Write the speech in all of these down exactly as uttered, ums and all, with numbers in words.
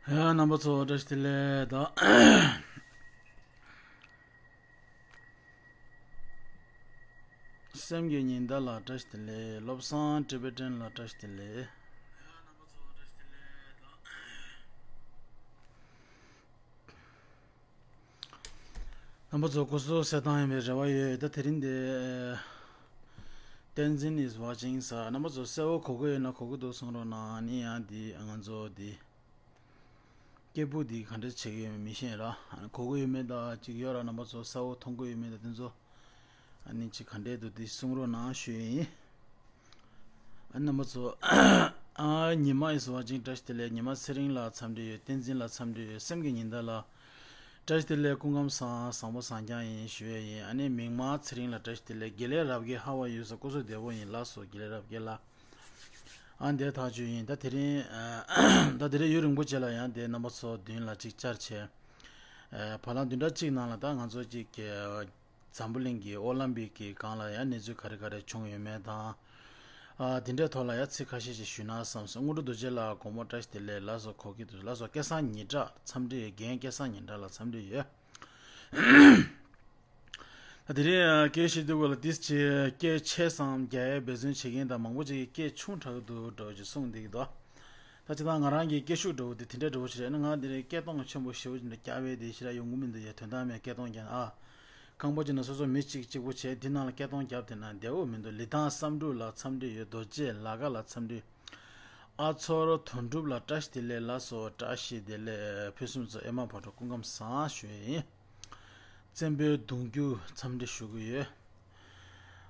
ཡ། རྣམ་པ་ཚོ་བཀྲ་ཤིས་བདེ་ལེགས་དང་། སེམས་ཀྱི་ཉི་ཟླ་ལ་བཀྲ་ཤིས་བདེ་ལེགས། བློ་བཟང་ཊི་བེ་ཊན་ལ་བཀྲ་ཤིས་བདེ་ལེགས། རྣམ་པ་ཚོ་སྐུ་གཟུགས་གསལ་ཐང་ཡིན་པའི་རེ་བ་ཡོད། ད་དེ་རིང་འདི་བསྟན་འཛིན་is watching ཟེར། རྣམ་པ་ཚོ་གསལ་བོ་གོ་གི་ཡོད་ན་གོ་གི་འདུག་གསུང་རོགས་གནང་། ཨ་ནི་ཡང་འདི་ང་ཚོ་འདི་སྐད་སྦུག་འདི་ག་འདྲ་བྱེད་ཀྱི་ཡོད་མེད་མི་ཤེས་ར། གོ་གི་ཡོད་མེད་ད་ཅིག་ཡོད་ར། རྣམ་པ་ཚོ་གསལ་བོ་མཐོང་གི་ཡོད་མེད་ད་དེ་ཚོ་ཨ་ནི་ཅིག་ག་འདྲས་འདུག་འདི་གསུང་རོགས་གནང་ཞུ་ཡི་ཡིན། ཨ་རྣམ་པ་ཚོ། ཨ་ཉི་མ་is watching བཀྲ་ཤིས་བདེ་ལེགས། ཉི་མ་ཚེ་རིང་ལ་འཚམས་འདྲི་ཡོད། བསྟན་འཛིན་ལ་འཚམས་འདྲི་ཡོད། སེམས་ཀྱི་ཉི་ཟླ་ལ་བཀྲ་ཤིས་བདེ་ལེགས། སྐུ་ཁམས་བཟང་། བཟང་པོ་བཟང་རྐྱང་ཡིན་ཞུ་ཡས་ཡིན། ཨ་ནི་མིག་དམར་ཚེ་རིང་ལ་བཀྲ་ཤིས་བདེ་ལེགས། དགེ་ལེགས་རབ་རྒྱས། How are you ཟེར། སྐུ་གཟུགས་བདེ་པོ་ཡིན། ལགས་སོ། དགེ་ལེགས་རབ་རྒྱས་ལགས། ཨ་འདས་ཐག་ཆོད་ཡིན། ད་དེ་རིང་ད་དེ་རིང་ཡུན་རིང་པོ་རྗེས་ལ་ཡང་འདས་རྣམ་པ་ཚོ་མདུན་ལ་ཅིག་བཅར་བྱས། ཨ་བར་ལམ་བདུན་ཕྲག་གཅིག་ནང་ལ་ད་ང་ཚོ་ཅིག་གི་འཛམ་བུ་གླིང་གི་ཨོ་ལམ་པིག་གི་སྒང་ལ་ཡང་གནས་ཚུལ་ག་རེ་ག་རེ་བྱུང་ཡོད་མེད་དང་། ཨ་དེ་འདྲའི་ཐོག་ལ་ཡང་ཚིག་ཁ་ཤས་ཤིག་ཞུས་ན་བསམ་སོང་། དངོས་གྲུབ་རྡོ་རྗེ་ལགས་དགོང་མོ་བཀྲ་ཤིས་བདེ་ལེགས། ལགས་སོ། གོ་གི་འདུག་ལགས་སོ། སྐལ་བཟང་ཉི་གྲགས་འཚམས་འདྲི་ཡོད། རྒན་སྐལ་བཟང་ཉི་གྲགས་ལགས་འཚམས་འདྲི་ཡོད། ད་དེ་རིང་སྐད་བཤད་དུས་སྐབས་ལ་ཏིས་ཅིག་སྐད་ཆེ་སའམ་རྒྱག་ཡས་འབད་བརྩོན་བྱེད་མཁན་དང་མང་པོ་ཅིག་གིས་སྐད་ཆུང་དྲགས་འདུག་འདྲ་བོ་ཅིག་གསུངས་བསྡད་ཀྱི་འདུག་ད་སྤྱིར་བཏང་ང་རང་གི་སྐད་ཤུགས་འདྲ་བོ་དེ་དེ་འདྲ་འདྲ་བོ་ཞིག་རེད། ཨ་ནི་ང་འདི་རིང་སྐད་གཏོང་ཆེན་པོ་ཞེ་པོ་ཅིག་འདྲ་རྒྱག་པས་དེ་ཞེ་དྲག་ཡོང་གི་མི་འདུག་ཡ། དོན་དག་མེད་སྐད་གཏོང་རྒྱག་ན་ཨ། རྐང་པ་གཅིག་ནས་སོ་སོ་མི་གཅིག་གཅིག་པོ་བྱས་འདི་ནང་ལ་སྐད་གཏོང་རྒྱབ་བསྡད་ན་བདེ་པོ་མི་འདུག་ལི་ཐང་བསམ་འགྲུབ་ལགས་འཚམས་འདྲི་ཡོད། རྡོ་རྗེ་ལ་དགའ་ལགས་འཚམས་འདྲི། ཨ་མཚོ་རོ་དོན་གྲུབ་ལགས་བཀྲ་ཤིས་བདེ་ལེགས། ལགས་སོ། བཀྲ་ཤིས་བདེ་ལེགས། ཕུན་སུམ་ཚོགས། ཨེ་མ་བག་གྲོ་སྐུ་ཁམས་བཟང་ཞུ་ཡས་ཡིན། བཙན་པོའི་གདུང་རྒྱུད་འཚམས་འདྲི་ཞུ་གི་ཡོད།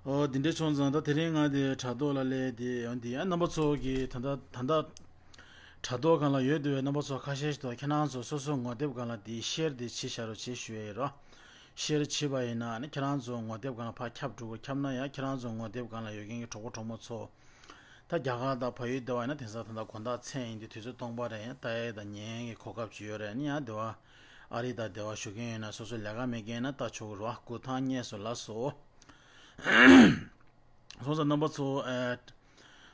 ཨོ་འདི་འདྲའི་བྱུང་ཙང་ད་དེ་རིང་ང་དེ་དྲ་ཐོག་ལ་སླེབས་དེ་ཡང་འདི་ཡང་རྣམ་པ་ཚོ་གི་ད་ལྟ་ད་ལྟ་དྲ་ཐོག་སྒང་ལ་ཡོད་འདུག་པའི་རྣམ་པ་ཚོ་ཁ་ཤས་ཤིག་ད་ཁྱེད་རང་ཚོ་སོ་སོའི་ངོ་དེབ་སྒང་ལ་དེ་ཤེར་དེ་བྱེད་བཞག་རོགས་བྱེད་ཞུ་ཡས་ཡིན་རོ། ཤེར་བྱེད་པ་ཡིན་ན་ཨ་ནི་ཁྱེད་རང་ཚོ་ངོ་དེབ་སྒང་ལ་ཕར་ཁྱབ་འགྲོ་གི་ཁྱབ་ན་ཡང་ཁྱེད་རང་ཚོ་ངོ་དེབ་སྒང་ལ་ཡོད་མཁན་གྱི་གྲོགས་པོ་གྲོགས་མོ་ཚོ། ད་རྒྱ་གར་དང་བལ་ཡུལ་སྡེ་བ་ཡིན་ན་དེང་སང་ད་ལྟ་དགོང་དག་མཚན་ཡིན་དུས་དུས་ཚོད་སྟོང་པ་རེད། ཡང་ལྟ་ཡས་དང་ཉན་ཡས་ཀྱི་གོ་སྐབས་ཅིག་ཡོད་རེད། ཨ་ནི་ཡང་སྡེ་བ་ཨ་རི་དང་སྡེ་བ་བཞུགས་མཁན་ཡོད་ན་སོ་སོ་ལས་ཀ་མེད་མཁན་ཡིན་ན་ལྟ་ཆོག་གི་རེད། འགོ་ཐང་རྙེད་སོང་། ལགས་སོ། སོང་ཙང་རྣམ་པ་ཚོ་ཨེ།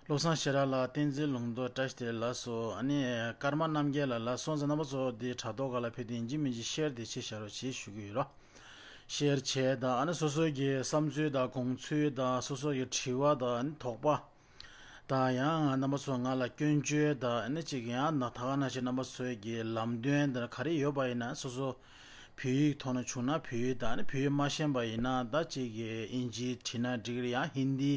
བློ་བཟང་ཤེས་རབ་ལགས། བསྟན་འཛིན་ལུང་རྟོགས་བཀྲ་ཤིས་བདེ་ལེགས། ལགས་སོ། ཨ་ནི་ཀརྨ་རྣམ་རྒྱལ་ལགས། ལགས་སོང་ཙང་རྣམ་པ་ཚོ་འདི་དྲ་ཐོག་སྒང་ལ་ཕེབས་དུས་ཡིན་གཅིག་མིན་གཅིག་ཤེར་དེ་བྱེད་བཞག་རོགས་བྱེད་ཞུ་གི་ཡོད་རོ། ཤེར་བྱས་དང་ཨ་ནི་སོ་སོའི་གི་བསམ་ཚུལ་དང་དགོངས་ཚུལ་དང་སོ་སོའི་གི་དྲི་བ་དང་ཨ་ནི་དོགས་པ་དང་ཡང་རྣམ་པ་ཚོ་ང་ལ་སྐྱོན་བརྗོད་དང་ཨ་ནི་གཅིག་ཡང་ན་ད་ག་ནང་བཞིན་རྣམ་པ་ཚོའི་གི་ལམ་སྟོན་དང་ག་རེ་ཡོད་པ་ཡིན་ན་སོ་སོ་བོད་ཡིག་ཐོག་ནས་བྱུང་ན་བོད་ཡིག་དང་ཨ་ནི་བོད་ཡིག་མ་ཤེས་པ་ཡིན་ན་ད་གཅིག་གི་ཨིན་ཇི་བྲིས་ན་འགྲིག་གི་རེད། ཡང་ཧིན་དི་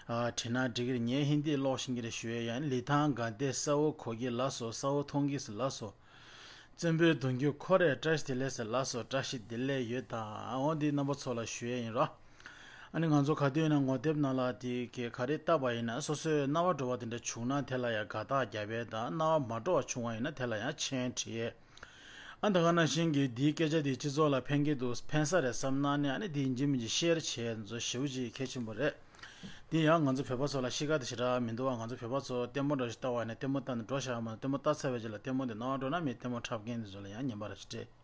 ཨ་བྲིས་ན་འགྲིག་གི་རེད། ངས་ཧིན་དི་ཀློག་ཤེས་ཀྱི་རེད་ཞུ་ཡས། ཡང་ལི་ཐང་དགའ་བདེ་གསལ་བོ་གོ་གི། ལགས་སོ། གསལ་བོ་མཐོང་གི་ཟེར། ལགས་སོ། བཙན་པོའི་གདུང་རྒྱུད་ཁོ་རེ་བཀྲ་ཤིས་བདེ་ལེགས་ཟེར། ལགས་སོ། བཀྲ་ཤིས་བདེ་ལེགས་ཡོད་དང་འོ་འདི་རྣམ་པ་ཚོ་ལ་ཞུ་ཡས་ཡིན་རོ། ཨ་ནི་ང་ཚོ་ག་དུས་ཡིན་ན་ངོ་དེབ་ནང་ལ་དེ་གའི་ག་རེ་བཏབ་པ་ཡིན་ན་སོ་སོའི་རྣ་བ་འགྲོ་བ་དེ་འདྲ་བྱུང་ན་དེ་ལ་ཡང་དགའ་རྟགས་རྒྱབ་ཡས་དང་། རྣ་བ་མ་འགྲོ་བ་བྱུང་བ་ཡིན་ན་དེ་ལ་ཡང་མཆན་བྲིས་ཡས། ཨ་ད་ག་ནང་བཞིན་གྱི་འདིའི་སྐད་ཆ་དེ་སྤྱི་ཚོགས་ལ་ཕན་གྱི་འདུག་ཕན་ས་རེད་བསམ་ན་ནི་ཨ་ནི་འདི་ཡིན་གཅིག་མིན་གཅིག་ཤེར་བྱས་ཚོ་ཞེ་པོ་ཅིག་གལ་ཆེན་པོ་རེད། འདི་ཡང་ང་ཚོ་བོད་པ་ཚོ་ལ་གཤིས་ཀ་དེ་ཞེ་དྲག་མི་འདུག་བ། ང་ཚོ་བོད་པ་ཚོ་ལྟད་མོ་འདྲ་ཞིག་ལྟ་བ་ཡིན་ན་ལྟད་མོ་ལྟ་ནས་འགྲོ་བཞག་མ། ལྟད་མོ་ལྟ་ཚར་བའི་རྗེས་ལ་ལྟད་མོ་དེ་རྣ་བ་འགྲོ་ན་མི་ལྟད་མོ་འཁྲབ་མཁན་དེ་ཚོ་ལ་ཡང་ཉན་པ་འདྲ་ཞིག་སྤྲད།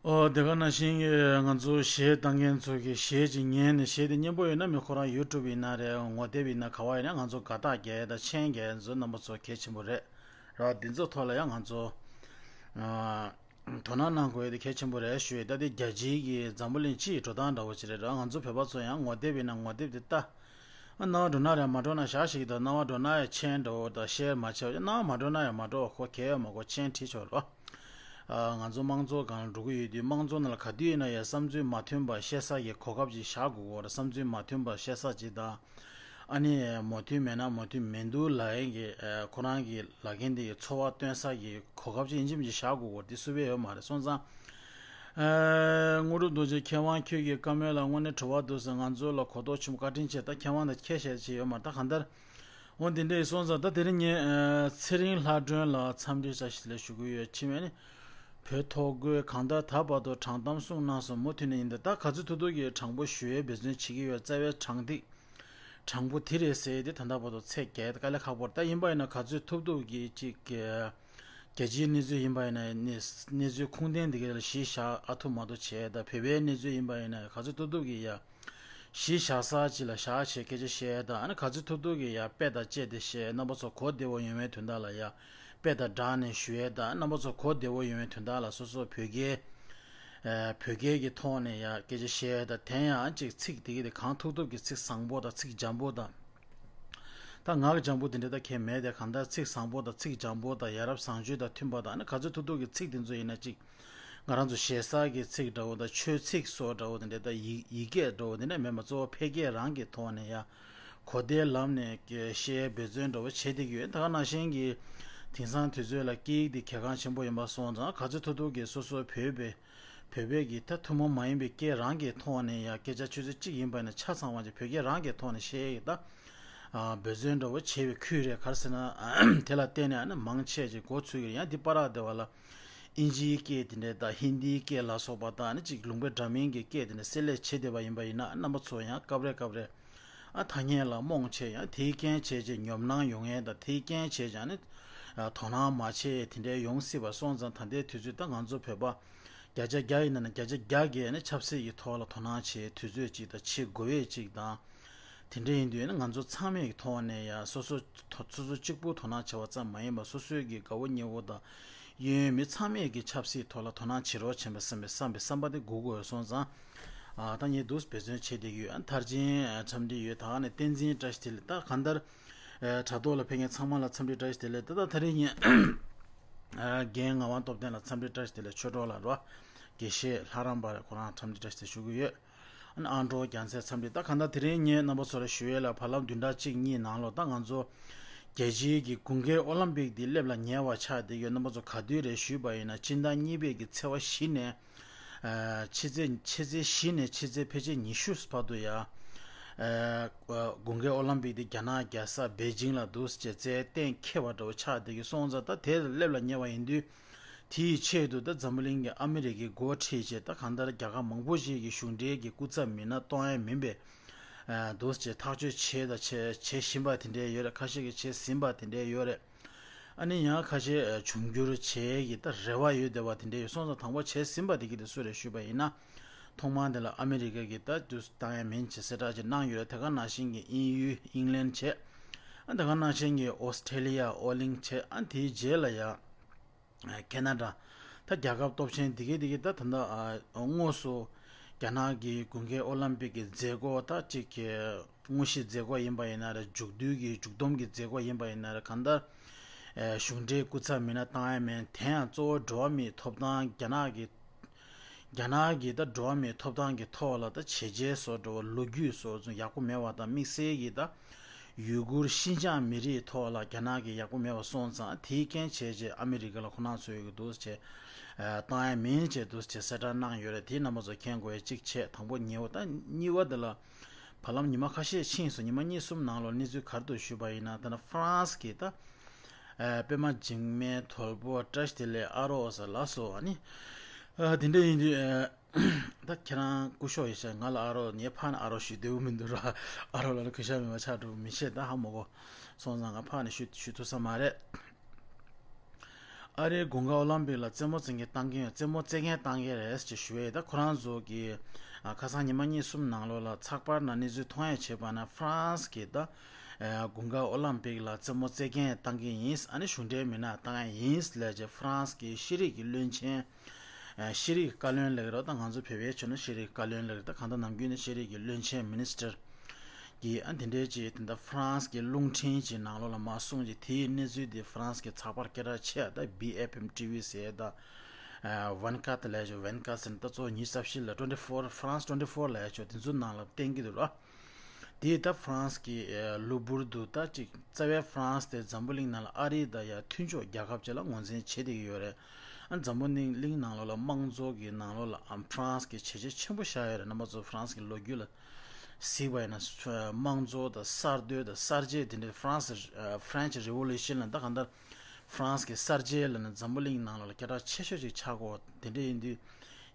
ཨོ་དེ་ག་ནང་བཞིན་གྱི་ང་ཚོ་གཞས་བཏང་མཁན་ཚོ་གི་གཞས་ཅིག་ཉན་ནས་གཞས་དེ་སྙན་པོ་ཡོད་ན་མི་ཁོ་རང་ཡུ་ཊུབ་ཡིན་ན་རེད། ངོ་དེབ་ཡིན་ན་ག་བ་ཡིན་ན་ང་ཚོ་དགའ་རྟགས་རྒྱག་ཡས་དང་མཆན་རྒྱག་ཡས་ཚོ་རྣམ་པ་ཚོ་གལ་ཆེན་པོ་རེད་ར། འདི་ཚོ་ཐོག་ལ་ཡང་ང་ཚོ་ཨ་དོ་སྣང་གནང་དགོས་ཡས་དེ་གལ་ཆེན་པོ་རེད་ཞུ་ཡས། ད་དེ་རྒྱལ་སྤྱིའི་གི་འཛམ་བུ་གླིང་སྤྱི་ཡི་འགྲོ་སྟངས་འདྲ་བོ་ཅིག་རེད་ར། ང་ཚོ་བོད་པ་ཚོ་ཡང་ངོ་དེབ་ཡིན་ན་ངོ་དེབ་དེ་ལྟ། ཨ་རྣ་བ་འགྲོ་ན་རེད། མ་འགྲོ་ན་བཞག་ཞིག་དང་། རྣ་བ་འགྲོ་ན་ཡང་མཆན་འདྲ་བོ་དང་ཤེར་མ་བྱས་པ། རྣ་བ་མ་འགྲོ་ན་ཡང་མ་འགྲོ་བ་ཁོ་གལ་ཡོད་མ་གོ་མཆན་བྲིས་ཆོག་རོ། ཨ་ང་ཚོ་དམངས་གཙོ་སྒང་ལ་འགྲོ་གི་ཡོད་དུས་དམངས་གཙོ་ནང་ལ་ག་དུས་ཡིན་ན་ཡང་བསམ་ཚུལ་མ་མཐུན་པ་བཤད་ས་ཀྱི་གོ་སྐབས་ཅིག་བཞག་དགོས་ཀྱི་ཡོད་རེད། བསམ་ཚུལ་མ་མཐུན་པ་བཤད་ས་ཅིག་དང་། ཨ་ནི་མོས་མཐུན་མེད་ན་མོས་མཐུན་མི་འདུག་ལབ་ཡས་ཀྱི་ཨ་ཁོ་རང་གི་ལབ་མཁན་དེ་གི་ཚོར་བ་སྟོན་ས་ཀྱི་གོ་སྐབས་ཅིག་ཡིན་གཅིག་མིན་གཅིག་བཞག་དགོས་ཀྱི་ཡོད་རེད། དེ་སུ་བས་ཡོད་མ་རེད། སོང་ཙང་ཨ་དངོས་གྲུབ་རྡོ་རྗེ། མཁས་དབང་ཁྱོད་ཀྱི་བཀའ་མོལ་ལ་དངོས་གནས་དྲི་བ་འདུག་ཟེར། ང་ཚོ་ལ་གོ་རྟོགས་ཆེན་པོ་བཀའ་དྲིན་ཆེ། ད་མཁས་དབང་དང་ཁྱད་བཤད་ཅིག་ཡོད་མ་རེད། ད་གང་ལྟར་འོ་འདི་འདྲ་ཡིན། སོང་ཙང་ད་དེ་རིང་ངས་ཨ་ཚེ་རིང་ལྷ་སྒྲོན་ལ་འཚམས་འདྲི་བཀྲ་ཤིས་བདེ་ལེགས་ཞུ་གི་ཡོད། ཕྱི་མ་ནི་བོད་ཐོག་ཁུལ་གང་ལྟར་ད་བར་དུ་དྲང་གཏམ་གསུངས་གནང་སོང་། མུ་མཐུད་ནས་ཡིན་ད། ད་ག་ཚོད་ཐུབ་ཐུབ་ཀྱིས་དྲང་པོ་ཞུ་ཡས་འབད་བརྩོན་བྱེད་ཀྱི་ཡོད། རྩ་བའི་དྲང་ཐིག་དྲང་པོ་དེ་རེད་ཟེར་ཏེ་ད་ལྟ་བར་དུ་ཚད་བརྒལ་དཀའ་ལས་ཁག་པོ་རེད། ད་ཡིན་པ་ཡིན་ན་ག་ཚོད་ཐུབ་ཐུབ་ཀྱིས་ཅིག་རྒྱལ་སྤྱིའི་གནས་ཚུལ་ཡིན་པ་ཡིན་ན་གནས་གནས་ཚུལ་ཁུངས་ལྡན་དེ་ག་ལ་གཞི་བཞག་ཨ་ཐུར་མ་ཐུར་བྱས། ད་བོད་པའི་གནས་ཚུལ་ཡིན་པ་ཡིན་ན་ག་ཚོད་ཐུབ་ཐུབ་ཀྱིས་ཡ་གཞི་བཞག་ས་ཅིག་ལ་བཞག་བྱས་སྐད་ཆ་བཤད། ད་ཨ་ནི་ག་ཚོད་ཐུབ་ཐུབ་ཀྱིས་ཡ་དཔེ་དང་བཅས་ཏེ་བཤད། རྣམ་པ་ཚོ་གོ་བདེ་བོ་ཡོང་བའི་དོན་དག་ལ་ཡ་ དཔེ་དང་སྦྲགས་ནས་ཞུ་ཡས་དང་། རྣམ་པ་ཚོ་གོ་བདེ་བོ་ཡོང་བའི་དོན་དག་ལ་སོ་སོ་བོད་སྐད། ཨ་བོད་སྐད་ཀྱི་ཐོག་ནས་ཡང་སྐད་ཆ་བཤད་ཡས་དང་། དེ་ཡང་ཅིག་ཚིག་དེ་གི་དེ་གང་ཐུབ་ཐུབ་ཀྱི་ཚིག་བཟང་པོ་དང་ཚིག་འཇམ་པོ་དང་། ད་ངག་འཇམ་པོ་དེ་འདྲ་ད་གང་མེད་དེ། གང་ལྟར་ཚིག་བཟང་པོ་དང་ཚིག་འཇམ་པོ་དང་། ཡ་རབས་བཟང་སྤྱོད་དང་མཐུན་པ་དང་། ཨ་ནི་ག་ཚོད་ཐུབ་ཐུབ་ཀྱི་ཚིག་དེ་ཚོ་ཡིན་ན་ཅིག་ང་རང་ཚོ་ཞེ་ས་གི་ཚིག་འདྲ་བོ་དང་། ཆོས་ཚིག་སོགས་འདྲ་བོ་དེ་འདྲ་ད་ཡིག་ཡིག་སྐད་འདྲ་བོ་དེ་འདྲ་མེད་པ། གཙོ་བོ་ཕལ་སྐད་རང་གི་ཐོག་ནས་ཡང་གོ་བདེའི་ལམ་ནས་བཤད་འབད་བརྩོན་འདྲ་བོ་བྱེད་བསྡད་ཀྱི་ཡོད། ད་ག་ནང་བཞིན་གྱི་དེང་སང་དུས་ཚོད་ལ་སྐད་ཡིག་དེ་གལ་འགངས་ཆེན་པོ་ཡིན་པ་སོང་ཙང་། ག་ཚོད་ཐུབ་ཐུབ་ཀྱིས་སོ་སོའི་བོད་པའི་བོད་པའི་གི་ད་ཐུན་མོང་མ་ཡིན་པའི་སྐད་རང་གི་ཐོག་ནས་ཡང་སྐད་ཆ་ཆུ་ཚོད་གཅིག་ཡིན་པ་ནས་ཆ་ཚང་བ་ཅིག་བོད་སྐད་རང་གི་ཐོག་ནས་བཤད་ཡས་ཀྱི་ད་ཨ་འབད་བརྩོན་འདྲ་བོ་བྱས་པའི་ཁུལ་རེད། ག་རེ་ཟེར་ན། དེ་ལ་བརྟེན་ནས་ཨ་ནི་མང་ཆེ་ཅིག་མགོ་ཚོས་ཀྱི་རེད། ཡང་འདི་བར་དེ་བ་ལ་ཨིན་ཇིའི་སྐད་དེ་འདྲས་དང་། ཧིན་དིའི་སྐད་ལ་སོགས་པ་དང་། ཨ་ནི་ཅིག་ལུང་པའི་འདྲ་མིན་གྱི་སྐད་དེ་འདྲས་བསྲེས་ལྷད་བྱེད་བསྡད་པ་ཡིན་པ་ཡིན་ན། རྣམ་པ་ཚོ་ཡང་སྐབས་རེ་སྐབས་རེ་ཨ་ཐ་སྙད་ལ་རྨོངས་བྱས། ཡང་དེའི་རྐྱེན་བྱས་བྱས་ཉོབ་སྣང་ཡོང་ཡས་དང་། དེའི་རྐྱེན་བྱས་བྱས་ཨ་ནི་ཨ་དོ་སྣང་མ་བྱས་དེ་འདྲས་ཡོང་སྲིད་པ་སོང་ཙང་། ད་ལྟའི་དུས་ཚོད་ད་ང་ཚོ་བོད་པ་བརྒྱ་ཆ་བརྒྱ་ཡིན་ན་ནི་བརྒྱ་ཆ་བརྒྱ་གིས་ནི་ཆབ་སྲིད་ཀྱི་ཐོག་ལ་དོ་སྣང་བྱེད་དུས་ཚོད་ཅིག་དང་། བྱེད་དགོས་པའི་ཅིག་དང་། དེ་འདྲ་ཡིན་དུས་ནི་ང་ཚོ་ཚང་མའི་ཐོག་ནས་ཡང་སོ་སོ་ཐོ་སོ་སོ་གཅིག་པུ་དོ་སྣང་བྱས་པ་ཙམ་མ་ཡིན་པར། སོ་སོའི་གི་དགའ་བོ་ཉེ་བོ་དང་གཡས་གཡོན་མི་ཚང་མས་ཀྱི་ཆབ་སྲིད་ཐོག་ལ་དོ་སྣང་བྱེད་རོགས་བྱེད་པ་བསམ་པའི་བསམ་པའི་བསམ་པ་དེ་དགོས་དགོས་སོང་ཙང་། ཨ་ད་ངས་འདུག་འབད་བརྩོན་བྱས་བསྡད་ཀྱི་ཡོད། ཨ་མཐར་ཕྱིན་འཚམས་འདྲི་ཡོད། ད་ག་ནས་བསྟན་འཛིན་བཀྲ་ཤིས་བདེ་ལེགས། ད་གང་ལྟར་ཨ་དྲ་ཐོག་ལ་ཕེབས་མཁན་ཚང་མ་ལ་འཚམས་འདྲི་བཀྲ་ཤིས་བདེ་ལེགས། ད་ད་ད་རེས་ཉིན་ཨ་རྒན་ངག་དབང་སྟོབས་ལྡན་ལ་འཚམས་འདྲི་བཀྲ་ཤིས་བདེ་ལེགས། ཆོས་གྲོགས་ལགས་རེད་བ། དགེ་བཤེས་ལྷ་རམས་པ་རེད། ཁོ་རང་འཚམས་འདྲི་བཀྲ་ཤིས་བདེ་ལེགས་ཞུ་གི་ཡོད། ཨ་ནི་ཨང་གྲངས་རྒྱལ་མཚན་འཚམས་འདྲི། ད་གང་ལྟར་དེ་རིང་ངས་རྣམ་པ་ཚོ་ལ་ཞུ་ཡས་ལ། བར་ལམ་བདུན་ཕྲག་གཅིག་གཉིས་ནང་ལོགས་ད་ང་ཚོ་རྒྱལ་སྤྱིའི་གི་དགུན་ཁའི་ཨོ་ལམ་པིག་འདི་སླེབས་ལ་ཉེ་བ་ཆགས་བསྡད་ཡོད། རྣམ་པ་ཚོ་ག་དུས་རེད་ཞུས་པ་ཡིན་ན། སྤྱི་ཟླ་གཉིས་པའི་གི་ཚེས་པ་བཞི་ནས་ཨ་ཕྱི་ཚེས་ཕྱི་ཚེས་བཞི་ནས་ཕྱི་ཚེས་ཕལ་ཆེར་ཉི་ཤུ་བར་དུ་ཡ། ཨ་དགུན་ཁའི་ཨོ་ལམ་པིག་འདི་རྒྱ་ནག་རྒྱལ་ས་པེ་ཅིང་ལ་འདུག་སེ་བྱས་རྩེད་གཏན་འཁེལ་བ་འདྲ་བོ་ཆགས་བསྡད་ཡོད་སོང་ཙང་། ད་དེ་སླེབས་ལ་ཉེ་བ་ཡིན་དུས། དེའི་ཆེད་དུ་ད་འཛམ་བུ་གླིང་གི་ཨ་མི་རི་ཀའི་འགོ་ཁྲིད་བྱས། ད་གང་ལྟར་རྒྱལ་ཁབ་མང་པོ་ཞིག་གི་གཞུང་འབྲེལ་གྱི་སྐུ་ཚབ་མི་སྣ་གཏོང་ཡ་མིན་པའི་ཨ་འདུག་སེ་བྱས་ཐག་གཅོད་བྱས་དང་བྱས་བྱེད་བཞིན་པ་དེ་འདྲས་ཡོད་རེད། ཁ་ཤས་ཀྱིས་བྱས་ཟིན་པ་དེ་འདྲས་ཡོད་རེད། ཨ་ནི་ཡང་ཁ་ཤས་ཨ་འབྱུང་འགྱུར་བྱེད་ཀྱི་ད་རེ་བ་ཡོད་བསྡད་པ་དེ་འདྲས་ཡོད་སོང་ཙང་། དང་པོ་བྱས་ཟིན་པ་དེ་གི་དེ་སུ་རེད་ཞུས་པ་ཡིན་ན། ཐོག་མར་དེ་ལ་ཨ་མི་རི་ཀ་གིས་ད་དུས་བཏང་ཡ་མིན་བྱས་གསལ་བསྒྲགས་ཅིག་གནང་ཡོད་རེད། དེ་ག་ནང་བཞིན་གྱི་དབྱིན་ཡུལ་ཨིང་ལན་བྱས། ཨ་དེ་ག་ནང་བཞིན་གྱི་ཨོ་སི་ཁྲེ་ལི་ཡ་ཨོ་གླིང་བྱས། ཨ་དེའི་རྗེས་ལ་ཡ། ཨ་ཁེ་ན་ཌ། ད་རྒྱལ་ཁབ་སྟོབས་ཆེན་དེ་གས་དེ་གས་ད་ད་ལྟ་ཨ་དངོས་སུ་རྒྱ་ནག་གི་དགུན་ཁའི་ཨོ་ལམ་པིག་གི་མཛད་སྒོ་ད་ཅིག་གི་དངོས་གཞིའི་མཛད་སྒོ་ཡིན་པ་ཡིན་ན་རེད། མཇུག་བསྡུའི་གི་མཇུག་བསྡོམས་ཀྱི་མཛད་སྒོ་ཡིན་པ་ཡིན་ན་རེད། གང་ལྟར་ཨ་གཞུང་འབྲེལ་སྐུ་ཚབ་མི་སྣ་བཏང་ཡ་མིན། དེ་ཡང་གཙོ་བོ་འགྲོ་བ་མིའི་ཐོབ་ཐང་། རྒྱ་ནག་གི་རྒྱ་ནག་གི་ད་འགྲོ་བ་མིའི་ཐོབ་ཐང་གི་ཐོག་ལ་ད་བྱས་རྗེས་སོགས་འགྲོ་བ་ལོ་རྒྱུས་སོགས་ཚོ་ཡག་པོ་མེད་པ་དང་། དམིགས་བསལ་གྱི་ད་ཡུ་གུར་ཤིན་ཅང་མི་རིགས་ཐོག་ལ་རྒྱ་ནག་གིས་ཡག་པོ་མེད་པ་སོང་ཙང་། དེའི་རྐྱེན་བྱས་རྗེས་ཨ་མི་རི་ཀ་ལ་ཁོ་རང་ཚོའི་གི་འདུག་སེ་བྱས་ཨ་བཏང་ཡ་མིན་བྱས་འདུག་སེ་བྱས་གསལ་བསྒྲགས་གནང་ཡོད་རེད། དེ་རྣམ་པ་ཚོ་མཁྱེན་དགོས་ཡ་གཅིག་བྱས། དང་པོ་ཉེ་བོ། ད་གཉིས་པ་དེ་ལ་བར་ལམ་ཉི་མ་ཁ་ཤས་ཕྱིན་སོང་། ཉི་མ་གཉིས་གསུམ་ནང་ལོགས་གནས་ཚུལ་ག་རེ་འདུག་ཞུས་པ་ཡིན་ན། ད་ནི་ཧྥ་རན་སི་གི་ད་ཨ་པད་མ་འཇིགས་མེད་དོལ་པོ་བཀྲ་ཤིས་བདེ་ལེགས་ཨ་རོགས་ཟེར་ལགས་སོ། ཨ་ནི་ཨ་དེ་འདྲ་ཡིན་དུས་ཨ་ད་ཁྱེད་རང་སྐུ་ཞབས་ཡིན་ཤག་ང་ལ་ཨ་རོགས། ངས་ཕར་ནས་ཨ་རོགས་ཞུ་འདོད་མི་འདུག་ར། ཨ་རོགས་ལབ་ན་གུས་ཞབས་མེད་པ་ཆགས་འགྲོ་མི་ཤེས། ད་ཧ་མ་གོ་སོང་ཙང་ང་ཕར་ནས་ཞུ་ཞུ་ཐུབ་ས་མ་རེད། ཨ་རིའི་དགུན་ཁ་ཨོ་ལམ་པིག་ལ་རྩེད་མོ་རྩེ་མཁན་བཏང་གི་ཡོད། རྩེད་མོ་རྩེ་མཁན་བཏང་གི་རེད་ཅེས་ཞུ་ཡས། ད་ཁོ་རང་ཚོ་གིས་ཨ་ཁ་སང་ཉི་མ་གཉིས་གསུམ་ནང་ལོགས་ལ་ཚགས་པར་ནང་གནས་ཚུལ་མཐོང་ཡ་བྱས་པ་ན། ཧྥ་རན་སི་གིས་ད་ཨ་དགུན་ཁ་ཨོ་ལམ་པིག་ལ་རྩེད་མོ་རྩེ་མཁན་བཏང་གི་ཡིན། ཨ་ནི་གཞུང་འབྲེལ་མི་སྣ་བཏང་ཡ་ཡིན་ལབ་བྱས། ཧྥ་རན་སི་གི་ཤེས་རིག་གི་བློན་ཆེན། ཨ་ཤེས་རིག་བཀའ་བློན་ལབ་ཀྱི་རེད། ད་ང་ཚོ་བོད་པའི་ཆོས་ནང་ཤེས་རིག་བཀའ་བློན་ལབ་ཀྱི་རེད། ད་གང་ལྟར་ནམ་རྒྱུན་ནས་ཤེས་རིག་གི་བློན་ཆེན་མི་ནི་སི་ཊར་གྱིས་ཨ་དེ་འདྲའི་ཅིག་དེ་འདྲ་ཧྥ་རན་སི་གི་རླུང་འཕྲིན་ཅིག་ནང་ལོགས་ལ་མར་གསུངས་ཅིག་དེའི་གནས་ཚུལ་དེ་ཧྥ་རན་སི་གི་ཚགས་པར་སྐད་གྲགས་ཆེ་བ་ད་བི་ཨེཕ་ཨེམ་ཊི་བི་ཟེར་ད་ཨ་ཝན་ཀཱ་ཊི་ལབ་ཡ་ཆོག་ཝན་ཀཱ་ཊི་ཟེར་ན་ད་གཙོ་བོ་ཉི་ཤུ་རྩ་བཞི་ལ་ཊུ་ཝེན་ཊི་ཕོར། ཧྥ་རན་སི་ཊུ་ཝེན་ཊི་ཕོར་ལབ་ཡ་ཆོག་དེ་ཚོའི་ནང་ལ་བསྟན་གྱི་འདུག་ལ། དེས་ད་ཧྥ་རན་སི་གི་ཨ་གློ་བུར་དུ་ད་ཅིག་རྩ་བའི་ཧྥ་རན་སི་དེ་འཛམ་བུ་གླིང་ནང་ལ་ཨ་རི་དང་ཡང་མཐུན་ཕྱོགས་རྒྱལ་ཁབ་ཅིག་ལ་ངོས་འཛིན་བྱེད་བསྡད་ཀྱི་ཡོད་རེད། ཨ་འཛམ་བུ་གླིང་ནང་ལོགས་ལ་དམངས་གཙོ་གི་ནང་ལོགས་ལ་ཨ་ཧྥ་རན་སི་གི་བྱས་རྗེས་ཆེན་པོ་བཞག་ཡོད་རེད། རྣམ་པ་ཚོ་ཧྥ་རན་སི་གི་ལོ་རྒྱུས་ལ་གཟིགས་པ་ཡིན་ན། དམངས་གཙོ་དང་གསར་གཏོད་དང་གསར་བརྗེ་དེ་འདྲའི་ཧྥ་རན་སི་ཨ་French Revolution ལ་ད་གང་ལྟར་ཧྥ་རན་སི་གི་གསར་བརྗེ་ལ་ནི་འཛམ་བུ་གླིང་ནང་ལོགས་ལ་སྐད་གྲགས་ཆེ་ཤོས་ཅིག་ཆགས་ཀྱི་ཡོད། དེ་འདྲ་ཡིན་དུས།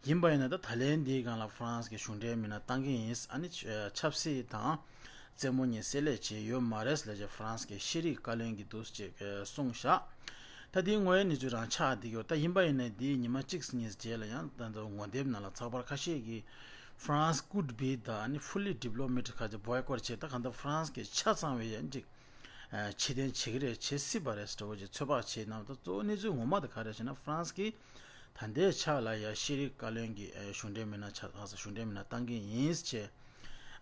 ཡིན་པ་ཡིན་ན་ད་ད་ལན་འདིའི་སྒང་ལ་ཧྥ་རན་སི་གི་གཞུང་འབྲེལ་མི་སྣ་བཏང་གི་ཡིན། ཨ་ནི་ཆབ་སྲིད་དང་རྩེད་མོ་གཉིས་བསྲེས་ལྷད་བྱས་ཡོད་མ་རེད་ལབ་བྱས་ཧྥ་རན་སི་གི་ཤེས་རིག་བཀའ་བློན་གྱིས་འདུག་སེ་ཅིག་གསུངས་བཞག་ད་དེའི་ངོས་ནས་ཚུལ་རང་ཆགས་བསྡད་ཀྱི་ཡོད། ད་ཡིན་པ་ཡིན་ན་འདིའི་ཉི་མ་གཅིག་གཉིས་རྗེས་ལ་ཡང་ད་ལྟ་ངོ་དེབ་ནང་ལ་ཚགས་པར་ཁ་ཤས་ཀྱིས་France could be the ཨ་ནི་fully diplomatic ཁ་ཅིག་boycott བྱས། ད་གང་ལྟར་ཧྥ་རན་སི་གི་ཆ་ཚང་བའི་ཡང་ཅིག་ ཕྱིར་འཐེན་བྱེད་ཀྱི་རེད། བྱེད་སྲིད་པ་རེད་ཟེར་བ་ཅིག་ཚོད་དཔག་བྱས་གནང་། ད་གཙོ་བོ་གནས་ཚུལ་ངོ་མ་དེ་ག་རེ་ཟེར་ན། ཧྥ་རན་སི་གིས་ད་ལྟའི་ཆ་ལ་ཡ་ཤེས་རིག་བཀའ་བློན་གྱི་ཨ་གཞུང་འབྲེལ་མི་སྣ་ཆགས། ག་ས་གཞུང་འབྲེལ་མི་སྣ་བཏང་གི་ཡིན་ཅེས་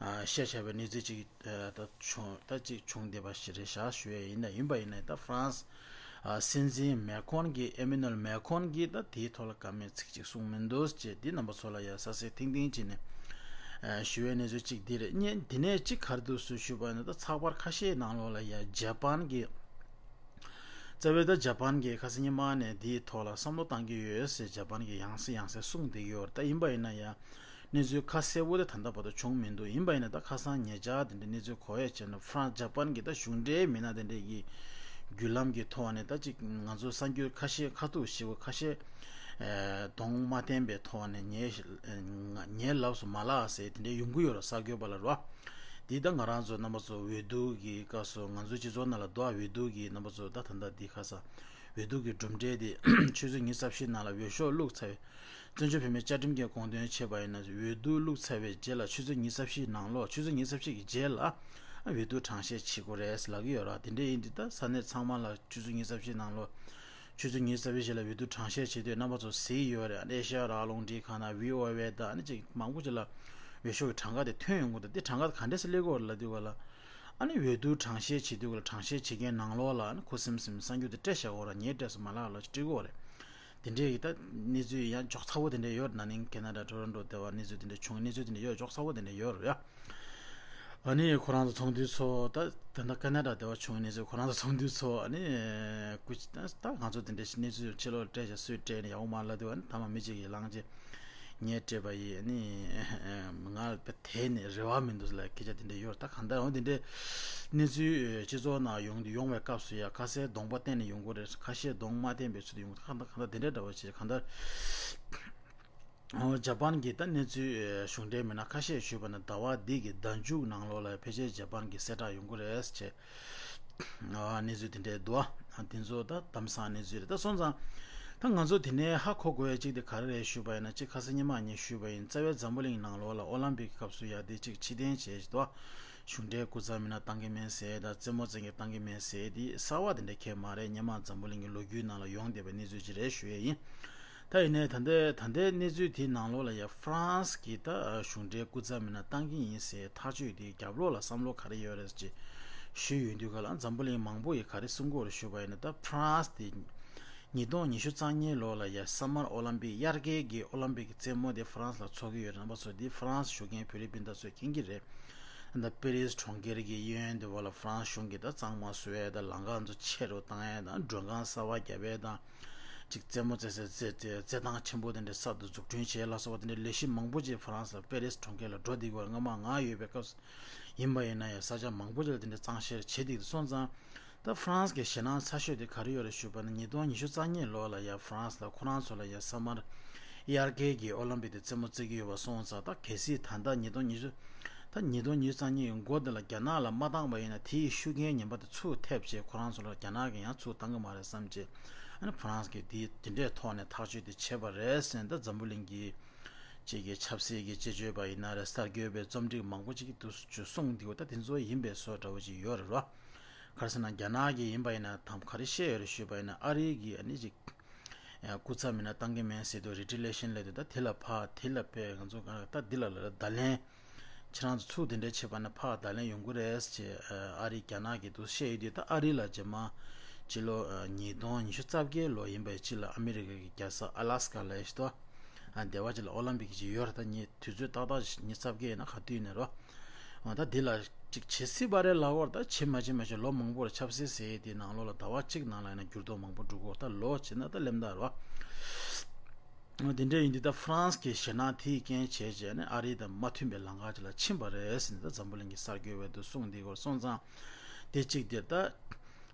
ཨ་བཤད་བྱས་པའི་གནས་ཚུལ་ཅིག་ཨ་ད་བྱུང་། ད་ཅིག་བྱུང་བསྡད་པ་ཞིག་རེད་བཞག་ཞུ་ཡས་ཡིན། ད་ཡིན་པ་ཡིན་ན་ད་ཧྥ་རན་སི་ཨ་སྲིད་འཛིན་མེ་ཁོན་གྱིས། ཨེ་མེ་ནུ་ཨེལ་མེ་ཁོན་གྱིས་ད་དེའི་ཐོག་ལ་བཀའ་མོལ་ཚིག་གཅིག་གསུངས་མི་འདུག་ཅེས་འདི་རྣམ་པ་ཚོ་ལ་ཡ་གསལ་གསལ་ཐིང་ཐིང་བྱས་ནས་ཨ་ཞུ་བའི་གནས་ཚུལ་གཅིག་འདི་རེད། གཉིས་དེ་ནས་གཅིག་ག་རེ་འདུག་ཟེར་ཞུས་པ་ཡིན་ན། ད་ཚགས་པར་ཁ་ཤས་ནང་ལོགས་ལ་ཡ་ཇ་པན་གྱིས། རྩ་བའི་ད་ཇ་པན་གྱིས་ཁ་སང་ཉི་མ་ནས་འདིའི་ཐོག་ལ་བསམ་བློ་བཏང་གི་ཡོད་ཟེར་ཇ་པན་གྱིས་ཡང་སེ་ཡང་སེ་གསུངས་བསྡད་ཀྱི་ཡོད་རེད། ད་ཡིན་པ་ཡིན་ན་ཡང་གནས་ཚུལ་ཁ་གསལ་པོ་དེ་ད་ལྟ་བར་དུ་བྱུང་མི་འདུག་ཡིན་པ་ཡིན་ན་ད་ཁ་སང་ཉེ་ཆར་དེ་འདྲའི་གནས་ཚུལ་གོ་ཡས་བྱས་ན། ཧྥ་རན་ཇ་པན་གྱི་ད་གཞུང་འབྲེལ་མི་སྣ་དེ་འདྲའི་གི་བརྒྱུད་ལམ་གྱི་ཐོག་ནས་ད་ཅིག་ང་ཚོ་གསར་འགྱུར་ཁ་ཤས་ཁ་ཐུག་ཞིག་གོ་ཁ་ཤས་ཨེ་གདོང་མ་བསྟན་པའི་ཐོག་ནས་ངའི་ངའི་ལབ་སུ་མ་ལབ་ཟེར་དེ་འདྲའི་ཡོང་གི་ཡོད་རེད། གསར་འགོད་པ་ལ་རོ། འདི་ད་ང་རང་ཚོ་རྣམ་པ་ཚོ་འོས་བསྡུ་གི་སྐབས་སུ་ང་ཚོའི་སྤྱི་ཚོགས་ནང་ལ་འདུག་འོས་བསྡུ་གི་རྣམ་པ་ཚོ་ད་ད་ལྟ་འདི་ཁ་ས་འོས་བསྡུ་གི་གྲུབ་འབྲས་དེ་ཆུ་ཚོད་ཉི་ཤུ་རྩ་བཞི་ནང་ལ་འོས་ཤོག་བླུགས་ཚར་བའི། བཙན་བྱོལ་བོད་མིའི་བཅའ་ཁྲིམས་ཀྱི་དགོངས་དོན་བྱས་པ་ཡིན་ན། འོས་བསྡུ་བླུགས་ཚར་བའི་རྗེས་ལ་ཆུ་ཚོད་ཉི་ཤུ་རྩ་བཞི་ནང་ལོགས། ཆུ་ཚོད་ཉི་ཤུ་རྩ་བཞི་གི་རྗེས་ལ་འོས་བསྡུ་གྲངས་བཤེར་བྱེད་དགོས་རེད་ལབ་ཀྱི་ཡོད་ར། དེ་འདྲ་ཡིན་དུས་ད་ས་གནས་ཚང་མ་ལ་ཆུ་ཚོད་ཉི་ཤུ་རྩ་བཞི་ནང་ལོགས། ཆུ་ཚོད་ཉི་ཤུ་རྩ་བཞི་རྗེས་ལ་འོས་བསྡུ་གྲངས་བཤེར་བྱེད་དུས་རྣམ་པ་ཚོ་གཟིགས་ཡོད་རེད། ཨེ་ཤེ་ཡ་རང་དབང་རླུང་འཕྲིན་ཁང་དང་བྷི་ཨོ་ཨེ་དང་ཨ་ནི་ཅིག་མང་པོ་ཅིག་ལ་འོས་ཤོག་གི་གྲངས་ཀ་དེ་ཐོན་ཡོང་གི་འདུག་དེ་གྲངས་ཀ་དེ་ག་འདྲས་སེ་སླེབས་ཀྱི་ཡོད་རེད་ལབ་དུས་ག་ལ། ཨ་ནི་འོས་བསྡུ་གྲངས་བཤེར་བྱེད་དུས་ག་ལ་གྲངས་བཤེར་བྱེད་མཁན་ནང་ལོགས་ལ་ཨ་ནི་ཁུ་སིམ་སིམ་གསར་འགྱུར་དེ་སྤྲད་བཞག་གོ་ར། ངས་སྤྲད་སོང་མ་ལགས་ལ་སྤྲད་གོ་རེད། དེ་འདྲས་ཀྱི་ད་གནས་ཚུལ་ཡང་འཇོག་ཚ་བོ་དེ་འདྲས་ཡོད་རེད། ན་ནིང་ཁེ་ན་ཌ་ཊོ་རོན་ཊོ་དེ་བ་གནས་ཚུལ་དེ་འདྲས་བྱུང་། གནས་ཚུལ་དེ་འདྲས་ཡོད། འཇོག་ཚ་བོ་དེ་འདྲས་ཡོད་རེད་ཡ། ཨ་ནི་ཁོ་རང་ཚོ་ཚོགས་འདུའི་ཚོགས། ད་ད་ལྟ་ཁེ་ན་ཌ་དེ་བ་བྱུང་གནས་ཚུལ། ཁོ་རང་ཚོ་ཚོགས་འདུའི་ཚོགས། ཨ་ནི་སྐུ་ད་ད་ང་ཚོ་དེ་འདྲས་ཞིག་གནས་ཚུལ་ཕྱི་ལོགས་སྤྲད་བྱས་སུས་སྤྲད་ནས་ཡག་པོ་མ་ལབ་དུས། ཨ་ནི་ཐ་མ་མི་གཅིག་གིས་བླངས་བྱས་ངས་སྤྲད་པ་ཡིན། ཨ་ནི་ང་དེ་ནས་རེ་བ་མི་འདུག་ལབ་སྐད་ཆ་དེ་འདྲས་ཡོད་རེད། ད་གང་ལྟར་འོ་དེ་འདྲས་གནས་ཚུལ་སྤྱི་ཚོགས་ནང་ཡོང་དུས་ཡོང་བའི་སྐབས་སུ་ཡ་ཁ་སའི་གདོང་པ་བསྟན་ནས་ཡོང་གི་རེད། ཁ་ཤས་གདོང་མ་བསྟན་པའི་ཚུལ་དུ་ཡོང་གི་འདུག་གང་ལྟར་གང་ལྟར་དེ་འདྲས་འདྲ་བ་བྱས། གང་ལྟར། ཨོ། ཇ་པན་གྱི་ད་གནས་ཚུལ་གཞུང་འབྲེལ་མི་སྣ་ཁ་ཤས་ཞུས་པ་ན། ཟླ་བ་འདི་གི་ཟླ་མཇུག་ནང་ལོགས་ལ་ཕལ་ཆེར་ཇ་པན་གྱི་གསལ་བསྒྲགས་ཡོང་གི་རེད་ཅེས། ཨ། གནས་ཚུལ་དེ་འདྲའི་འདུག་ཨ། དེ་ཚོ་ད་གཏམ་བཟང་གནས་ཚུལ་རེད། ད་སོང་ཙང་ད་ང་ཚོ་དེ་ནས་ཧ་གོ་དགོས་ཡ་གཅིག་དེ་ག་རེ་རེད་ཞུས་པ་ཡིན་ན། གཅིག་ཁ་སང་ཉི་མ་ངས་ཞུས་པ་ཡིན། རྩ་བའི་འཛམ་བུ་གླིང་ནང་ལོགས་ལ་ཨོ་ལམ་པིག་གི་སྐབས་སུ་ཡ་དེ་གཅིག་ཕྱིར་འཐེན་བྱས་འདུག་ཨ། གཞུང་འབྲེལ་སྐུ་ཚབ་མི་སྣ་བཏང་གི་མེད་ཟེར་དང་། རྩེད་མོ་རྩེ་མཁན་བཏང་གི་མེད་ཟེར་དེ་གསར་བ་དེ་འདྲ་གང་ཡང་མ་རེད། སྔོན་མ་འཛམ་བུ་གླིང་གི་ལོ་རྒྱུས་ནང་ལ་ཡོང་བསྡད་པའི་གནས་ཚུལ་ཅིག་རེད་ཞུ་ཡས་ཡིན། ད་ཡིན་ནའི་ད་ལྟའི་ད་ལྟའི་གནས་ཚུལ་དེའི་ནང་ལོགས་ལ་ཡ་ཧྥ་རན་སི་གི་ད་གཞུང་འབྲེལ་སྐུ་ཚབ་མི་སྣ་བཏང་གི་ཡིན་ཟེར་ཐག་གཅོད་དེའི་རྒྱབ་ལོགས་ལ་བསམ་བློ་ག་རེ་ཡོད་རེད་ཅེས་ཞུས་ཡོང་དུས་ག་ལ། འཛམ་བུ་གླིང་མང་པོ་ཡིས་ག་རེ་གསུང་གི་ཡོད་རེད་ཞུས་པ་ཡིན་ན། ད་ཧྥ་རན་སི་དེ་ཉིས་སྟོང་ཉི་ཤུ་རྩ་གཉིས་ལོ་ལ་ཡ་སམ་མར་ཨོ་ལམ་པིག་དབྱར་ཁའི་གི་ཨོ་ལམ་པིག་གི་རྩེད་མོ་དེ་ཧྥ་རན་སི་ལ་འཚོགས་ཀྱི་ཡོད་རེད། རྣམ་པ་ཚོ་དེ་ཧྥ་རན་སི་བཞུགས་མཁན་བོད་རིགས་སྤུན་ཟླ་ཚོས་མཁྱེན་གྱི་རེད། ད་པེ་རིས་གྲོང་ཁྱེར་གྱི་གཡས་གཡོན་དེ་བ་ལ་ཧྥ་རན་སི་གཞུང་གིས་ད་གཙང་མ་བཟོ་ཡས་དང་། ལམ་ཁ་ཚོ་ཆེ་རུ་བཏང་ཡས་དང་། མགྲོན་ཁང་གསར་པ་བརྒྱབ་ཡས་དང་། ཅིག་རྩེད་མོ་རྩེ་སའི་རྩེད་རྩེད་རྩེད་ཐང་ཆེན་པོ་དེ་འདྲ་གསར་དུ་འཛུགས་སྐྲུན་བྱས་ལ་སོགས་པ་དེ་འདྲའི་ལས་གཞི་མང་པོ་ཅིག་ཧྥ་རན་སི་ལ་པེ་རིས་གྲོང་ཁྱེར་ལ་འགྲོ་བསྡད་ཀྱི་ཡོད་རེད། སྔོན་མ་ང་ཡོད་པའི་སྐབས་སུ་ཡིན་པ་ཡིན་ན་ཡང་ས་ཆ་མང་པོ་ཅིག་ལ་དེ་འདྲ་གཙང་བཤེར་བྱེད་བསྡད་ཀྱི་འདུག་སོང་ཙང་། ད་ཧྥ་རན་སི་གི་ཞེད་སྣང་ཚ་ཤོས་དེ་ག་རེ་ཡོད་རེད་ཞུས་པ་ན། ཉིས་སྟོང་ཉི་ཤུ་རྩ་གཉིས་ལོ་ལ་ཡ་ཧྥ་རན་སི་ལ་ཁོ་རང་ཚོ་ལ་ཡ་སམ་མར་དབྱར་ཁའི་གི་ཨོ་ལམ་པིག་དེ་རྩེད་མོ་རྩེ་གི་ཡོད་པ་སོང་ཙང་། ད་གལ་སྲིད་ད་ལྟ་ཉིས་སྟོང་ཉི་ཤུ། ད་ཉིས་སྟོང་ཉི་ཤུ་རྩ་གཉིས་ཀྱི་མགོ་དེ་ལ་རྒྱ་ནག་ལ་མ་བཏང་པ་ཡིན་ན། དེའི་ཤུགས་རྐྱེན་ངན་པ་དེ་ཚུར་ཐེབས་བྱས་ཁོ་རང་ཚོ་ལ་རྒྱ་ནག་གིས་ཡང་ཚུར་བཏང་གི་མ་རེད་བསམ་བྱས། ཨ་ནི་ཧྥ་རན་སི་གིས་དེ་དེ་འདྲའི་ཐོག་ནས་ཐག་གཅོད་དེ་བྱས་པ་རེད་ཟེར། ད་འཛམ་བུ་གླིང་གི་ཅིག་གི་ཆབ་སྲིད་ཀྱི་དཔྱད་བརྗོད་པ་ཡིན་ན་རེད། གསར་འགོད་པའི་རྩོམ་སྒྲིག་མང་པོ་ཅིག་གིས་འདུག་སེ་གསུངས་འདུག་ད་དེ་ཚོ་ཡིན་པའི་བཟོ་འདྲ་བོ་ཅིག་ཡོད་རེད་རོ། ག་རེ་ཟེར་ན། རྒྱ་ནག་གིས་ཡིན་པ་ཡིན་ན་དང་ག་རེ་བཤད་ཡོད་རེད་ཞུས་པ་ཡིན་ན། ཨ་རི་གི་ཨ་ནི་ཅིག་སྐུ་ཚབ་མི་སྣ་བཏང་གི་མེད་ཟེར་དུས་རི་ཊི་ལེ་ཤན་ལབ་དུས། ད་དེ་ལ་ཕར་དེ་ལ་ཕར་ང་ཚོ་ག་ད་འདི་ལ་ལ་བརྡ་ལན། ཁྱེད་རང་ཚོ་ཚུར་དེ་འདྲ་བྱས་པ་ན་ཕར་བརྡ་ལན་ཡོང་གི་རེད་ཅེས་ཨ་རི་རྒྱ་ནག་གིས་འདུག་བཤད་ཡོད་དུས། ད་ཨ་རི་ལ་རྗེས་མ་སྤྱི་ལོ་ཉིས་སྟོང་ཉི་ཤུ་རྩ་བརྒྱད་ལོ་ཡིན་པའི་ཕྱི་ལ་ཨ་མི་རི་ཀ་གི་རྒྱལ་ས་ཨ་ལ་སི་ཀ་ལ་ཞིག་ཏུ་ཨ་སྡེ་བ་ཅིག་ལ་ཨོ་ལམ་པིག་ཅིག་ཡོད་རེད། ད་ཉི་དུས་ཚོད་ཏག་ཏག་ཉི་ཤུ་རྩ་བརྒྱད་ཡིན་ན་ག་དུས་ཡིན་ན་རོ། ཨ་ད་འདི་ལ་ཅིག་བྱེད་སྲིད་པ་རེད་ལབ་ཀྱི་ཡོད་རེད། ད་བྱེད་མ་བྱེད་མ་བྱེད་ལོ་མང་པོ་རེད། ཆབ་སྲིད་ཟེར་ཡས་དེའི་ནང་ལོགས་ལ་ཟླ་བ་གཅིག་ནང་ལ་ཡིན་ན་འགྱུར་ལྡོག་མང་པོ་འགྲོ་གི་ཡོད་རེད། ད་ལོ་བྱས་ན་ད་སླེབས་ད་རོ། འོ་དེ་འདྲ་ཡིན་དུས་ད་ཧྥ་རན་སི་གི་ཞེད་སྣང་དེའི་རྐྱེན་བྱས་བྱས་ནས་ཨ་རི་དང་མ་མཐུན་པའི་ལམ་ཁ་ཅིག་ལ་ཕྱིན་པ་རེད་ཟེར་ནས་ད་འཛམ་བུ་གླིང་གི་གསར་འགོད་པས་འདུག་གསུངས་བསྡད་ཀྱི་ཡོད་རེད། སོང་ཙང་དེ་གཅིག་དེ་ད།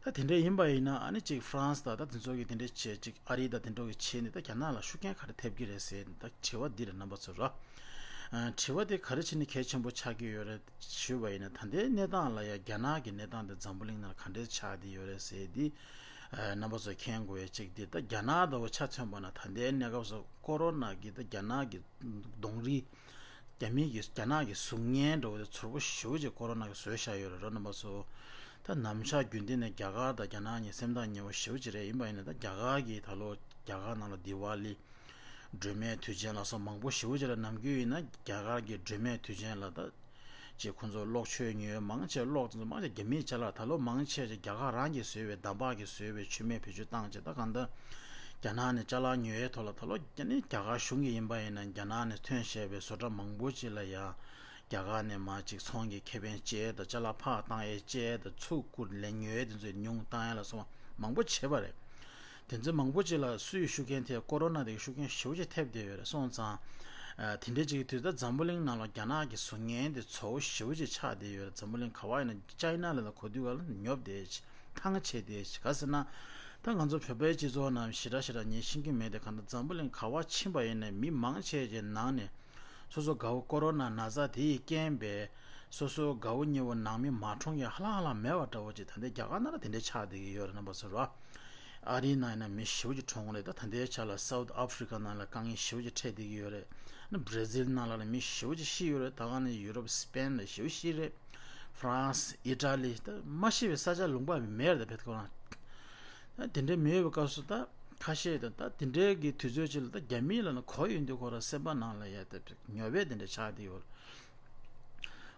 ད་དེ་འདྲ་ཡིན་པ་ཡིན་ན་ཨ་ནི་ཅིག་ཧྥ་རན་སི་དང་ད་དེ་ཚོ་གིས་དེ་འདྲ་བྱས་ཅིག་ཨ་རི་དང་དེ་འདྲ་གིས་བྱས་ནས་ད་རྒྱ་ནག་ལ་ཤུགས་རྐྱེན་ག་རེ་ཐེབས་ཀྱི་རེད་ཟེར་ད་དྲི་བ་འདི་རེད། རྣམ་པ་ཚོ་རོ། ཨ་དྲི་བ་དེ་ག་རེ་བྱས་ནས་གལ་ཆེན་པོ་ཆགས་ཀྱི་ཡོད་རེད་ཞུས་པ་ཡིན་ན། ད་ལྟའི་གནས་སྟངས་ལ་ཡ་རྒྱ་ནག་གི་གནས་སྟངས་དེ་འཛམ་བུ་གླིང་ནང་ལ་ག་འདྲས་ཆགས་བསྡད་ཡོད་རེད་ཟེར་འདི་ཨ་རྣམ་པ་ཚོས་མཁྱེན་དགོས་ཡ་གཅིག་འདི། ད་རྒྱ་ནག་ལྟ་བུ་ཆ་མཚོན་པ་ན་ད་ལྟའི་གནས་སྐབས་སུ་ཀོ་རོ་ན་གི་ད་རྒྱ་ནག་གི་གདོང་རིས། རྒྱ་མི་གི་རྒྱ་ནག་གི་གཟུགས་བརྙན་འདྲ་བོ་དེ་ཚོར་པོ་ཞེ་པོ་ཅིག་ཀོ་རོ་ན་གིས་བཟོས་བཞག་ཡོད་རེད་རོ། རྣམ་པ་ཚོ། ད་ནམ་ཞག་རྒྱུན་ལྡན་ནས་རྒྱ་གར་དང་རྒྱ་ནག་གཉིས་སེམས་ཐག་ཉེ་བོ་ཞེ་པོ་ཅིག་རེད། ཡིན་པ་ཡིན་ན་ད་རྒྱ་གར་གྱིས་ད་ལོ་རྒྱ་གར་ནང་ལ་དི་ཝ་ལི། སྒྲོལ་མའི་དུས་ཆེན་ལ་སོགས་མང་པོ་ཞེ་པོ་ཅིག་ལ་ནམ་རྒྱུན་ཡིན་ན་རྒྱ་གར་གྱི་སྒྲོལ་མའི་དུས་ཆེན་ལ་ད་ཅེས་ཁོང་ཚོ་གློག་མཆོད་ཉོ་མང་ཆེ་གློག་དེ་ཚོ་མང་ཆེ་རྒྱ་མིས་ཅ་ལག་ད་ལོ་མང་ཆེ་ཅིག་རྒྱ་གར་རང་གིས་བཟོས་པའི་འདམ་བག་གིས་བཟོས་པའི་མཆོད་མེ་བེད་སྤྱོད་བཏང་ཅིག་ད་གང་ལྟར་རྒྱ་ནག་ནས་ཅ་ལག་ཉོ་ཡའི་ཐོག་ལ་ད་ལོ་རྒྱ་ནི་རྒྱ་གར་གཞུང་གིས་ཡིན་པ་ཡིན་ན་རྒྱ་ནག་ནས་ཐོན་བཞག་པའི་བཟོ་གྲྭ་མང་པོ་ཅིག་ལ་ཡང་རྒྱ་གར་ནས་མར་ཅིག་ཚོང་གི་ཁེ་ཕན་བཅད་དང་ཅ་ལག་ཕར་བཏང་ཡས་བཅད་དང་ཚུར་བསྐུར་ལས་ཉོ་ཡས་དེ་ཚོ་ཉུང་བཏང་ཡས་ལ་སོགས་པ་མང་པོ་བྱས་པ་རེད། དེ་ཚོ་མང་པོ་ཅིག་ལ་སུའི་ཤུགས་རྐྱེན་ཐེབས། ཀོ་རོ་ན་དེ་གི་ཤུགས་རྐྱེན་ཞེ་པོ་ཅིག་ཐེབས་བསྡད་ཡོད་རེད། སོང་ཙང་། ཨ། དེ་འདྲའི་ཅིག་གི་དུས་ད་འཛམ་བུ་གླིང་ནང་ལ་རྒྱ་ནག་གི་གཟུགས་བརྙན་དེ་ཚོ་ཞེ་པོ་ཅིག་ཆགས་བསྡད་ཡོད་རེད། འཛམ་བུ་གླིང་ག་བ་ཡིན་ན་ཅའི་ན་ལ་ལ་གོ་དུས་ག་ལ་ཉོབ་བསྡད་ཅིག་ཐང་ཆད་བསྡད་ཅིག་ག་ཟེར་ན། ད་ང་ཚོ་བོད་པའི་སྤྱི་ཚོགས་ནང་ཞེ་དྲག་ཞེ་དྲག་ངས་ཤེས་ཀྱི་མེད་དེ། གང་ལྟར་འཛམ་བུ་གླིང་ག་བ་ཕྱིན་པ་ཡིན་ནའི་མི་མང་ཆེ་ཅིག་ནང་ནས་སོ་སོ་དགའ་བོ་ཀོ་རོ་ན་ན་ཚ་དེ་ཡི་རྐྱེན་པས་སོ་སོ་དགའ་བོ་ཉེ་བོ་ནང་མི་མ་གྲོངས་ཡ་ཧ་ལམ་ཧ་ལམ་མེད་པ་འདྲ་བོ་ཅིག་ད་ལྟའི་རྒྱ་གར་ནང་ལ་དེ་འདྲའི་ཆགས་བསྡད་ཀྱི་ཡོད་རེད། རྣམ་པ་ཚོ་རོ། ཨ་རིའི་ནང་ཡིན་ན་མི་ཞེ་པོ་ཅིག་གྲོངས་རེད། ད་ད་ལྟའི་ཆ་ལ་South Africa ནང་ལ་དཀའ་ངལ་ཞེ་པོ་ཅིག་འཕྲད་བསྡད་ཀྱི་ཡོད་རེད། ན་Brazil ནང་ལ་ལ་མི་ཞེ་པོ་ཅིག་ཤི་ཡོད་རེད། ད་ག་ནས་ཡུ་རོབ་སི་པེན་ལ་ཞེ་པོ་ཤི་རེད། ཧྥ་རན་སི་ཨི་ཊ་ལི་ད་མ་ཤི་བའི་ས་ཆ་ལུང་པ་མེད་རེད། ད་བེད་ཁོ་རང་ད་དེ་འདྲའི་མི་ཡོད་པའི་སྐབས་སུ་ད་ཁ་ཤས་ད་ད་དེ་འདྲའི་གི་དུས་ཚོད་ཅིག་ལ་ད་རྒྱ་མི་ལ་ན་གོ་ཡོང་དུས་ཁོ་རང་སེམས་པ་ནང་ལ་ཡ་ད་ཉོབ་པའི་དེ་འདྲ་ཆགས་བསྡད་ཡོད་རེད།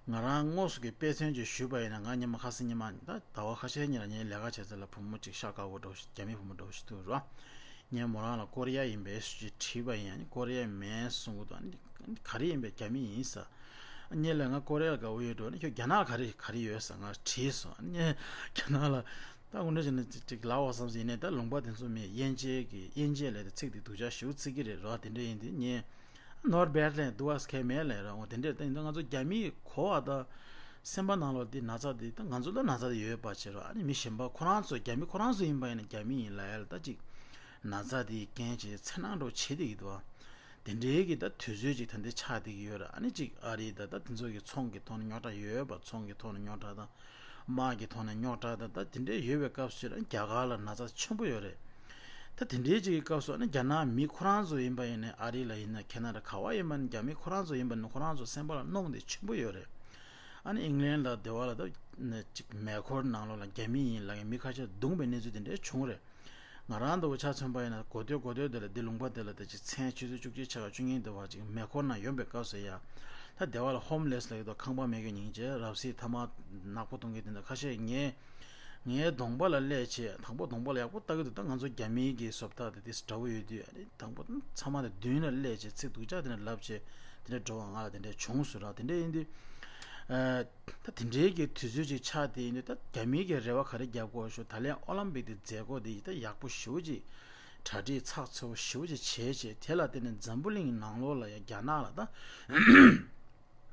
ང་རང་དངོས་སུ་གི་དཔེ་མཚོན་ཅིག་ཞུས་པ་ཡིན་ན། ང་སྔོན་མ་ཁ་སང་སྔོན་མ་ད་ཟླ་བ་ཁ་ཤས་སྔོན་ལ་ངའི་ལས་ཀ་བྱེད་ས་ལ་བུ་མོ་ཅིག་ཤ་དཀར་པོ་འདྲ་བོ་ཞིག་རྒྱ་མི་བུ་མོ་འདྲ་བོ་ཞིག་འདུག་རོ། ངས་མོ་རང་ལ་ཀོ་རི་ཡ་ཡིན་པས་ཞེས་དྲིས་པ་ཡིན། ཨ་ནི་ཀོ་རི་ཡ་མིན་གསུང་གི་འདུག་ཨ་ནི་ག་རེ་ཡིན་པས། རྒྱ་མི་ཡིན་ཟེར། ཨ་ནི་ལ་ང་ཀོ་རི་ཡ་ལ་དགའ་བོ་ཡོད་འགྲོ། ཨ་ནི་ཁྱོད་རྒྱ་ནག་ག་རེ་ག་རེ་ཡོད་ཟེར་ང་དྲིས་སོང་། ཨ་ནི་རྒྱ་ནག་ལ་ད་དགོངས་འགྲེལ་བྱས་ན་ཅིག་ཅིག་ལབ་པ་བསམ་སོང་། ཡིན་ནའི་ད་ལུང་པ་དེ་ཚོ་མི་དབྱིན་ཇིའི་གི་དབྱིན་ཇིའི་ལས་དེ་ཚིག་དེ་སྡུག་ཅག་ཞེ་པོ་བརྩི་གི་རེད་རོ། དེ་འདྲ་ཡིན་དུས་ངས། Not bad ལན་འདུག་ཨ་ཁས་མེད་ལན་ར། འོ་དེ་འདྲས་ད་ཡིན་ད་ང་ཚོ་རྒྱ་མིས་གོ་བ་ད་སེམས་པ་ནང་ལོགས་འདི་ན་ཚ་འདི་ད་ང་ཚོ་ལ་ན་ཚ་འདི་ཡོད་པ་བྱེད་རོགས། ཨ་ནི་མི་གཞན་པ་ཁོ་རང་ཚོ་རྒྱ་མི་ཁོ་རང་ཚོ་ཡིན་པ་ཡིན་ན་རྒྱ་མི་ཡིན་ལ་ཡ་ལ་ད་ཅིག་ན་ཚ་འདི་རྐྱེན་བྱས་འཚེར་སྣང་འདྲ་བོ་བྱེད་བསྡད་ཀྱི་འདུག་ཨ། དེ་འདྲའི་གི་ད་དུས་ཚོད་ཅིག་ད་འདི་ཆགས་བསྡད་ཀྱི་ཡོད་ར། ཨ་ནི་ཅིག་ཨ་རི་ད་ད་དེ་ཚོ་གི་ཚོང་གི་ཐོག་ནས་རྙོག་དྲ་ཡོད་པ། ཚོང་གི་ཐོག་ནས་རྙོག་དྲ་དང་། དམག་གི་ཐོག་ནས་རྙོག་དྲ་དང་ད་དེ་འདྲའི་ཡོད་པའི་སྐབས་སུ་རྒྱ་གར་ལ་ན་ཚ་ཆེན་པོ་ཡོད་རེད། ད་དེ་འདྲའི་ཅིག་གི་སྐབས་སུ་ཨ་ནི་རྒྱ་ནག་མི་ཁོ་རང་ཚོ་ཡིན་པ་ཡིན་ནའི་ཨ་རི་ལ་ཡིན་ན་ཁེ་ན་ཌ་ག་བ་ཡིན་པ་ནི་རྒྱ་མི་ཁོ་རང་ཚོ་ཡིན་པ་ནི་ཁོ་རང་ཚོ་སེམས་པ་ལ་གནོང་དེ་ཆེན་པོ་ཡོད་རེད། ཨ་ནི་ཨིང་ལན་ལ་དེ་བ་ལ་ད་ནི་ཅིག་མེ་འཁོར་ནང་ལོགས་ལ་རྒྱ་མི་ཡིན་ལབ་མཁན་མི་ཁ་ཤས་བརྡུངས་པའི་གནས་ཚུལ་དེ་འདྲའི་བྱུང་རེད། ང་རང་ལྟ་བུ་ཆ་མཚོན་པ་ཡིན་ན་གོ་ཐོས་གོ་ཐོས་དེ་ལ་འདི་ལུང་པ་དེ་ལ་ད་ཅིག་མཚན་ཆུ་ཚོད་བཅུ་གཅིག་ཕྱེད་ཀ་བཅུ་གཉིས་དེ་བར་ཅིག་མེ་འཁོར་ནང་ཡོང་པའི་སྐབས་སུ་ཡ། ད་སྡེ་བ་ལ་ཧོམ་ལེས་ལབ་ཀྱི་འདུག་ཁང་པ་མེད་མཁན་སྙིང་རྗེ་རབ་གསལ་ཐ་མག་ནག་པོ་གཏོང་མཁན་དེ་འདྲ་ཁ་ཤས། ངའི་ངའི་གདོང་པ་ལ་སླེབས་བྱས། དང་པོ་གདོང་པ་ལ་ཡག་པོ་ལྟ་གི་འདུག་ད་ང་ཚོ་རྒྱ་མིའི་གི་བཟོ་ལྟ་དེ་དེ་འདྲ་བོ་ཡོད་དུས། ཨ་ནི་དང་པོ་ཚང་མ་དེ་མདུན་ལ་སླེབས་བྱས་ཚིག་སྡུག་ཅག་དེ་འདྲ་ལབ་བྱས་དེ་འདྲ་འགྲོ་བ་ང་ལ་དེ་འདྲ་བྱུང་སོང་ར། དེ་འདྲ་ཡིན་དུས། ཨ། ད་དེ་འདྲའི་གི་དུས་ཚོད་ཅིག་ཆགས་བསྡད་ཡིན་དུས་ད་རྒྱ་མིའི་གི་རེ་བ་ག་རེ་རྒྱབ་དགོས་ཞུ། ད་ལན་ཨོ་ལམ་པིག་དེ་མཛད་སྒོ་དེ་ད་ཡག་པོ་ཞེ་པོ་ཅིག་གྲ་སྒྲིག་ཚགས་ཚུད་པོ་ཞེ་པོ་ཅིག་བྱས་བྱས། དེ་ལ་བརྟེན་ནས་འཛམ་བུ་གླིང་ནང་ལོགས་ལ་ཡ་རྒྱ་ནག་ལ་ད་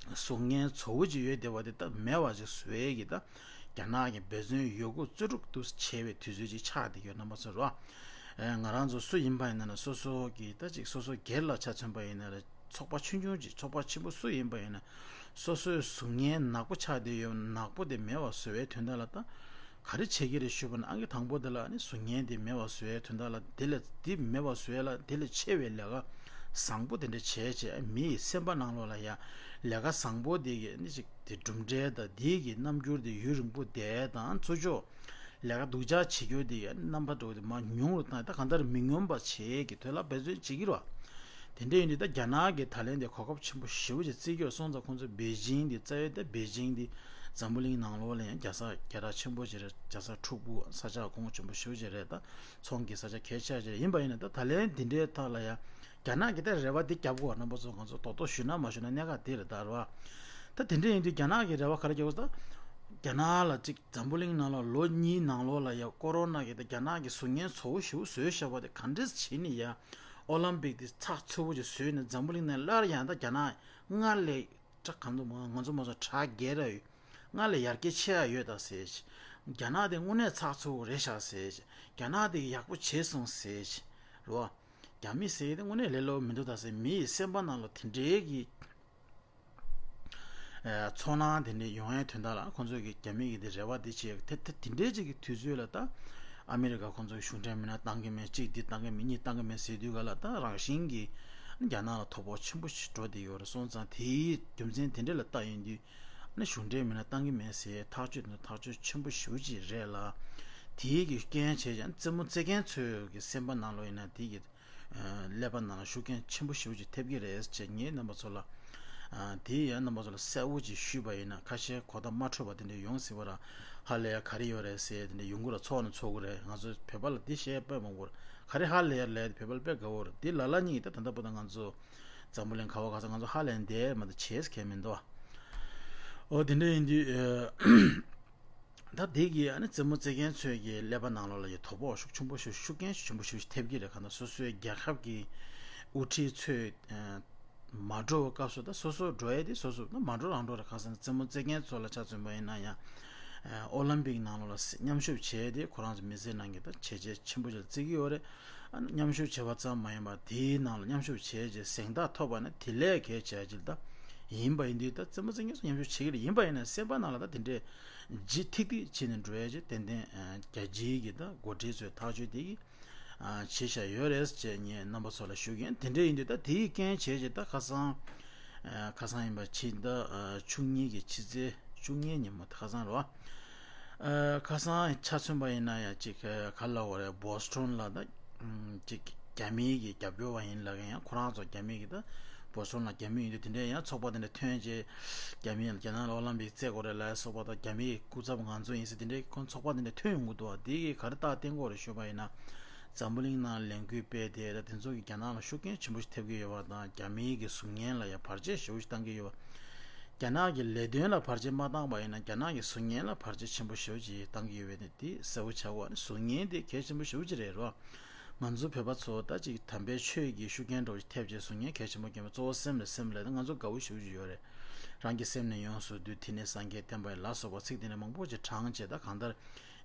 གཟུགས་བརྙན་བཟོ་བོ་ཅིག་ཡོད་བསྡད་པ་དེ་ད་མེད་པ་ཅིག་བཟོ་ཡས་ཀྱི་ད་རྒྱ་ནག་གི་འབད་བརྩོན་ཡོད་རྒུ་རྩལ་སྤྲུགས་འདུག་བྱས་པའི་དུས་ཚོད་ཅིག་ཆགས་བསྡད་ཡོད། རྣམ་པ་ཚོ་རོ། ཨེ། ང་རང་ཚོ་སུ་ཡིན་པ་ཡིན་ན་ལ་སོ་སོ་གི་ད་ཅིག་སོ་སོ་སྒེར་ལ་ཆ་མཚོན་པ་ཡིན་ན་ལ། ཚོགས་པ་ཆུང་ཆུང་ཅིག་ཚོགས་པ་ཆེན་པོ་སུ་ཡིན་པ་ཡིན་ན་སོ་སོའི་གཟུགས་བརྙན་ནག་པོ་ཆགས་བསྡད་ཡོད། ནག་པོ་དེ་མེད་པ་བཟོ་བའི་དོན་དག་ལ་ད་ག་རེ་བྱེད་ཀྱི་རེད་ཞུས་པ་ན། ཨང་ཀི་དང་པོ་དེ་ལ་ཨ་ནི་གཟུགས་བརྙན་དེ་མེད་པ་བཟོ་བའི་དོན་དག་ལ་དེ་ལས་དེ་མེད་པ་བཟོ་ཡ་ལ་དེ་ལས་ཆེ་བའི་ལས་ཀ་བཟང་པོ་དེ་འདྲ་བྱས་བྱས། མི་ཡི་སེམས་པ་ནང་ལོགས་ལ་ཡ་ལས་ཀ་བཟང་པོ་དེ་གི་ཨ་ནི་ཅིག་དེ་གྲུབ་འབྲས་དང་དེ་གི་རྣམ་འགྱུར་དེ་ཡུན་རིང་པོ་བསྡད་དང་ཚུར་ཕྱོགས། ལས་ཀ་སྡུག་ཅག་བྱེད་རྒྱུ་དེ་རྣམ་པ་འདྲ་བོ་དེ་མར་ཉུང་རུ་བཏང་། ད་གང་ལྟར་མི་སྙོམས་པ་བྱེད་ཀྱི་དོན་ལ་འབད་བརྩོན་བྱེད་ཀྱི་རེད་བ། དེ་འདྲ་ཡིན་དུས་ད་རྒྱ་ནག་གིས་ད་ལན་དེ་གོ་སྐབས་ཆེན་པོ་ཞེ་པོ་ཅིག་བརྩི་གི་ཡོད། སོང་ཙང་ཁོང་ཚོས་པེ་ཅིང་དེ་རྩ་བའི་ད་པེ་ཅིང་དེ་འཛམ་བུ་གླིང་ནང་ལོགས་ལ་ཡང་རྒྱལ་ས་རྒྱལ་ས་ཆེན་པོ་ཅིག་རེད། རྒྱལ་ས་འཁྲུག་པོ་ས་ཆ་གོང་ཆེན་པོ་ཞེ་པོ་ཅིག་རེད། ད་ཚོང་གི་ས་ཆ་གལ་ཆེ་ཅིག་རེད། ཡིན་པ་ཡིན་ན་ད་ད་ལན་དེ་འདྲའི་ཐོག་ལ་ཡང་རྒྱ་ནག་གིས་ད་རེ་བ་དེ་རྒྱབ་དགོས། རྣམ་པ་ཚོ་ང་ཚོ་རྡོག་རྡོག་ཞུས་ན་མ་ཞུས་ན་གནད་འགག་དེ་རེད་ད་རེད་བ། ད་དེ་འདྲ་ཡིན་དུས་རྒྱ་ནག་གིས་རེ་བ་ག་རེ་རྒྱག་དགོས་ད། རྒྱ་ནག་ལ་ཅིག་འཛམ་བུ་གླིང་ནང་ལ་ལོ་གཉིས་ནང་ལོགས་ལ་ཡ་ཀོ་རོ་ན་གི་ད་རྒྱ་ནག་གི་གཟུགས་བརྙན་བཟོ་བོ་ཞེ་པོ་བཟོས་བཞག་པ་དེ་ག་འདྲས་བྱས་ནས་ཡ་ཨོ་ལམ་པིག་དེ་ཚགས་ཚུད་པོ་ཅིག་བཟོས་ནས་འཛམ་བུ་གླིང་ནང་སླར་ཡང་ད་རྒྱ་ནག་སྔར་ལས་ད་གང་འདུག་མ་ང་ཚོ་མ་ཚོ་གྲ་རྒྱས་ར་ཡོད། སྔར་ལས་ཡར་རྒྱས་ཆེ་ཡ་ཡོད་ད་ཟེར་ཅིག་རྒྱ་ནག་དེ་དངོས་གནས་ཚགས་ཚུད་པོ་རེད་ཤག་ཟེར་ཅིག་རྒྱ་ནག་དེ་ཡག་པོ་བྱས་སོང་ཟེར་ཅིག་རེད་བ། རྒྱ་མི་ཟེར་དེ་དངོས་གནས་ལས་སླ་པོ་མི་འདུག་ད་ཟེར། མི་ཡི་སེམས་པ་ནང་ལ་དེ་འདྲའི་གི་ཚོར་སྣང་དེ་འདྲ་ཡོང་ཡའི་དོན་དག་ལ་ཁོང་ཚོས་ཀྱི་རྒྱ་མི་གི་དེ་རེ་བ་དེ་བྱས། དེ་དེ་དེ་འདྲའི་ཅིག་གི་དུས་ཚོད་ལ་ད་ཨ་མི་རི་ཀ་ཁོང་ཚོ་གི་གཞུང་འབྲེལ་མི་སྣ་བཏང་གི་མེད། གཅིག་འདི་བཏང་གི་མེད། གཉིས་བཏང་གི་མེད་ཟེར་དུས་ག་ལ་ད་རང་བཞིན་གྱི་རྒྱ་ནག་ལ་དོ་ཕོག་ཆེན་པོ་ཞིག་འགྲོ་བསྡད་ཡོད་རེད། སོང་ཙང་དེའི་རྒྱུ་མཚན་དེ་འདྲ་ལ་ལྟ་ཡོང་དུས་ ནི་གཞུང་འབྲེལ་མི་སྣ་བཏང་གི་མེད་ཟེར་ཐག་གཅོད་དེ་ཐག་གཅོད་ཆེན་པོ་ཞེ་པོ་ཅིག་རེད་ལ། དེའི་གི་རྐྱེན་བྱས་ཀྱང་རྩེད་མོ་རྩེ་མཁན་ཚོའི་གི་སེམས་པ་ནང་ལོགས་ཡིན་ན་དེའི་གི་ཀླད་པ་ནང་ལ་ཤུགས་རྐྱེན་ཆེན་པོ་ཞེ་པོ་ཅིག་ཐེབས་ཀྱི་རེད་ཅེས་ངས་རྣམ་པ་ཚོ་ལ། དེ་ཡང་རྣམ་པ་ཚོ་ལ་གསལ་བོ་ཅིག་ཞུས་པ་ཡིན་ན་ཁ་ཤས་གོ་བརྡ་མ་འཕྲོད་པ་དེ་འདྲ་ཡོང་སྲིད་པ་ར། ཧ་ལས་ཡ་ག་རེ་ཡོད་རེད་ཟེར་དེ་འདྲ་ཡོང་གི་ར། ཚོགས་ནས་ཚོགས་ཀྱི་རེད། ང་ཚོ་བོད་པ་ལ་འདི་བཤད་དཔེ་མང་པོ་རེད། ག་རེ་ཧ་ལས་ཡ་ལས་བོད་པ་ལ་དཔེ་དགའ་བོ་རེད། འདི་ལ་ལ་གཉིས་ཀྱིས་ད་ད་ལྟ་བར་དུ་ང་ཚོ་འཛམ་བུ་གླིང་ག་བ་ག་ས་ང་ཚོ་ཧ་ལས་འདས་མ་ད་བྱེད་ས་གལ་མི་འདུག་ཨ། འོ་དེ་འདྲ་ཡིན་དུས། ད་དེ་གི་ཨ་ནི་རྩེད་མོ་རྩེ་མཁན་ཚོའི་གི་ཀླད་པ་ནང་ལོགས་ལ་ཡི་དོ་ཕོག་ཤུགས་ཆེན་པོ་ཞིག་ཤུགས་རྐྱེན་ཆེན་པོ་ཞིག་ཐེབས་ཀྱི་རེད། ག་ན་སོ་སོའི་རྒྱལ་ཁབ་ཀྱི་དབུ་ཁྲིད་ཚོས་མ་འགྲོ་བའི་སྐབས་སུ་ད་སོ་སོ་འགྲོ་ཡས་དེ་སོ་སོ་ད་མ་འགྲོ་རང་འགྲོ་རེད། ཁ་སང་རྩེད་མོ་རྩེ་མཁན་ཚོ་ལ་ཆ་མཚོན་པ་ཡིན་ན་ཡང་ཨོ་ལམ་པིག་ནང་ལོགས་ལ་མཉམ་ཞུགས་བྱས་ཏེ་ཁོ་རང་ཚོ་མི་ཚེ་ནང་གི་ད་བྱས་རྗེས་ཆེན་པོ་ཞིག་བརྩི་གི་ཡོད་རེད། ཨ་ནི་མཉམ་ཞུགས་བྱས་པ་ཙམ་མ་ཡིན་པར་དེའི་ནང་ལ་མཉམ་ཞུགས་བྱས་རྗེས་གཟེངས་རྟགས་ཐོབ་པ་ནི་དེ་ལས་གལ་ཆེ་ཆེ་ད་ཡིན་པ་ཡིན་དུས། ད་རྩེད་མོ་རྩེ་མཁན་ཚོ་མཉམ་ཞུགས་བྱེད་ཀྱི་རེད། ཡིན་པ་ཡིན་ན་སེམས་པ་ནང་ལ་ད་དེ་འདྲའི་ལྗིད་ཐིག་ཐིག་བྱས་ནས་འགྲོ་ཡ་ཅིག་ཏན་ཏན་རྒྱལ་སྤྱིའི་གི་ད་འགོ་ཁྲིད་ཚོའི་ཐག་གཅོད་དེ་གི་བྱེད་བཞག་ཡོད་རེད་ཅེས་ངས་རྣམ་པ་ཚོ་ལ་ཞུ་གི་ཡིན། དེ་འདྲ་ཡིན་དུས་ད་དེའི་རྐྱེན་བྱས་རྗེས་ད་ཁ་སང་ཁ་སང་ཡིན་པ་ཕྱི་ཟླ་བཅུ་གཉིས་ཀྱི་ཕྱི་ཚེས་བཅུ་གཉིས་ཉིན་མོ་ད་ཁ་སང་རེད་བ། ཁ་སང་ཆ་མཚོན་པ་ཡིན་ན་ཡང་ཅིག་ག་ལ་བ་རེད། བོ་སི་ཊོན་ལ་ད་ཅིག་རྒྱ་མིའི་གི་རྒྱབ་སྐྱོར་བ་ཡིན་ལབ་མཁན་ཡང་ཁོ་རང་ཚོ་རྒྱ་མི་གི་ད་བོ་སི་ཊོན་ལ་རྒྱ་མི་ཡིན་དུས་དེ་འདྲའི་ཡང་ཚོགས་པ་དེ་འདྲ་ཐོན་རྗེས་རྒྱ་མི་ཡང་རྒྱ་ནག་ལ་ཨོ་ལམ་པིག་རྩེ་དགོས་རེད་ལབ་ཡ་སོགས་པ་དང་རྒྱ་མིའི་སྐུ་ཚབ་ང་ཚོ་ཡིན་ཟེར་དེ་འདྲའི་ཁོང་ཚོགས་པ་དེ་འདྲ་ཐོན་ཡོང་གི་འདུག་བ། དེ་གི་ག་རེ་རྟགས་བསྟན་གྱི་ཡོད་རེད་ཞུས་པ་ཡིན་ན་འཛམ་བུ་གླིང་ནང་ལས་འགུལ་སྤེལ་དེ་ད་དེ་ཚོ་གི་རྒྱ་ནག་ལ་ཤུགས་རྐྱེན་ཆེན་པོ་ཞིག་ཐེབས་ཀྱི་ཡོད་པ་དང་རྒྱ་མིའི་གི་གཟུགས་བརྙན་ལ་ཡང་བར་ཆད་ཞེ་པོ་ཞིག་བཏང་གི་ཡོད་པ། རྒྱ་ནག་གི་ལས་དོན་ལ་བར་ཆད་མ་བཏང་པ་ཡིན་ན་རྒྱ་ནག་གི་གཟུགས་བརྙན་ལ་བར་ཆད་ཆེན་པོ་ཞེ་པོ་ཅིག་བཏང་གི་ཡོད་པ་ནི་དེ་གསལ་པོ་ཆགས་པ་ནི་གཟུགས་བརྙན་དེ་གལ་ཆེན་པོ་ཞེ་པོ་ཅིག་རེད་རོ། ང་ཚོ་བོད་པ་ཚོ་ད་ཅིག་དམ་པའི་ཆོས་ཀྱི་ཤུགས་རྐྱེན་འདྲ་བོ་ཞིག་ཐེབས་རྗེས་གཟུགས་བརྙན་གལ་ཆེན་པོ་བརྒྱབ་པ་གཙོ་བོ་སེམས་ལ་སེམས་ལ་ད་ང་ཚོ་དགའ་བོ་ཞེ་པོ་ཅིག་ཡོད་རེད། རང་གི་སེམས་ནས་ཡོངས་སུ་བཏུད་དེ་ནས་སངས་རྒྱས་བསྟན་པ་ལ་སོགས་པ་ཚིག་དེ་འདྲ་མང་པོ་ཅིག་བགྲངས་བྱས་ད་གང་ལྟར།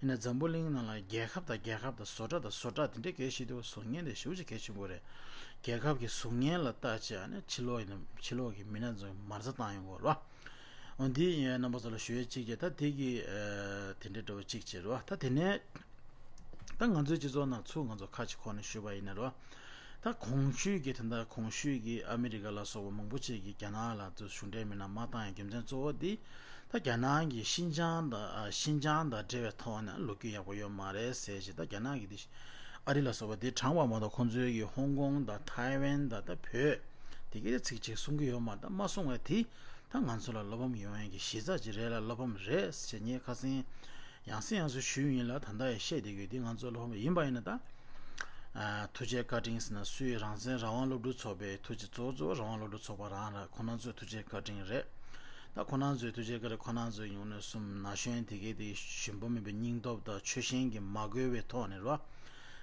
ཡིན་ན་འཛམ་བུ་གླིང་ནང་ལ་རྒྱལ་ཁབ་དང་རྒྱལ་ཁབ་དང་བཟོ་གྲྭ་དང་བཟོ་གྲྭ་དེ་འདྲའི་སྐད་བཤད་དུས་གཟུགས་བརྙན་དེ་ཞེ་པོ་ཅིག་གལ་ཆེན་པོ་རེད། རྒྱལ་ཁབ་ཀྱི་གཟུགས་བརྙན་ལ་བལྟ་བྱས་ཨ་ནི་ཕྱི་ལོགས་ཡིན་ན་ཕྱི་ལོགས་ཀྱི་མི་སྣ་ཚོ་མར་ཟ་བཏང་ཡོང་གི་རེད་བ། འོ་འདི་ཡིན་རྣམ་པ་ཚོ་ལ་ཞུ་ཡས་གཅིག་བྱས་ད་དེ་གི་དེ་འདྲའི་འདྲ་བོ་གཅིག་བྱས་རེད་བ། ད་དེ་ནས་ད་ང་ཚོའི་སྤྱི་ཚོགས་ནང་ཚུར་ང་ཚོ་ཁ་ཅིག་ཁོ་ནས་ཞུས་པ་ཡིན་ན་རེད་བ། ད་གོང་ཞུས་ཀྱི་ད་ལྟ་གོང་ཞུས་ཀྱི་ཨ་མི་རི་ཀ་ལ་སོགས་པ་མང་པོ་ཅིག་གིས་རྒྱ་ནག་ལ་ཚུར་གཞུང་འབྲེལ་མི་སྣ་མ་བཏང་ཡ་རྒྱུ་མཚན་གཙོ་བོ་འདི། ད་རྒྱ་ནག་གིས་ཤིན་ཅང་དང་ཨ་ཤིན་ཅང་དང་འབྲེལ་བའི་ཐོག་ནས་ལོ་རྒྱུས་ཡག་པོ་ཡོད་མ་རེད་ཟེར་ཞིག་ད་རྒྱ་ནག་གིས་འདི་ཨ་རི་ལ་སོགས་པ་འདི་དྲངས་པ་མ་གཏོགས་ཁོང་ཚོའི་གི་ཧོང་ཀོང་དང་ཐའེ་ཝན་དང་ད་བོད་དེ་གའི་ཚིག་གཅིག་གསུང་གི་ཡོད་མ་རེད། ད་མ་གསུང་བས་དེ་ད་ང་ཚོ་ལ་བློ་ཕམ་ཡོང་ཡས་ཀྱི་གཞི་རྩ་ཅིག་རེད་ལ་བློ་ཕམ་རེད་ཟེར་ངས་ཁ་སང་ཡང་སེ་ཡང་སེ་ཞུས་ཡིན་ལ་ད་ལྟ་ཡང་བཤད་བསྡད་ཀྱི་ཡོད། འདི་ང་ཚོ་བློ་ཕམ་ཡིན་པ་ཡིན་ན་ད། ཨ་ཐུགས་རྗེ་བཀའ་དྲིན་ཟེར་ན་སུའི་རང་བཙན་རང་དབང་སློབ་ཕྲུག་ཚོགས་པའི་ཐུགས་རྗེ་གཙོ་བོ་གཙོ་བོ་རང་དབང་སློབ་ཕྲུག་ཚོགས་པ་རང་རེད། ཁོང་རྣམ་ཚོའི་ཐུགས་རྗེ་བཀའ་དྲིན་རེད། ད་ཁོང་རྣམ་ཚོའི་ཐུགས་རྗེ་བཀའ་དྲིན་ཁོང་རྣམ་ཚོའི་ཡོང་ནས་གསུམ་ན་གཞོན་དེ་གའི་དེ་ཞུམ་པ་མེད་པའི་སྙིང་སྟོབས་དང་ཆོད་ཤེས་ཀྱི་མ་རྒོལ་བའི་ཐོག་ནས་རེད་བ།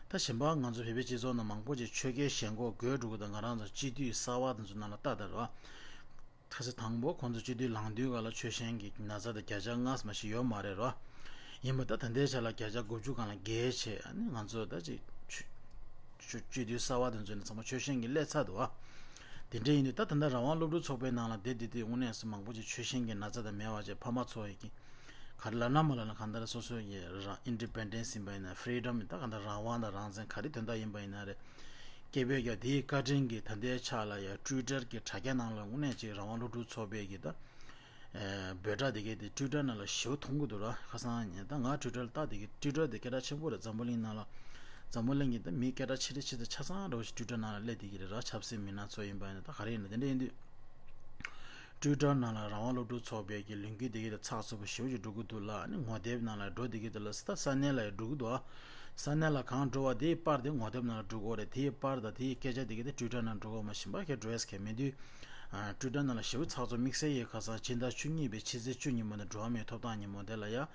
ད་གཞན་པ་ང་ཚོ་བོད་པའི་སྤྱི་ཚོགས་ནང་མང་པོ་ཅིག་ཆོལ་ཁའི་ཞེན་ཁོག་རྒོད་འགྲོ་གི་འདུག་ང་རང་ཚོ་སྤྱི་འཐུས་གསར་བ་དེ་ཚོ་ནང་ལ་ལྟ་དང་རེད་བ། ཁ་སང་དང་པོ་ཁོང་ཚོ་སྤྱི་འཐུས་ལངས་དུས་ག་ལ་ཆོད་ཤེས་ཀྱི་ན་ཚ་དང་བརྒྱ་ཆ་ལྔ་ཙམ་ཞིག་ཡོད་མ་རེད་རོ། ཡིན་པ་ད་ད་ལྟའི་ཆ་ལ་བརྒྱ་ཆ་དགུ་བཅུ་སྒང་ལ་བརྒལ་བྱས་ཨ་ནི་ང་ཚོ་ད་ཅིག་ཆོ་ཆོ་སྤྱི་འཐུས་གསར་བ་དེ་ཚོ་ནི་ཚང་མ་ཆོད་ཤེས་ཀྱི་སླེབས་ཚར་འདུག་ཨ། དེ་འདྲ་ཡིན་དུས་ད་ད་ལྟ་རང་དབང་སློབ་ཕྲུག་ཚོགས་པའི་ནང་ལ་བསྡད་བསྡད་དུས་དངོས་གནས་སུ་མང་པོ་ཅིག་ཆོད་ཤེས་ཀྱི་ན་ཚ་དང་མེད་པ་བྱས་ཕ་མ་ཚོ་ཡི་གི་ག་རེ་ལབ་ན་མ་ལབ་ན་གང་ལྟར་སོ་སོ་ཡི་རང་ཨིན་ཌི་པེན་ཌེན་སི་ཡིན་པ་ཡིན་ན་ཕི་རི་ཌམ་ཡིན་ད་གང་ལྟར་རང་དབང་དང་རང་བཙན་ག་རེ་དོན་དག་ཡིན་པ་ཡིན་ན་རེད། སྐད་འབོད་རྒྱག་དེའི་བཀའ་དྲིན་གྱིས་ད་ལྟའི་ཆ་ལ་ཡང་ཊུའི་ཊར་གྱི་དྲ་རྒྱ་ནང་ལ་དངོས་གནས་ཅིག་རང་དབང་སློབ་ཕྲུག་ཚོགས་པའི་གི་ད་འབོད་སྒྲ་དེ་གའི་དེ་ཊུའི་ཊར་ནང་ལ་ཞེ་པོ་མཐོང་གི་འདུག་ར། ཁ་སང་ཉིན་ད་ང་ཊུའི་ཊར་ལ་ལྟ་དེ་གི་ཊུའི་ཊར་དེ་སྐད་གྲགས་ཆེན་པོ་རེད། འཛམ་བུ་གླིང་ནང་ལ་འཛམ་བུ་གླིང་གི་ད་མི་སྐད་གྲགས་ཆེ་རེ་ཆེ་ད་ཆ་ཚང་འདྲ་བོ་ཞིག་ཊུའི་ཊར་ནང་ལ་སླེབས་བསྡད་ཀྱི་རེད་ར། ཆབ་སྲིད་མི་སྣ་ཚོ་ཡིན་པ་ཡིན་ན་ད་ག་རེ་ཡིན་ན་དེ་འདྲ་ཡིན་དུས། ཊུའི་ཊར་ནང་ལ་རང་དབང་སློབ་ཕྲུག་ཚོགས་པའི་གི་ལས་འགུལ་དེ་གའི་དེ་ཚགས་ཚུད་པོ་ཞེ་པོ་ཅིག་འགྲོ་གི་འདུག་ལ། ཨ་ནི་ངོ་དེབ་ནང་ལ་འགྲོ་དེ་གའི་དེ་ལ་ས་ས་གནས་ལ་ཡང་འགྲོ་གི་འདུག་ཨ། ས་གནས་ལ་གང་འགྲོ་བ་དེའི་པར་དེ་ངོ་དེབ་ནང་ལ་འགྲོ་གི་ཡོད་རེད། དེའི་པར་དང་དེའི་སྐད་ཆ་དེ་གའི་དེ་ཊུའི་ཊར་ནང་འགྲོ་གི་ཡོད་མ་གཞན་པ་གའི་འགྲོ་ཡས་གང་མེད་དུས། ཨ་ཊུའི་ཊར་ནང་ལ་ཞེ་པོ་ཚགས་ཚུད་དམིགས་བསལ་ཡིན། ཁ་སང་ཕྱི་ཟླ་བཅུ་གཉིས་པའི་ཕྱི་ཚེས་བཅུ་ཉིན་མོ་ནས་འགྲོ་བ་མིའི་ཐོབ་ཐང་ཉིན་མོ་དེ་ལ་ཡང་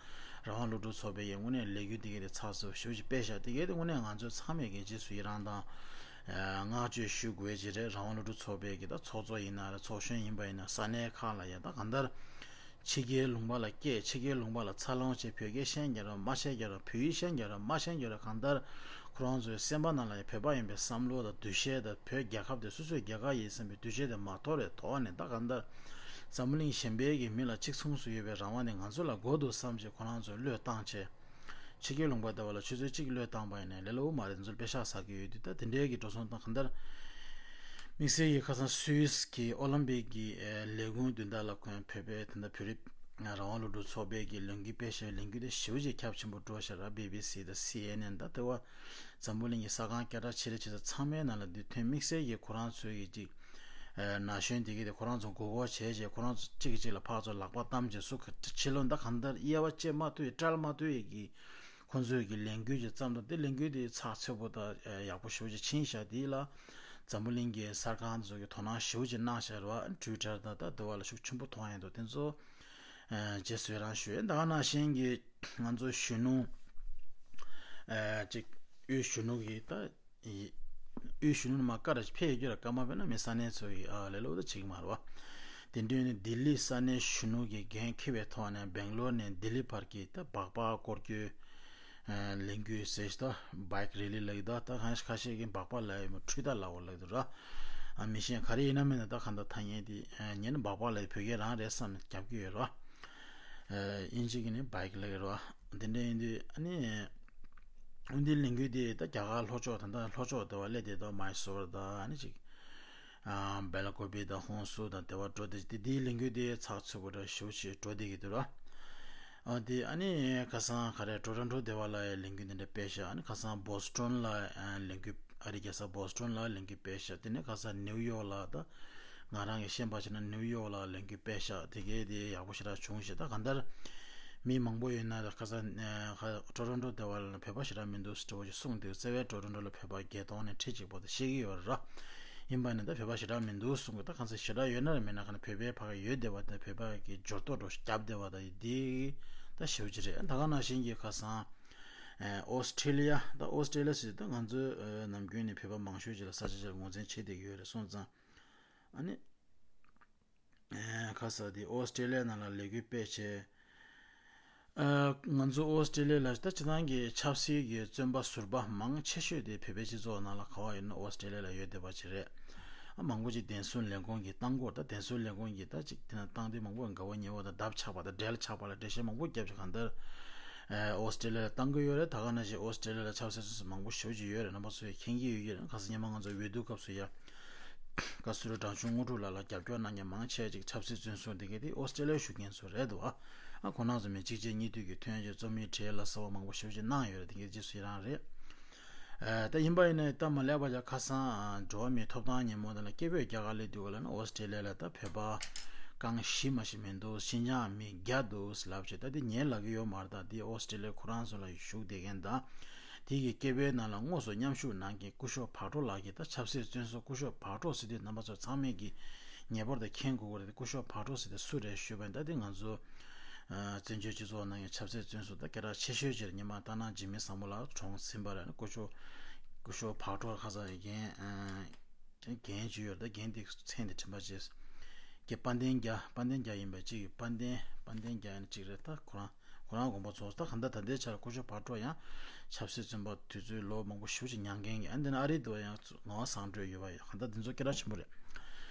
རང་དབང་སློབ་ཕྲུག་ཚོགས་པའི་ཡང་དངོས་གནས་ལས་འགུལ་དེ་གའི་དེ་ཚགས་ཚུད་ཞེ་པོ་ཅིག་སྤེལ་བཞག་དེ་གའི་དེ་དངོས་གནས་ང་ཚོ་ཚང་མས་གི་རྗེས་སུ་ཡི་རང་དང་། བསྔགས་བརྗོད་ཞུ་དགོས་ཀྱི་རེད། རང་དབང་སློབ་ཕྲུག་ཚོགས་པའི་གི་ད་ཚོགས་གཙོ་ཡིན་ན་རེད། ཚོགས་གཞོན་ཡིན་པ་ཡིན་ན་ས་གནས་ཁག་ལ་ཡ་ད་གང་ལྟར་ཕྱི་རྒྱལ་ལུང་པ་ལ་སྐྱེས། ཕྱི་རྒྱལ་ལུང་པ་ལ་འཚར་ལོངས་བྱས། བོད་སྐད་བཤད་མཁན་རེད་མ་བཤད་མཁན་རེད། བོད་ཡིག་བཤད་མཁན་རེད་མ་བཤད་མཁན་རེད། གང་ལྟར་ཁོ་རང་ཚོའི་སེམས་པ་ནང་ལ་ཡ་བོད་པ་ཡིན་པའི་བསམ་བློ་དང་འདུ་ཤེས་དང་བོད་རྒྱལ་ཁབ་དེ་སོ་སོའི་རྒྱལ་ཁབ་ཡིན་བསམ་པའི་འདུ་ཤེས་དེ་མ་དོར་བའི་ཐོག་ནས་ད་གང་ལྟར་འཛམ་བུ་གླིང་གཞན་པའི་གི་མི་ལ་གཅིག་མཚུངས་སུ་ཡོད་པའི་རང་དབང་དེ་ང་ཚོ་ལ་དགོས་འདུག་བསམ་བྱས་ཁོ་རང་ཚོས་བློས་བཏང་བྱས། ཕྱི་རྒྱལ་ལུང་པ་ལྟ་བུ་ལ་ཆུ་ཚོད་གཅིག་བློས་བཏང་པ་ཡིན་ན་ལས་སླ་པོ་མ་རེད། ཚོར་དཔེ་ཤག་ཟ་གི་ཡོད་དུས་ད་དེ་འདྲའི་གི་འགྲོ་སོང་དང་གང་ལྟར་དམིགས་བསལ་གྱི་ཁ་སང་སུད་སི་གི་ཨོ་ལིམ་པིག་གི་ལས་ཁུངས་མདུན་ཐང་ལ་ཁོང་བོད་པའི་ད་ལྟ་བོད་རིགས་ རང་དབང་སློབ་ཕྲུག་ཚོགས་པའི་གི་ལས་འགུལ་སྤེལ་བཞག་པའི་ལས་འགུལ་དེ་ཞེ་པོ་ཅིག་ཁྱབ་ཆེན་པོ་འགྲོ་བཞག་ར། བི་བི་སི་དང་སི་ཨེན་ཨེན་དང་དེ་བ་འཛམ་བུ་གླིང་གི་གསར་ཁང་སྐད་གྲགས་ཆེ་རིགས་ཆེ་ས་ཚང་མའི་ནང་ལ་འདི་ཐོན། དམིགས་བསལ་གྱི་ཁོ་རང་ཚོའི་གི་ཅིག་ན་གཞོན་དེ་གི་དེ་ཁོ་རང་ཚོ་མགོ་སྐོར་བྱས་བྱས། ཁོ་རང་ཚོ་གཅིག་གིས་གཅིག་ལ་ཕར་ཚུར་ལག་པ་བསྡམས་བྱས། སུ་ག་ཕྱི་ལོགས་ད་གང་ལྟར་དབྱེ་བ་ཕྱེ་མ་ཐུབ་པའི་བཀྲལ་མ་ཐུབ་པའི་གི་ཁོང་ཚོའི་གི་ལས་འགུལ་གྱི་བརྩམས་དང་། དེ་ལས་འགུལ་དེ་ཚགས་ཚུད་པོ་དང་ཡག་པོ་ཞེ་པོ་ཅིག་ཕྱིན་བཞག་དེ་ལ་འཛམ་བུ་གླིང་གི་གསར་ཁང་ཚོ་གི་དོ་སྣང་ཞེ་པོ་ཅིག་གནང་བཞག་རེད་བ། ཊུའི་ཊར་དང་ད་དེ་བ་ལ་ཤུགས་ཆེན་པོ་མཐོང་ཡ་འདུག་དེ་ཚོ་རྗེས་སུ་ཡི་རང་ཞུ་ཡ། ད་ག་ནང་བཞིན་གྱི་ང་ཚོ་གཞོན་ནུ་ཅིག་དབུས་གཞོན་ནུ་གི་ད་དབུས་གཞོན་ནུ་མ་ཀ་ར་ཕེབས་ཡོད་རྒྱུ་ར། ཀ་མ་ཕེབས་ན་མི་ས་གནས་ཚོ་ཡི་ཨ་ལས་ལོ་ད་བྱེད་ཀྱི་མ་རེད་བ། དེ་འདྲ་ཡིན་ན་ལྡི་ལི་ས་གནས་གཞོན་ནུ་གི་འགན་འཁྱེར་བའི་ཐོག་ནས་སྦེང་ལོར་ནས་ལྡི་ལི་བར་གྱི་ད་སྦག་སྦག་སྐོར་སྐྱོད་ལས་འགུལ་ཟེར་ཞིག་ད་བྷའིཀ་རེ་ལི་ལབ་ཀྱི་འདུག་ད་ཁ་ཤས་ཁ་ཤས་ཀྱིས་སྦག་སྦག་ལབ་ཡོད་མོད། འཕྲུལ་རྟ་ལབ་དགོས་ལབ་ཀྱི་འདུག་ར། ཨ་མི་ཤེས། ག་རེ་ཡིན་ན་མིན་ན་ད་གང་ལྟར་ཐ་སྙད་དེ་ཉན་ན་སྦག་སྦག་ལབ་བོད་སྐད་རང་རེད་བསམ་ནས་རྒྱབ་ཀྱི་ཡོད་ར། ཨིན་ཇི་གི་ནི་བྷའིཀ་ལབ་ཀྱི་ར། དེ་འདྲ་ཡིན་དུས་ཨ་ནི་འདི་ལས་འགུལ་དེ་ད་རྒྱ་གར་ལྷོ་ཕྱོགས་ད་ལྟ་ལྷོ་ཕྱོགས་དེ་བ་སླེབས་དེ་ད་མའི་སོར་ད་ཨ་ནི་ཅིག་ཨ་སྦེ་ལ་ཀོ་པི་དང་ཧོན་སུར་དང་དེ་བ་འགྲོ་དེ་དེ་དེའི་ལས་འགུལ་དེ་ཚགས་ཚུད་པོ་འདྲ་ཞེ་པོ་ཅིག་འགྲོ་བསྡད་ཀྱི་འདུག་ར། ཨ་དེ་ཨ་ནི་ཁ་སང་ག་རེ་ཊོ་རོན་ཊོ་དེ་བ་ལ་ཡང་ལས་འགུལ་དེ་འདྲ་སྤེལ་ཤག་ཨ་ནི་ཁ་སང་བོ་སི་ཊོན་ལ་ཨ་ལས་འགུལ་ཨ་རི་རྒྱལ་ས་བོ་སི་ཊོན་ལ་ལས་འགུལ་སྤེལ་ཤག་དེ་ནས་ཁ་སང་ནིའུ་ཡོག་ལ་ད་ང་རང་གི་ཤེས་པ་བྱས་ན་ནིའུ་ཡོག་ལ་ལས་འགུལ་སྤེལ་ཤག་དེ་གའི་དེ་ཡག་པོ་ཞེ་དྲག་བྱུང་ཞེས། ད་གང་ལྟར་མི་མང་པོ་ཡོད་ན་ད་ཁ་སང་ཁ་ཊོ་རོན་ཊོ་དེ་བ་ལ་བོད་པ་ཞེ་དྲག་མི་འདུག་ཟེར་བ་ཞིག་གསུངས་འདུག་བརྩེ་བའི་ཊོ་རོན་ཊོ་ལ་བོད་པ་བརྒྱད་སྟོང་ནས་ཁྲི་གཅིག་པོ་དེ་བཤད་ཀྱི་ཡོད་ར། ཡིན་པ་ནི་ད་བོད་པ་ཞེ་དྲག་མི་འདུག་གསུང་གི། ད་གང་ཟེར་ཞེ་དྲག་ཡོད་ན་ར་མེད་ན་ག་ནི་བོད་པའི་ཕ་གི་ཡོད་བསྡད་པ་དང་བོད་པ་གི་འབྱོར་ཐོ་འགྲོ་རྒྱབ་བསྡད་པ་དང་འདི་ད་ཞེ་པོ་ཅིག་རེད། ད་ག་ནང་བཞིན་གྱི་ཁ་སང་ཨོ་སི་ཁྲི་ལི་ཡ། ད་ཨོ་སི་ཁྲི་ལི་ཡ་ཟེར་ད་ང་ཚོའི་ནམ་རྒྱུན་ནས་བོད་པ་མང་ཤོས་ཅིག་ལ་ས་ཆ་ཅིག་ལ་ངོས་འཛིན་བྱེད་བསྡད་ཀྱི་ཡོད་རེད་སོང་ཙང་། ཨ་ནི་ཁ་ས་དེ་ཨོ་སི་ཁྲི་ལི་ཡ་ནང་ལ་ལས་འགུལ་སྤེལ་བྱས། ཨ་ང་ཚོ་ཨོ་སི་ཁྲི་ལི་ཡ་ལ་ད་སྤྱི་བཏང་གི་ཆབ་སྲིད་ཀྱི་བཙོན་པ་ཟུར་པ་མང་ཆེ་ཤོས་དེ་བོད་པའི་སྤྱི་ཚོགས་ནང་ལ་ག་བ་ཡོད་ན་ཨོ་སི་ཁྲི་ལི་ཡ་ལ་ཡོད་བསྡད་པ་ཅིག་རེད། ཨ་མང་པོ་ཅིག་བདེན་སྲུང་ལས་ཁུངས་ཀྱིས་བཏང་གི་ཡོད་རེད། ད་བདེན་སྲུང་ལས་ཁུངས་ཀྱིས་ད་ཅིག་དེ་ན་བཏང་དུས་མང་པོ་དགའ་བོ་ཉེ་བོ་དང་རྡབ་ཆགས་པ་དང་འབྲེལ་ཆགས་པ་ལ་འགྲེལ་བཤད་མང་པོ་བརྒྱབ་ཅིག་གང་ལྟར་ཨོ་སི་ཁྲི་ལི་ཡ་ལ་བཏང་གི་ཡོད་རེད། ད་ག་ནང་བཞིན་ཨོ་སི་ཁྲི་ལི་ཡ་ལ་ཆབ་སྲིད་བཙོན་ཟུར་མང་པོ་ཞེ་པོ་ཅིག་ཡོད་རེད། རྣམ་པ་ཚོས་མཁྱེན་གྱི་ཡོད་ཀྱི་རེད། ཁ་སང་ཉི་མ་ང་ཚོ་འོས་བསྡུ་སྐབས་སུ་ཡ། བཀའ་ཟུར་དྲག་ཆུང་དངོས་གྲུབ་ལགས་ལ་རྒྱབ་སྐྱོར་གནང་མཁན་མང་ཆེ་ཅིག་ཆབ་སྲིད་བཙོན་ཟུར་འདི་གའི་དེ་ཨོ་སི་ཀྲི་ལི་ཡ་བཞུགས་མཁན་ཚོ་རེད་འདུག་ཨ། ཨ་ཁོང་རྣམ་ཚོ་མི་གཅིག་རྗེས་གཉིས་མཐུད་ཀྱི་ཐོན་རྗེས་རྩོམ་ཡིག་བྲིས་ལ་གསལ་བ་མང་པོ་ཞེ་པོ་ཅིག་གནང་ཡོད་རེད། དེ་གའི་རྗེས་སུ་ཡི་རང་རེད། ཨ་ད་ཡིན་པ་ཡིན་ན་སྟབས་མ་ལེགས་པ་ལ་ཁ་སང་འགྲོ་བ་མིའི་ཐོབ་ཐང་ཉིན་མོ་དེ་ལ་སྐད་འབོད་རྒྱག་ག་སླེབས་དུས་ག་ལ་ནི་ཨོ་སི་ཀྲི་ལི་ཡ་ལ་ད་བོད་པ་རྐང་བཞི་མ་ཞིག་མི་འདུག་ཤིན་ཅང་མི་བརྒྱ་འདུག་ལབ་བྱས། ད་དེ་ངས་ལབ་ཀྱི་ཡོད་མ་རེད། ད་དེ་ཨོ་སི་ཀྲི་ལི་ཡ་ཁོ་རང་ཚོ་ལ་བཞུགས་བསྡད་མཁན་དང་། དེ་གི་སྐད་འབོད་ནང་ལ་དངོས་སུ་མཉམ་ཞུགས་གནང་མཁན་སྐུ་ཞབས་བག་གྲོ་ལགས་ཀྱིས། ད་ཆབ་སྲིད་བཙོན་ཟུར་སྐུ་ཞབས་བག་གྲོ་ཟེར་དུས་རྣམ་པ་ཚོ་ཚང་མས་ཀྱིས་ངེས་པར་དུ་མཁྱེན་དགོས་ཀྱི་རེད། སྐུ་ཞབས་བག་གྲོ་ཟེར་དུས་སུ་རེད་ཞུས་པ་ཡིན། ད་དེ་ང་ཚོ་ཨ་བཙན་བྱོལ་སྤྱི་ཚོགས་ནང་གི་ཆབ་སྲིད་བཙོན་ཟུར་ད་སྐད་གྲགས་ཆེ་ཤོས་ཅིག་རེད། སྔོན་མ་སྟག་ནག་འཇིགས་མེད་བཟང་མོ་ལགས་གྲོངས་ཟིན་པ་རེད། སྐུ་ཞབས་སྐུ་ཞབས་བག་གྲོ་ཁ་ས་རྒན་ཨ་རྒན་ཅིག་ཡོད་རེད། ད་རྒན་དེ་མཚན་དེ་དྲན་པ་བརྗེད། དཔལ་ལྡན་རྒྱལ། དཔལ་ལྡན་རྒྱལ་ཡིན་པ་གཅིག་གིས། དཔལ་ལྡན། དཔལ་ལྡན་རྒྱལ་ཡིན་གཅིག་རེད། ད་ཁོ་རང་ཁོ་རང་དགོངས་པ་རྫོགས། ད་གང་ལྟར་ད་ལྟའི་ཆར་སྐུ་ཞབས་བག་གྲོ་ཡང་ཆབ་སྲིད་བཙོན་པ་དུས་ཚོད་ལོ་མང་པོ་ཞེ་པོ་ཅིག་མྱངས་མཁན་གྱི། ཨ་འདི་ན་ཨ་རི་དུ་ཡང་ངག་དབང་བཟང་གྲོལ་ཡོད་པ་ཡོད། གང་ལྟར་འདི་ཚོ་སྐད་གྲགས་ཆེན་པོ་རེད།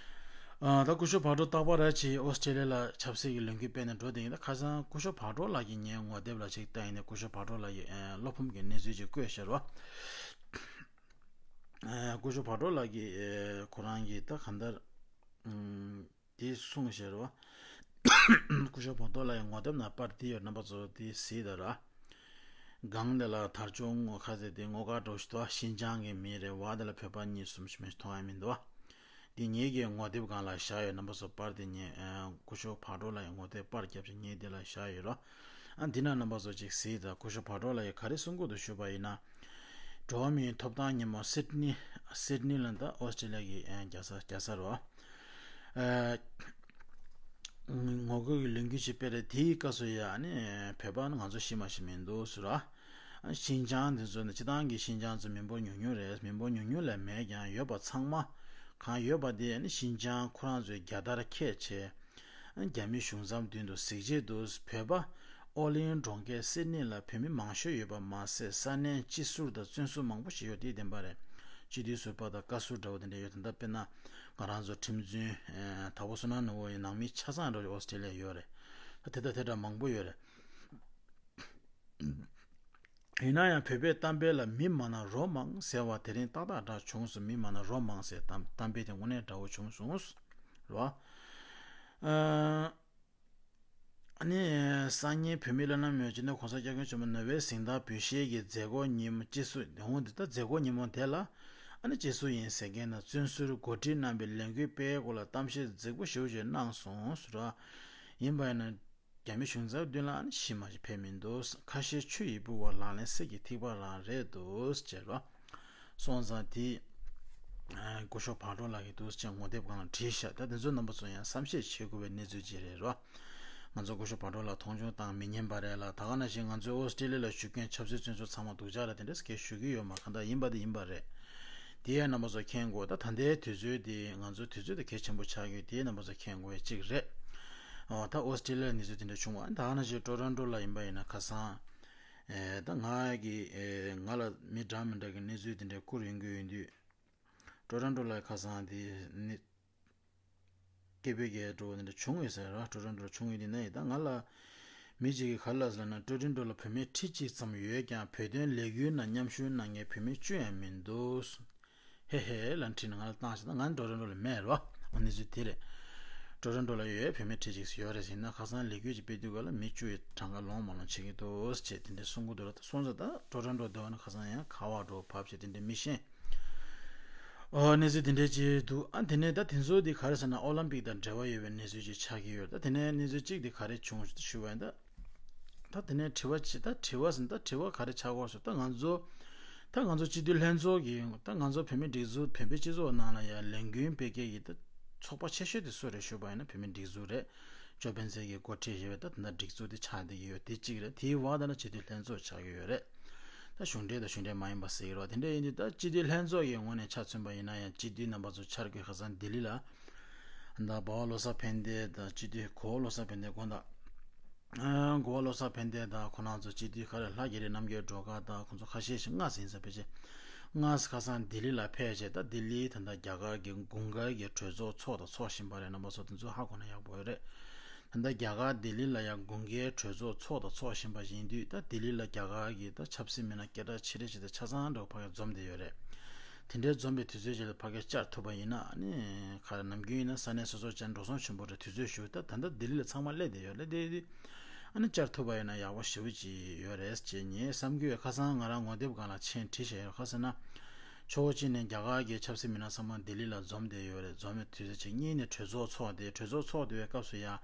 ཨ་ད་སྐུ་ཞབས་བག་གྲོ་རྟག་པར་ར་ཅིག་ཨོ་སི་ཀྲི་ལི་ཡ་ལ་ཆབ་སྲིད་ཀྱི་ལས་འགུལ་སྤེལ་ནས་འགྲོ་བསྡད་ཡིན། ད་ཁ་སང་སྐུ་ཞབས་བག་གྲོ་ལགས་ཀྱིས་ངའི་ངོ་དེབ་ལ་ཅིག་བལྟས་ཡིན་ནས། སྐུ་ཞབས་བག་གྲོ་ལགས་ཀྱིས་ཨ་བློ་ཕམ་གྱི་གནས་ཚུལ་ཅིག་བཀོད་བཞག་རོགས། ཨ་སྐུ་ཞབས་བག་གྲོ་ལགས་ཀྱིས་ཨ་ཁོ་རང་གིས་ད་གང་ལྟར་ཨམ། དེ་གསུངས་བཞག་རོགས། སྐུ་ཞབས་བག་གྲོ་ལགས་ཀྱི་ངོ་དེབ་ནང་པར་དེ་ཡོད། རྣམ་པ་ཚོ་དེ་གཟིགས་དང་ར། སྒང་དེ་ལ་དར་ལྕོག་སྔོ་ཁ་ཟེར་དེ་སྔོ་དཀར་འདྲ་ཞིག་འདུག་ཤིན་ཅང་གི་མི་རེད་བ། དེ་ལ་བོད་པ་གཉིས་གསུམ་ཞིག་མི་མཐོང་ཡ་མི་འདུག་དེ་ངེད་ཀྱི་ངོ་དེབ་སྒང་ལ་བཞག་ཡོད། རྣམ་པ་ཚོ་པར་དེ་ཉན། ཨ་སྐུ་ཞབས་བག་གྲོ་ལགས་ཀྱི་ངོ་དེབ་པར་བརྒྱབ་ཅིག་ངེད་དེ་ལ་བཞག་ཡོད་རོགས། ཨ་འདི་ན་རྣམ་པ་ཚོ་ཅིག་གཟིགས་དང་། སྐུ་ཞབས་བག་གྲོ་ལགས་ཀྱིས་ག་རེ་གསུང་གི་འདུག་ཞུས་པ་ཡིན་ན། འགྲོ་བ་མིའི་ཐོབ་ཐང་ཉིན་མོ་སིད་ནི། སིད་ནི་ལ་ད་ཨོ་སི་ཀྲི་ལི་ཡ་གི་ཨ་རྒྱལ་ས་རྒྱལ་ས་རོ། ཨ་ངོ་རྒོལ་གྱི་ལས་འགུལ་ཅིག་སྤེལ་རེད། དེའི་སྐབས་སུ་ཡ་ཨ་ནི་བོད་པ་ནི་ང་ཚོ་ཤི་མ་ཤི་མི་འདུག་ཟེར་ར། ཤིན་ཅང་འདི་ཚོ་ནི་སྤྱི་བཏང་གི་ཤིན་ཅང་ཚོ་མི་འབོར་ཉུང་ཉུང་རེད། མི་འབོར་ཉུང་ཉུང་ལས་མེད་ཀྱང་ཡོད་པ་ཚང་མ་གང་ཡོད་པ་དེ་ཨ་ནི་ཤིན་ཅང་ཁོ་རང་ཚོའི་རྒྱལ་དར་འཁྱེར་བྱས། རྒྱ་མི་གཞུང་ཚབ་མདུན་དུ་གཟིགས་ཆེད་དུ། བོད་པ་ཨོ་གླིང་གྲོང་ཁྱེར་སིད་ནི་ལ་བོད་མི་མང་ཤོས་ཡོད་པ་མ་ཟད། ས་གནས་སྤྱི་ཟུར་དང་བཙོན་ཟུར་མང་པོ་ཞིག་ཡོད། དེ་བདེན་པ་རེད། སྤྱི་འཐུས་ཟུར་པ་དང་བཀའ་ཟུར་འདྲ་བོ་དེ་འདྲ་ཡོད། ད་ལྟ་དཔེར་ན་ང་རང་ཚོ་ཁྲིམས་རྩོད་དྭགས་པོ་བསོད་ནམས་ནོར་བུ་ཡི་ནང་མི་ཆ་ཚང་འདྲ་བོ་ཨོ་སི་ཀྲི་ལི་ཡ་ཡོད་རེད། ད་དེ་དང་དེ་འདྲ་མང་པོ་ཡོད་རེད། ཡིན་ན་ཡང་བོད་པའི་གཏམ་དཔེ་ལ་མི་མང་ན་རོ་མང་ཟེར་བ་དེ་རིང་ཏག་ཏག་འདྲ་བྱུང་སོང་། མི་མང་ན་རོ་མང་ཟེར་གཏམ་གཏམ་དཔེ་དེ་དངོས་གནས་འདྲ་བོ་བྱུང་སོང་རོ། ཨ་ ཨ་ནི་སང་ཉིན་བོད་མིའི་བླ་ན་མེད་པའི་སྤྱི་ནོར་གོང་ས་སྐྱབས་མགོན་ཆེན་པོ་ནོ་བྷེལ་གཟེངས་རྟགས་འབུལ་བཞེས་ཀྱི་མཛད་སྒོ་ཉིན་མོ་སྤྱི་ཟུར་འོང་འདི་ལྟར་མཛད་སྒོ་ཉིན་མོ་དེ་ལ་ཨ་ནི་སྤྱི་ཟུར་ཡིན་ཟེར་མཁན་དང་བཙོན་ཟུར་འགོ་ཁྲིད་རྣམ་པས་ལས་འགུལ་སྤེལ་སྐོར་ལ་གཏམ་བཤད་རྫིག་པོ་ཞེ་པོ་ཅིག་གནང་སོང་ཟེར་བ། ཡིན་པ་ཡིན་ན་རྒྱ་མི་གཞུང་ཚབ་མདུན་ལ་ཨ་ནི་ཞི་མ་ཞིག་ཕེབས་མི་འདུག་ཁ་ཤས་ཆུ་ཡི་ཕུ་བ་ལག་ལེན་གསེར་གྱི་ཐིགས་པ་རང་རེད་འདུག་ཅེས་རོ། སོང་ཙང་དེ། སྐུ་ཞབས་བག་གྲོ་ལགས་ཀྱིས་འདུག་ཅེས་ངོ་དེབ་སྒང་ལ་བྲིས་ཤག་ད་དེ་ཚོ་རྣམ་པ་ཚོ་ཡང་བསམ་ཤེས་བྱེད་དགོས་པའི་གནས་ཚུལ་ཅིག་རེད་རོ། ང་ཚོ་སྐུ་ཞབས་བག་གྲོ་ལགས་མཐོང་ཆུང་བཏང་མི་ཉན་པ་རེད་ལ། ད་ག་ནང་བཞིན་ང་ཚོའི་ཨོ་སི་ཀྲི་ལི་ལ་བཞུགས་མཁན་ཆབ་སྲིད་བཙོན་ཟུར་ཚང་མ་སྡུག་ཅག་རེད། དེ་འདྲ་སྐད་ཞུ་གི་ཡོད་མ་གང་ལྟར་ཡིན་པ་དེ་ཡིན་པ་རེད། དེ་ཡང་རྣམ་པ་ཚོ་མཁྱེན་དགོས། ད་ད་ལྟའི་དུས་ཚོད་དེ་ང་ཚོའི་དུས་ཚོད་དེ་གལ་ཆེན་པོ་ཆགས་ཀྱི་ཡོད། དེ་རྣམ་པ་ཚོ་མཁྱེན་དགོས་ཡ་གཅིག་རེད། ཨོ་ད་ཨོ་སི་ཀྲི་ལི་ལ་གནས་ཚུལ་དེ་འདྲ་བྱུང་བ་ད་ག་ནང་བཞིན་ཊོ་རོན་ཊོ་ལ་ཡིན་པ་ཡིན་ན་ཁ་སང་། ཨེ་ད་ང་གི་ཨེ་ང་ལ་མི་འདྲ་མི་འདྲ་གི་གནས་ཚུལ་དེ་འདྲ་བསྐུར་ཡོང་གི་ཡོད་དུས། ཊོ་རོན་ཊོ་ལ་ཁ་སང་དེ་ནི་སྐད་འབོད་རྒྱག་འགྲོ་བ་དེ་འདྲ་བྱུང་ཡོད་ཟེར་ར། ཊོ་རོན་ཊོ་ལ་བྱུང་ཡོད་དེ་ན་ཡིན་ད་ང་ལ་མི་གཅིག་གིས་ག་རེ་ལབ་ཟེར་ན། ཊོ་རོན་ཊོ་ལ་བུད་མེད་ཁྲི་གཅིག་ཙམ་ཡོད་ཀྱང་བོད་དོན་ལས་འགུལ་ནང་མཉམ་ཞུགས་གནང་མཁན་བུད་མེད་བཅུ་ཡང་མི་འདུག་ཧེ་ཧེ་ལབ་བྲིས་ནས་ང་ལ་བཏང་ཤག་ད་ང་ནི་ཊོ་རོན་ཊོ་ལ་མེད་རོ། ཨ་གནས་ཚུལ་དེ་རེད། ཊོ་རོན་ཊོ་ལ་ཡོད་བུད་མེད་ཁྲི་གཅིག་ཡོད་རེད་ཟེར་ན་ཁ་སང་ལས་འགུལ་ཅིག་སྤེལ་དུས་ག་ལ་མི་བཅུ་ཡི་གྲངས་ཀ་ལོངས་མ་ལོངས་བྱེད་ཀྱི་འདུག་ཅེས་དེ་འདྲའི་གསུང་གི་འདུག་ར། ད་སོང་ཙང་ད་ཊོ་རོན་ཊོ་བསྡད་པ་ན་ཁ་སང་ཡང་ག་བ་འགྲོ་བབས་བྱས་དེ་འདྲའི་མི་ཤེས། ཨོ་གནས་ཚུལ་དེ་འདྲའི་ཅིག་འདུག་ཨ་དེ་ནས་ད་དེ་ཚོ་དེ་ག་རེ་ཟེར་ན་ཨོ་ལམ་པིག་དང་འབྲེལ་བ་ཡོད་པའི་གནས་ཚུལ་ཅིག་ཆགས་ཀྱི་ཡོད། ད་དེ་ནས་གནས་ཚུལ་གཅིག་དེ་ག་རེ་བྱུང་ཞུས་པ་ཡིན་ད། ད་དེ་ནས་དྲི་བ་ཅི་ད་དྲི་བ་ཟིན་ད་དྲི་བ་ག་རེ་ཆགས་ཀྱི་ཡོད་ཟེར་ད་ང་ཚོ། ད་ང་ཚོ་སྤྱི་འཐུས་ལྷན་ཚོགས་ཀྱི་ད་ང་ཚོ་བོད་མི་སྒྲིག་འཛུགས་བོད་པའི་སྤྱི་ཚོགས་ནང་ལ་ཡང་ལས་འགུལ་སྤེལ་མཁན་གྱི་ད་ཚོགས་པ་ཆེ་ཤོས་དེ་སུ་རེད་ཞུས་པ་ཡིན་ན་བོད་མི་སྒྲིག་འཛུགས་རེད། ཅོ་སྤེན་ཚེ་གིས་འགོ་ཁྲིད་བྱས་པའི་ད་ད་ལྟ་སྒྲིག་འཛུགས་དེ་ཆགས་བསྡད་ཀྱི་ཡོད། དེ་གཅིག་རེད། དེའི་འོག་ད་ལ་སྤྱི་འཐུས་ལྷན་ཚོགས་ཆགས་ཀྱི་ཡོད་རེད། ད་གཞུང་འབྲེལ་དང་གཞུང་འབྲེལ་མ་ཡིན་པ་ཟེར་གྱི་རེད་བ། དེ་འདྲ་ཡིན་དུས་ད་སྤྱི་འཐུས་ལྷན་ཚོགས་ཀྱི་ངོས་ནས་ཆ་མཚོན་པ་ཡིན་ན་ཡང་སྤྱི་འཐུས་རྣམ་པ་ཚོ་འཆར་འགོད་ཁ་སང་ལྡི་ལི་ལ། ད་འབའ་བ་བློ་བཟང་ཕན་བདེ་དང་སྤྱི་འཐུས་གོ་བོ་བློ་བཟང་ཕན་བདེ་དགོངས་དག་ཨ་གོ་བ་བློ་བཟང་ཕན་བདེ་དང་ཁོ་རང་ཚོ་སྤྱི་འཐུས་ག་རེ་ལྷ་རྒྱ་རི་རྣམ་རྒྱལ་སྒྲོལ་དཀར་དང་ཁོ་ཚོ་ཁ་ཤས་ཤིག་སྔ་ཟིན་ས་ཕལ་ཆེར་སྔ་ས་ཁ་སང་ལྡི་ལི་ལ་ཕེབས་བྱས། ད་ལྡི་ལིའི་ད་ལྟ་རྒྱ་གར་གྱི་དགུན་ཁའི་གྲོས་ཚོགས་ཚོགས་དང་ཚོགས་བཞིན་པ་རེད། རྣམ་པ་ཚོ་དེ་ཚོ་ཧ་གོ་ན་ཡག་པོ་ཡོད་རེད། ད་ལྟ་རྒྱ་གར་ལྡི་ལི་ལ་ཡང་དགུན་ཁའི་གྲོས་ཚོགས་ཚོགས་དང་ཚོགས་བཞིན་པ་ཡིན་དུས་ད་ལྡི་ལི་ལ་རྒྱ་གར་གྱི་ད་ཆབ་སྲིད་མི་སྣ་སྐད་གྲགས་ཆེ་རེ་ཆེ་ད་ཆ་ཚང་འདྲ་བོ་ཕ་གིར་འཛོམས་བསྡད་ཡོད་རེད། དེ་འདྲའི་འཛོམས་པའི་དུས་ཚོད་ཅིག་ལ་ཕ་གིར་བཅར་ཐུབ་པ་ཡིན་ན་ཨ་ནི་ག་རེ་ནམ་རྒྱུན་ཡིན་ན་ས་གནས་སོ་སོར་བཅར་འགྲོ་སོང་ཆེན་པོ་རེད། དུས་ཚོད་ཞུ་ད་ད་ལྟ་ལྡི་ལི་ལ་ཚང་མ་སླེབས་བསྡད་ཡོད། སླེབས་བསྡད་དུས་ཨ་ནི་བཅར་ཐུབ་པ་ཡིན་ན་ཡག་པོ་ཞེ་པོ་ཅིག་ཡོད་རེད་ཅེས་ངས་བསམ་གྱི་ཡོད། ཁ་སང་ང་རང་ངོ་དེབ་སྒང་ལ་མཆན་བྲིས་བཞག་ཡོད། ག་རེ་ཟེར་ན། ཕྱོགས་གཅིག་ནས་རྒྱ་གར་གྱི་ཆབ་སྲིད་མི་སྣ་ཚང་མ་ལྡི་ལི་ལ་འཛོམས་བསྡད་ཡོད་རེད། འཛོམས་པའི་དུས་ཚོད་ཅིག་གཉིས་ནས་གྲོས་ཚོགས་ཚོགས་ཏེ་གྲོས་ཚོགས་ཚོགས་བསྡད་པའི་སྐབས་སུ་ཡང་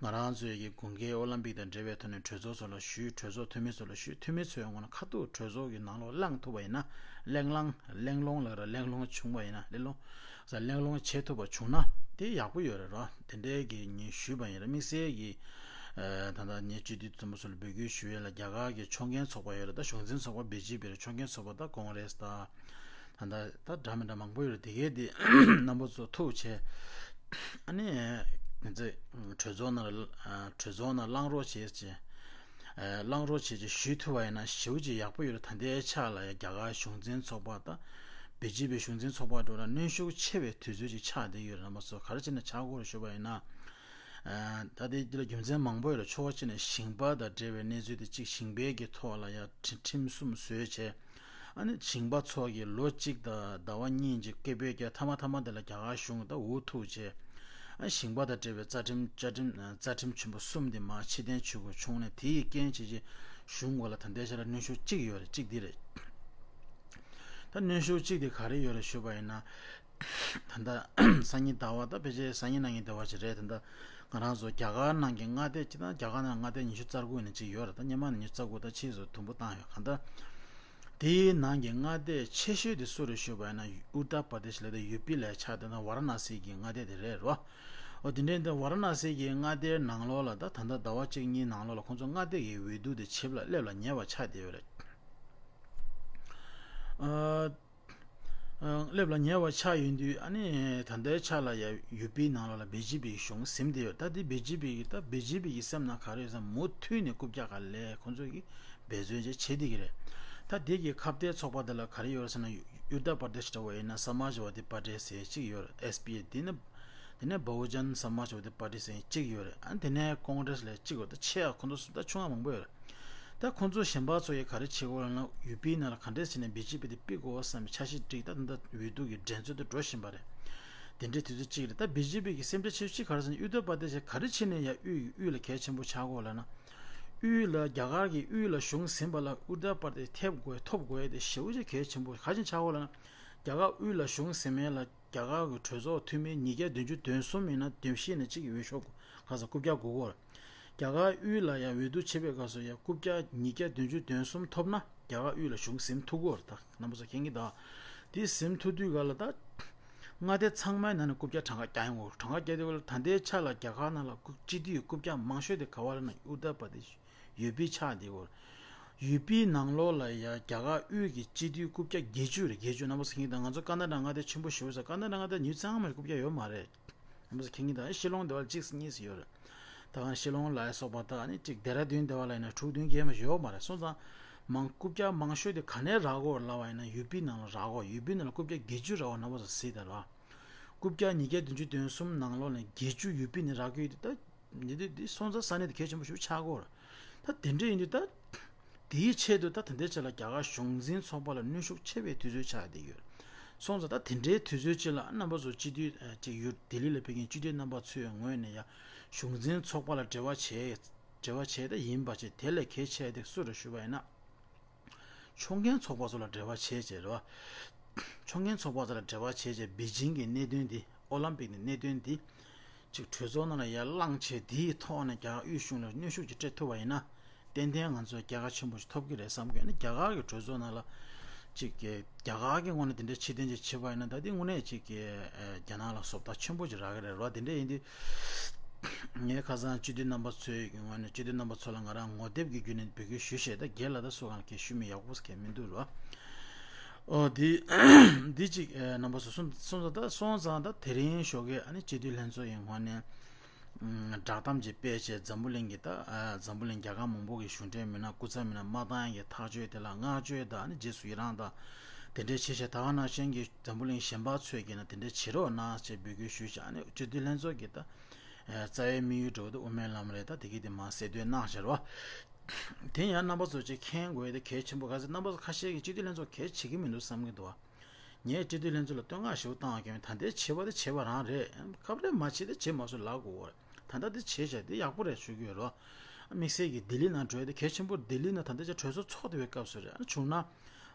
ང་རང་ཚོའི་གི་དགུན་ཁའི་ཨོ་ལམ་པིག་དང་འབྲེལ་བའི་ཐོག་ནས་གྲོས་ཚོགས་ཚོ་ལ་ཞུས། གྲོས་ཚོགས་འཐུས་མི་ཚོ་ལ་ཞུས། འཐུས་མི་ཚོའི་ངོས་ནས་ཁ་ཐུག་གྲོས་ཚོགས་ཀྱི་ནང་ལོགས་ལངས་ཐུབ་པ་ཡིན་ན་གླེང་སློང་གླེང་སློང་ལབ་ར་གླེང་སློང་བྱུང་བ་ཡིན་ན་གླེང་སློང་ས་གླེང་སློང་བྱེད་ཐུབ་པ་བྱུང་ན་དེ་ཡག་པོ་ཡོད་རེད་རོ། དེ་འདྲའི་གི་ངས་ཞུས་པ་ཡིན་ར། དམིགས་བསལ་གྱི་ད་ལྟ་ངས་སྤྱི་འཐུས་དུམ་བུ་ཚོ་ལ་འབོད་སྐུལ་ཞུ་ཡས་ལ་རྒྱ་གར་གྱི་ཕྱོགས་འགལ་ཚོགས་པ་ཡོད་རེད། ད་གཞུང་འཛིན་ཚོགས་པ་བི་ཇེ་པི་རེད། ཕྱོགས་འགལ་ཚོགས་པ་ད་ཀོང་རེས་ད། ད་ལྟ་ད་འདྲ་མི་འདྲ་མང་པོ་ཡོད་རེད། དེ་གའི་དེ་རྣམ་པ་ཚོ་ཐུག་བྱས། ཨ་ནི་ང་ཚོས་གྲོས་ཚོགས་ནང་ལ་གྲོས་ཚོགས་ནང་གླེང་རོགས་བྱེད་ཅེས། གླེང་རོགས་བྱེད་ཅེས་ཞུས་ཐུབ་པ་ཡིན་ན་ཞེ་པོ་ཅིག་ཡག་པོ་ཡོད་རེད། ད་ལྟའི་ཆ་ལ་ཡང་རྒྱ་གར་གཞུང་འཛིན་ཚོགས་པ་དང་བི་ཇེ་པི་གཞུང་འཛིན་ཚོགས་པ་འགྲོ་ན་གནོན་ཤུགས་ཆེ་བའི་དུས་ཚོད་ཅིག་ཆགས་བསྡད་ཡོད་རེད། རྣམ་པ་ཚོ་ག་རེ་བྱས་ན་ཆགས་ཀྱི་ཡོད་རེད་ཞུས་པ་ཡིན་ན། ད་ལྟའི་འདི་ལ་རྒྱུ་མཚན་མང་པོ་ཡོད་རེད། ཕྱོགས་གཅིག་ནས་ཞིང་པ་དང་འབྲེལ་བའི་གནས་ཚུལ་དེ་གཅིག་ཞིང་པའི་གི་ཐོག་ལ་ཡང་ཁྲིམས་གསུམ་བཟོས་བྱས། ཨ་ནི་ཞིང་པ་ཚོ་གི་ལོ་གཅིག་དང་ཟླ་བ་གཉིས་ཀྱི་སྐད་འབོད་རྒྱག་མཐའ་མ་མཐའ་མ་དེ་ལ་རྒྱ་གར་གཞུང་དང་འུ་ཐུག་བྱས། ཨ་ཞིང་པ་དང་འབྲེལ་བའི་རྩ་ཁྲིམས་བཅའ་ཁྲིམས་རྩ་ཁྲིམས་ཆེན་པོ་གསུམ་དེ་མར་ཕྱིར་འཐེན་བྱེད་དགོས་བྱུང་ནས་དེ་ཡི་རྐྱེན་བྱས་རྗེས་གཞུང་སྒོ་ལ་ད་ལྟའི་ཆ་ལ་གནོན་ཤུགས་གཅིག་ཡོད་རེད། གཅིག་འདི་རེད། ད་གནོན་ཤུགས་གཅིག་དེ་ག་རེ་ཡོད་རེད་ཞུས་པ་ཡིན་ན། ད་ལྟ་སང་ཉིན་ཟླ་བ་ད་ཕལ་ཆེར་སང་ཉིན་གནངས་ཉིན་ཟླ་བ་ཅིག་རེད། ད་ལྟ་ང་རང་ཚོ་རྒྱ་གར་ནང་གི་མངའ་སྡེ་སྤྱི་དང་རྒྱ་གར་ནང་མངའ་སྡེ་ཉི་ཤུ་རྩ་དགུ་ནས་གཅིག་ཡོད་རེད། ད་སྔོན་མ་ནས་ཉི་ཤུ་རྩ་དགུ་ད་ཕྱིས་སུ་དུམ་བུ་བཏང་ཡོད། གང་ལྟར་དེའི་ནང་གི་མངའ་སྡེ་ཆེ་ཤོས་དེ་སུ་རེད་ཞུས་པ་ཡིན་ན་ཨུ་ཏར་པར་དེ་ཤི་ལབ་དེ་ཡུ་པི་ལ་ཆགས་བསྡད་ན་ཝཱ་ར་ཎ་སི་གི་མངའ་སྡེ་དེ་རེད་རོ། འོ་དེ་འདྲའི་འདི་ཝཱ་ར་ཎ་སི་གི་མངའ་སྡེའི་ནང་ལོགས་ལ་ད་ད་ལྟ་ཟླ་བ་གཅིག་གཉིས་ནང་ལོགས་ལ་ཁོང་ཚོ་མངའ་སྡེ་གི་འོས་བསྡུ་དེ་བྱེད་པ་ལ་སླེབས་ལ་ཉེ་བ་ཆགས་བསྡད་ཡོད་རེད། ཨ། སླེབས་ལ་ཉེ་བ་ཆགས་ཡོང་དུས་ཨ་ནི་ད་ལྟའི་ཆ་ལ་ཡ་ཡུ་པིའི་ནང་ལོགས་ལ་བི་ཇེ་པི་གཞུང་ཟིན་བསྡད་ཡོད། ད་དེ་བི་ཇེ་པི་གི་ད་བི་ཇེ་པི་གི་སེམས་ནང་ག་རེ་ཡོད་ཟེར་ན་མུ་མཐུད་ནས་རྐུབ་བཀྱག་ག་ལས་ཁོང་ཚོ་གིས་འབད་བརྩོན་ཅིག་བྱེད་བསྡད་ཀྱི་རེད། ད་དེ་གི་ཁ་གཏད་ཚོགས་པ་དེ་ལ་ག་རེ་ཡོད་རེད་ཟེར་ན་ཡུ་ཏར་པར་དེ་ཤི་འདྲ་བོ་ཡིན་ན་ས་མཱ་ཇ་ཝ་དི་པར་ཏི་ཟེར་གཅིག་ཡོད་རེད། ཨེས་པི་དེ་ནི། དེ་ནས་བྷ་ཧུ་ཇན་ས་མཱ་ཇ་ཝ་དི་པར་ཏི་ཟེར་གཅིག་ཡོད་རེད། ཨ་དེ་ནས་ཀོང་གྲེས་ལ་གཅིག་ཡོད། ད་ཆེ་ཡ་ཁོང་ཚོ་སུ་ད་ཆུང་ཡ་མང་པོ་ཡོད་རེད། ད་ཁོང་ཚོ་གཞན་པ་ཚོ་ཡི་ག་རེ་བྱེད་དགོས་ལབ་ན་ཡུ་པིའི་ནང་ལ་ག་འདྲས་བྱས་ནས་བི་ཇེ་པི་དེ་ཕུད་དགོས་བསམ་པའི་འཆར་གཞི་བསྒྲིགས། ད་ད་འོས་བསྡུ་གི་འགྲན་རྩོད་དེ་འགྲོ་བཞིན་པ་རེད། དེ་འདྲའི་དུས་ཚོད་གཅིག་རེད། ད་བི་ཇེ་པི་གི་སེམས་ཁྲལ་ཆེ་ཤོས་གཅིག་ག་རེ་ཟེར་ན། ཨུ་ཏར་པར་དེ་ཤ་ག་རེ་བྱས་ནས་ཡང་དབུས་ཀྱི་དབུས་ལ་གལ་ཆེན་པོ་ཆགས་དགོས་ལབ་ན། དབུས་ལ་རྒྱ་གར་གྱི་དབུས་ལ་གཞུང་ཟིན་པ་ལ་ཨུ་ཏར་པར་དེ་ཐེབས་དགོས་ཐོབ་དགོས་དེ་ཞེ་པོ་ཅིག་གལ་ཆེན་པོ་ག་ཅིག་ཆགས་དགོས་ལབ་ན། རྒྱ་གར་དབུས་ལ་གཞུང་ཟིན་མཁན་ལ་རྒྱ་གར་གྱི་གྲོས་ཚོགས་འཐུས་མི་ཉིས་བརྒྱ་བདུན་ཅུ་དོན་གསུམ་ཡིན་ན་བདུན་བཞི་ཡིན་ན་གཅིག་གི་འོས་ཤོག་ག་ས་རྐུབ་བཀྱག་དགོས་གོ། རྒྱ་གར་དབུས་ལ་ཡང་འོས་བསྡུ་བྱེད་པའི་སྐབས་སུ་ཡང་རྐུབ་བཀྱག་ཉིས་བརྒྱ་བདུན་ཅུ་དོན་གསུམ་ཐོབ་ན་རྒྱ་གར་དབུས་ལ་གཞུང་ཟིན་ཐུབ་ཀྱི་ཡོད་རེད། ད་རྣམ་པ་ཚོ་མཁྱེན་གྱི་འདུག་དེ་ཟིན་ཐུབ་དུས་ག་ལ་ད་མངའ་སྡེ་ཚང་མའི་ནང་ནས་རྐུབ་བཀྱག་གྲངས་ཀ་རྒྱག་ཡོང་གི་ཡོད། གྲངས་ཀ་རྒྱག་དུས་ག་ལ་ད་ལྟའི་ཆ་ལ་རྒྱ་གར་ནང་ལ་རྐུབ་སྤྱི་འཐུས་རྐུབ་བཀྱག་མང་ཤོས་དེ་ག་བ་ལབ་ན་ཨུ་ཏར་པར་དེ་ཤི་ཡུ་པི་ཆགས་བསྡད་ཡོད་རེད། ཡུ་པི་ནང་ལོགས་ལ་ཡང་རྒྱ་གར་དབུས་ཀྱི་སྤྱི་འཐུས་རྐུབ་བཀྱག་བརྒྱད་ཅུ་རེད། བརྒྱད་ཅུ། རྣམ་པ་ཚོ་མཁྱེན་གྱི་འདུག་ང་ཚོ་ཀ་ན་ཌ་མངའ་སྡེ་ཆེན་པོ་ཞེ་པོ་ས། ཀ་ན་ཌ་མངའ་སྡེ་ཉུང་ཙམ་མ་རེད། རྐུབ་བཀྱག་ཡོད་མ་རེད། རྣམ་པ་ཚོ་མཁྱེན་གྱི་འདུག་ཤི་ལོང་དེ་བ་གཅིག་གཉིས་སུ་ཡོད་རེད། ད་གང་ཤི་ལོང་ལ་སོགས་པ་དང་ནི་གཅིག་ལྡེ་ར་ལྡུན་དེ་བ་ལ་ཡིན་ན་དྲུག་བདུན་བརྒྱད་མ་ཡོད་མ་རེད། སོང་ཙང་མང་རྐུབ་བཀྱག་མང་ཤོས་དེ་ག་ནས་རག་གོ་ལབ་པ་ཡིན་ན་ཡུ་པི་ནང་ལ་རག་གོ། ཡུ་པི་ནང་ལ་རྐུབ་བཀྱག་བརྒྱད་ཅུ་རག་གོ། རྣམ་པ་ཚོ་གཟིགས་དང་ར། རྐུབ་བཀྱག་ཉིས་བརྒྱ་བདུན་ཅུ་དོན་གསུམ་ནང་ལོགས་ནས་བརྒྱད་ཅུ་ཡུ་པི་ནས་རག་གི་ཡོད་དེ། ད་འདི་འདི་འདི་སོང་ཙང་ས་གནས་དེ་གལ་ཆེན་པོ་ཞིག་ཆགས་གོ་ར། ད་དེ་འདྲ་ཡིན་དུས་ད། དེའི་ཆེད་དུ་ད་ད་ལྟའི་ཆ་ལ་རྒྱ་གར་གཞུང་འཛིན་ཚོགས་པ་ལ་གནོན་ཤུགས་ཆེ་བའི་དུས་ཚོད་ཆགས་བསྡད་ཡོད། སོང་ཙང་ད་དེ་འདྲའི་དུས་ཚོད་ཅིག་ལ་རྣམ་པ་ཚོ་སྤྱི་འཐུས་ཅིག་ཡུལ་ལྡི་ལི་ལ་ཕེབས་མཁན་སྤྱི་འཐུས་རྣམ་པ་ཚོའི་ངོས་ནས་ཡང་གཞུང་འཛིན་ཚོགས་པ་ལ་འབྲེལ་བ་བྱས་འབྲེལ་བ་བྱས་ད་ཡིན་པ་བྱས། དེ་ལས་གལ་ཆེ་དེ་སུ་རེད་ཞུས་པ་ཡིན་ན། ཕྱོགས་འགན་ཚོགས་པ་ཚོ་ལ་འབྲེལ་བ་བྱས་བྱས་རེད་བ། ཕྱོགས་འགན་ཚོགས་པ་ཚོ་ལ་འབྲེལ་བ་བྱས་བྱས་པེ་ཅིང་གི་གནད་དོན་འདི་ཨོ་ལམ་པིག་ནས་གནད་དོན་འདི། ཅིག་གྲོས་ཚོགས་ནང་ལ་ཡར་བླངས་བྱས་དེའི་ཐོག་ནས་རྒྱ་གར་དབུས་གཞུང་ལ་གནོན་ཤུགས་ཅིག་སྤྲད་ཐུབ་པ་ཡིན་ན། ཏན་ཏན་ང་ཚོ་རྒྱལ་ཁ་ཆེན་པོ་ཞིག་ཐོབ་ཀྱི་རེད་བསམ་གི་ཡོད། ནི་རྒྱ་གར་གྱི་གྲོས་ཚོགས་ནང་ལ་ཅིག་གི་རྒྱ་གར་གྱི་ངོས་ནས་དེ་འདྲའི་ཕྱིར་འཐེན་ཅིག་བྱེད་པ་ཡིན་ན་ད་དེ་དངོས་གནས་ཅིག་གི་རྒྱ་ནག་ལ་བཟོ་ལྟ་ཆེན་པོ་ཅིག་རག་གི་རེད་རོ། དེ་འདྲ་ཡིན་དུས་ངས་ཁ་སང་སྤྱི་འཐུས་རྣམ་པ་ཚོའི་ངོས་ནས་སྤྱི་འཐུས་རྣམ་པ་ཚོ་ལ་ང་རང་ངོ་དེབ་ཀྱི་བརྒྱུད་ནས་འབོད་སྐུལ་ཞུས་བྱས། ད་རྒན་ལགས་ད་སུ་གང་ལ་སྐད་ཞུ་མི་ཡག་པོ་གང་མི་འདུག་རོ། ཨོ་འདི་འདི་ཅིག་རྣམ་པ་ཚོ་སོང་སོང་ཙང་ད་སོང་ཙང་ད་དེ་རིང་ཞོགས་ཀས་ཨ་ནི་སྤྱི་འཐུས་ལྷན་ཚོགས་ཡིན་ངོས་ནས། བསྒྲགས་གཏམ་ཅིག་སྤེལ་བྱས་འཛམ་བུ་གླིང་གི་ད་འཛམ་བུ་གླིང་རྒྱལ་ཁབ་མང་པོ་གི་གཞུང་འབྲེལ་མི་སྣ་སྐུ་ཚབ་མི་སྣ་མ་བཏང་ཡག་གི་ཐག་གཅོད་དེ་ལ་བསྔགས་བརྗོད་དང་ནི་རྗེས་སུ་ཡི་རང་དང་དེ་འདྲའི་བྱས་བྱས། ད་ག་ནང་བཞིན་གྱི་འཛམ་བུ་གླིང་གཞན་པ་ཚོས་ཀྱིས་ན་དེ་འདྲའི་བྱེད་རོགས་གནང་ཞེས་འབོད་སྐུལ་ཞུས་བྱས། ཨ་ནི་སྤྱི་འཐུས་ལྷན་ཚོགས་ཀྱི་ད་རྩ་བའི་དམིགས་ཡུལ་འགྲོ་བ་དེ་དབུ་མའི་ལམ་རེད། ད་དེ་གི་དེ་མ་གསལ་སྟོན་གནང་བཞག་རོགས། དེ་ཡང་རྣམ་པ་ཚོ་ཅིག་མཁྱེན་དགོས་དེ་གལ་ཆེན་པོ་ག་ཚོད། རྣམ་པ་ཚོ་ཁ་ཤས་ཀྱིས་སྤྱི་འཐུས་ལྷན་ཚོགས་གལ་ཆེ་གི་མི་འདུག་བསམ་གྱི་འདུག་བ། ངས་སྤྱི་འཐུས་ལྷན་ཚོགས་ལ་བསྟོད་བསྔགས་ཞེ་པོ་བཏང་བ་ཀྱང་ད་ལྟའི་བྱས་པ་དེ་བྱས་པ་རང་རེད། སྐབས་རེ་མ་བྱས་དེ་བྱས་མ་སོང་ལབ་དགོས་རེད། ད་ལྟ་དེ་བྱས་བྱས་དེ་ཡག་པོ་རེད་ཞུ་གི་ཡོད་རོ། དམིགས་བསལ་གྱི་ལྡི་ལི་ནང་འགྲོ་ཡ་དེ་གལ་ཆེན་པོ། ལྡི་ལི་ནང་ད་ལྟ་ཅིག་གྲོས་ཚོགས་ཚོགས་བསྡད་པའི་སྐབས་སུ་རེད། བྱུང་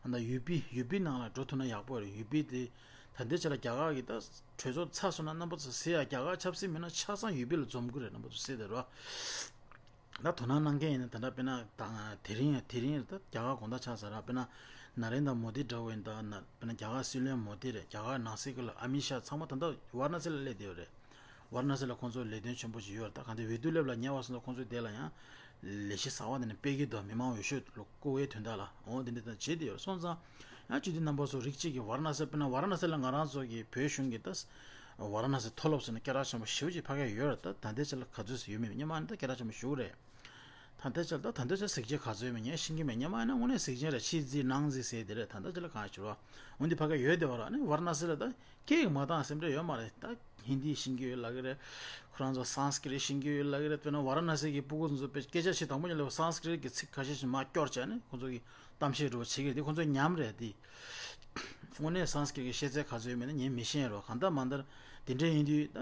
ན་ད་ཡུ་པི་ཡུ་པི་ནང་ལ་འགྲོ་ཐུབ་ན་ཡག་པོ་རེད། ཡུ་པི་དེ་ད་ལྟའི་ཆ་ལ་རྒྱ་གར་གྱི་ད་གྲོས་ཚོགས་ཚར་སོང་ན་རྣམ་པ་ཚོ་གཟིགས་ཡ། རྒྱ་གར་ཆབ་སྲིད་མི་སྣ་ཆ་ཚང་ཡུ་པི་ལ་འཛོམས་ཀྱི་རེད། རྣམ་པ་ཚོ་གཟིགས་དེ་རོ། ད་དོ་སྣང་གནང་མཁན་ཡིན་ན་ད་ལྟ་དཔེར་ན་ད་དེ་རིང་དེ་རིང་ད་རྒྱ་གར་དགོང་དག་ཆགས་ཚར་ར། དཔེར་ན་ན་རེན་དྲ་མོ་དི་འདྲ་བོ་ཡིན་ད། ན་དཔེར་ན་རྒྱ་གར་སྲིད་བློན་མོ་དི་རེད། རྒྱ་གར་ནང་སྲིད་ཀྱི་ལ་ཨ་མི་ཤ་ཚང་མ་ད་ལྟ་ཝཱ་ར་ཎ་སི་ལ་སླེབས་བསྡད་ཡོད་རེད། ཝཱ་ར་ཎ་སི་ལ་ཁོང་ཚོ་ལས་དོན་ཆེན་པོ་ཞིག་ཡོད་རེད། ད་གང་དེ་འོས་བསྡུ་སླེབས་ལ་ཉེ་བ་སོང་ཙང་ཁོང་ཚོས་དེ་ལ་ཡང་ལས་གཞི་གསར་བ་དེ་ནས་སྤེལ་གྱི་འདུག་མི་མང་འོས་ཤོག་ལ་བསྐོ་བའི་དོན་དག་ལ་འོ་དེ་འདྲ་ད་བྱེད་བསྡད་ཡོད་རེད། སོང་ཙང་ཡང་སྤྱི་འཐུས་རྣམ་པ་ཚོ་རིགས་གཅིག་གིས་ཝཱ་ར་ཎ་སི། དཔེར་ན་ཝཱ་ར་ཎ་སི་ལ་ང་རང་ཚོ་གི་བོད་གཞུང་གི་ད་ཝཱ་ར་ཎ་སི་མཐོ་སློབ་ཟེར་ན་སྐད་གྲགས་ཆེན་པོ་ཞེ་པོ་ཅིག་ཕ་གིར་ཡོད་རེད། ད་ད་ལྟའི་ཆ་ལ་ག་ཚོད་ཟིག་ཡོད་མེད་སྔོན་མ་ནས་ད་སྐད་གྲགས་ཆེན་པོ་ཞེ་པོ་རེད། ད་ལྟའི་ཆ་ལ་ད་ད་ལྟའི་ཆ་གཟིགས་བྱེད་ག་ཚོད་ཡོད་མེད་ངས་ཤེས་ཀྱི་མེད། སྔོན་མ་ཡིན་ན་དངོས་གནས་གཟིགས་བྱེད་རེད། ཕྱི་གཟིགས་ནང་གཟིགས་ཟེར་དེ་རེད། ད་ལྟའི་ཆ་ལ་གང་ཞུ་རོགས། འོན་ཏེ་ཕ་གིར་ཡོད་བསྡད་པ་རེད། ཨ་ནི་ཝཱ་ར་ཎ་སི་ལ་ད་སྐད་ཡིག་མ་བཏང་སེམས་ཁྲལ་ཡོད་མ་རེད། ད་ཧིན་དི་ཤེས་ཀྱི་ཡོད་ལབ་ཀྱི་རེད། ཁོ་རང་ཚོ་སཾ་སྐྲྀཏ་ཤེས་ཀྱི་ཡོད་ལབ་ཀྱི་རེད། དཔེར་ན་ཝཱ་ར་ཎ་སི་གི་སྤུ་གུ་ཚོ་དཔེ་སྐད་ཆ་བཤད་དང་པོ་ཉིད་ལ་སཾ་སྐྲྀཏ་གི་ཚིག་ཁ་ཤས་ཤིག་མར་སྐྱོར་བྱས་ནས་ཁོ་ཚོ་གི་གཏམ་བཤད་འདྲ་བོ་བྱེད་ཀྱི་རེད། དེ་ཁོ་ཚོ་ཉམས་རེད་དེ། དངོས་གནས་སཾ་སྐྲྀཏ་གི་ཤེས་ཚད་ག་ཚོད་ཡོད་མེད་ན་ངས་མི་ཤེས་རོགས། གང་ལྟར་མ་ལྟར་དེ་འདྲ་ཡིན་དུས་ད་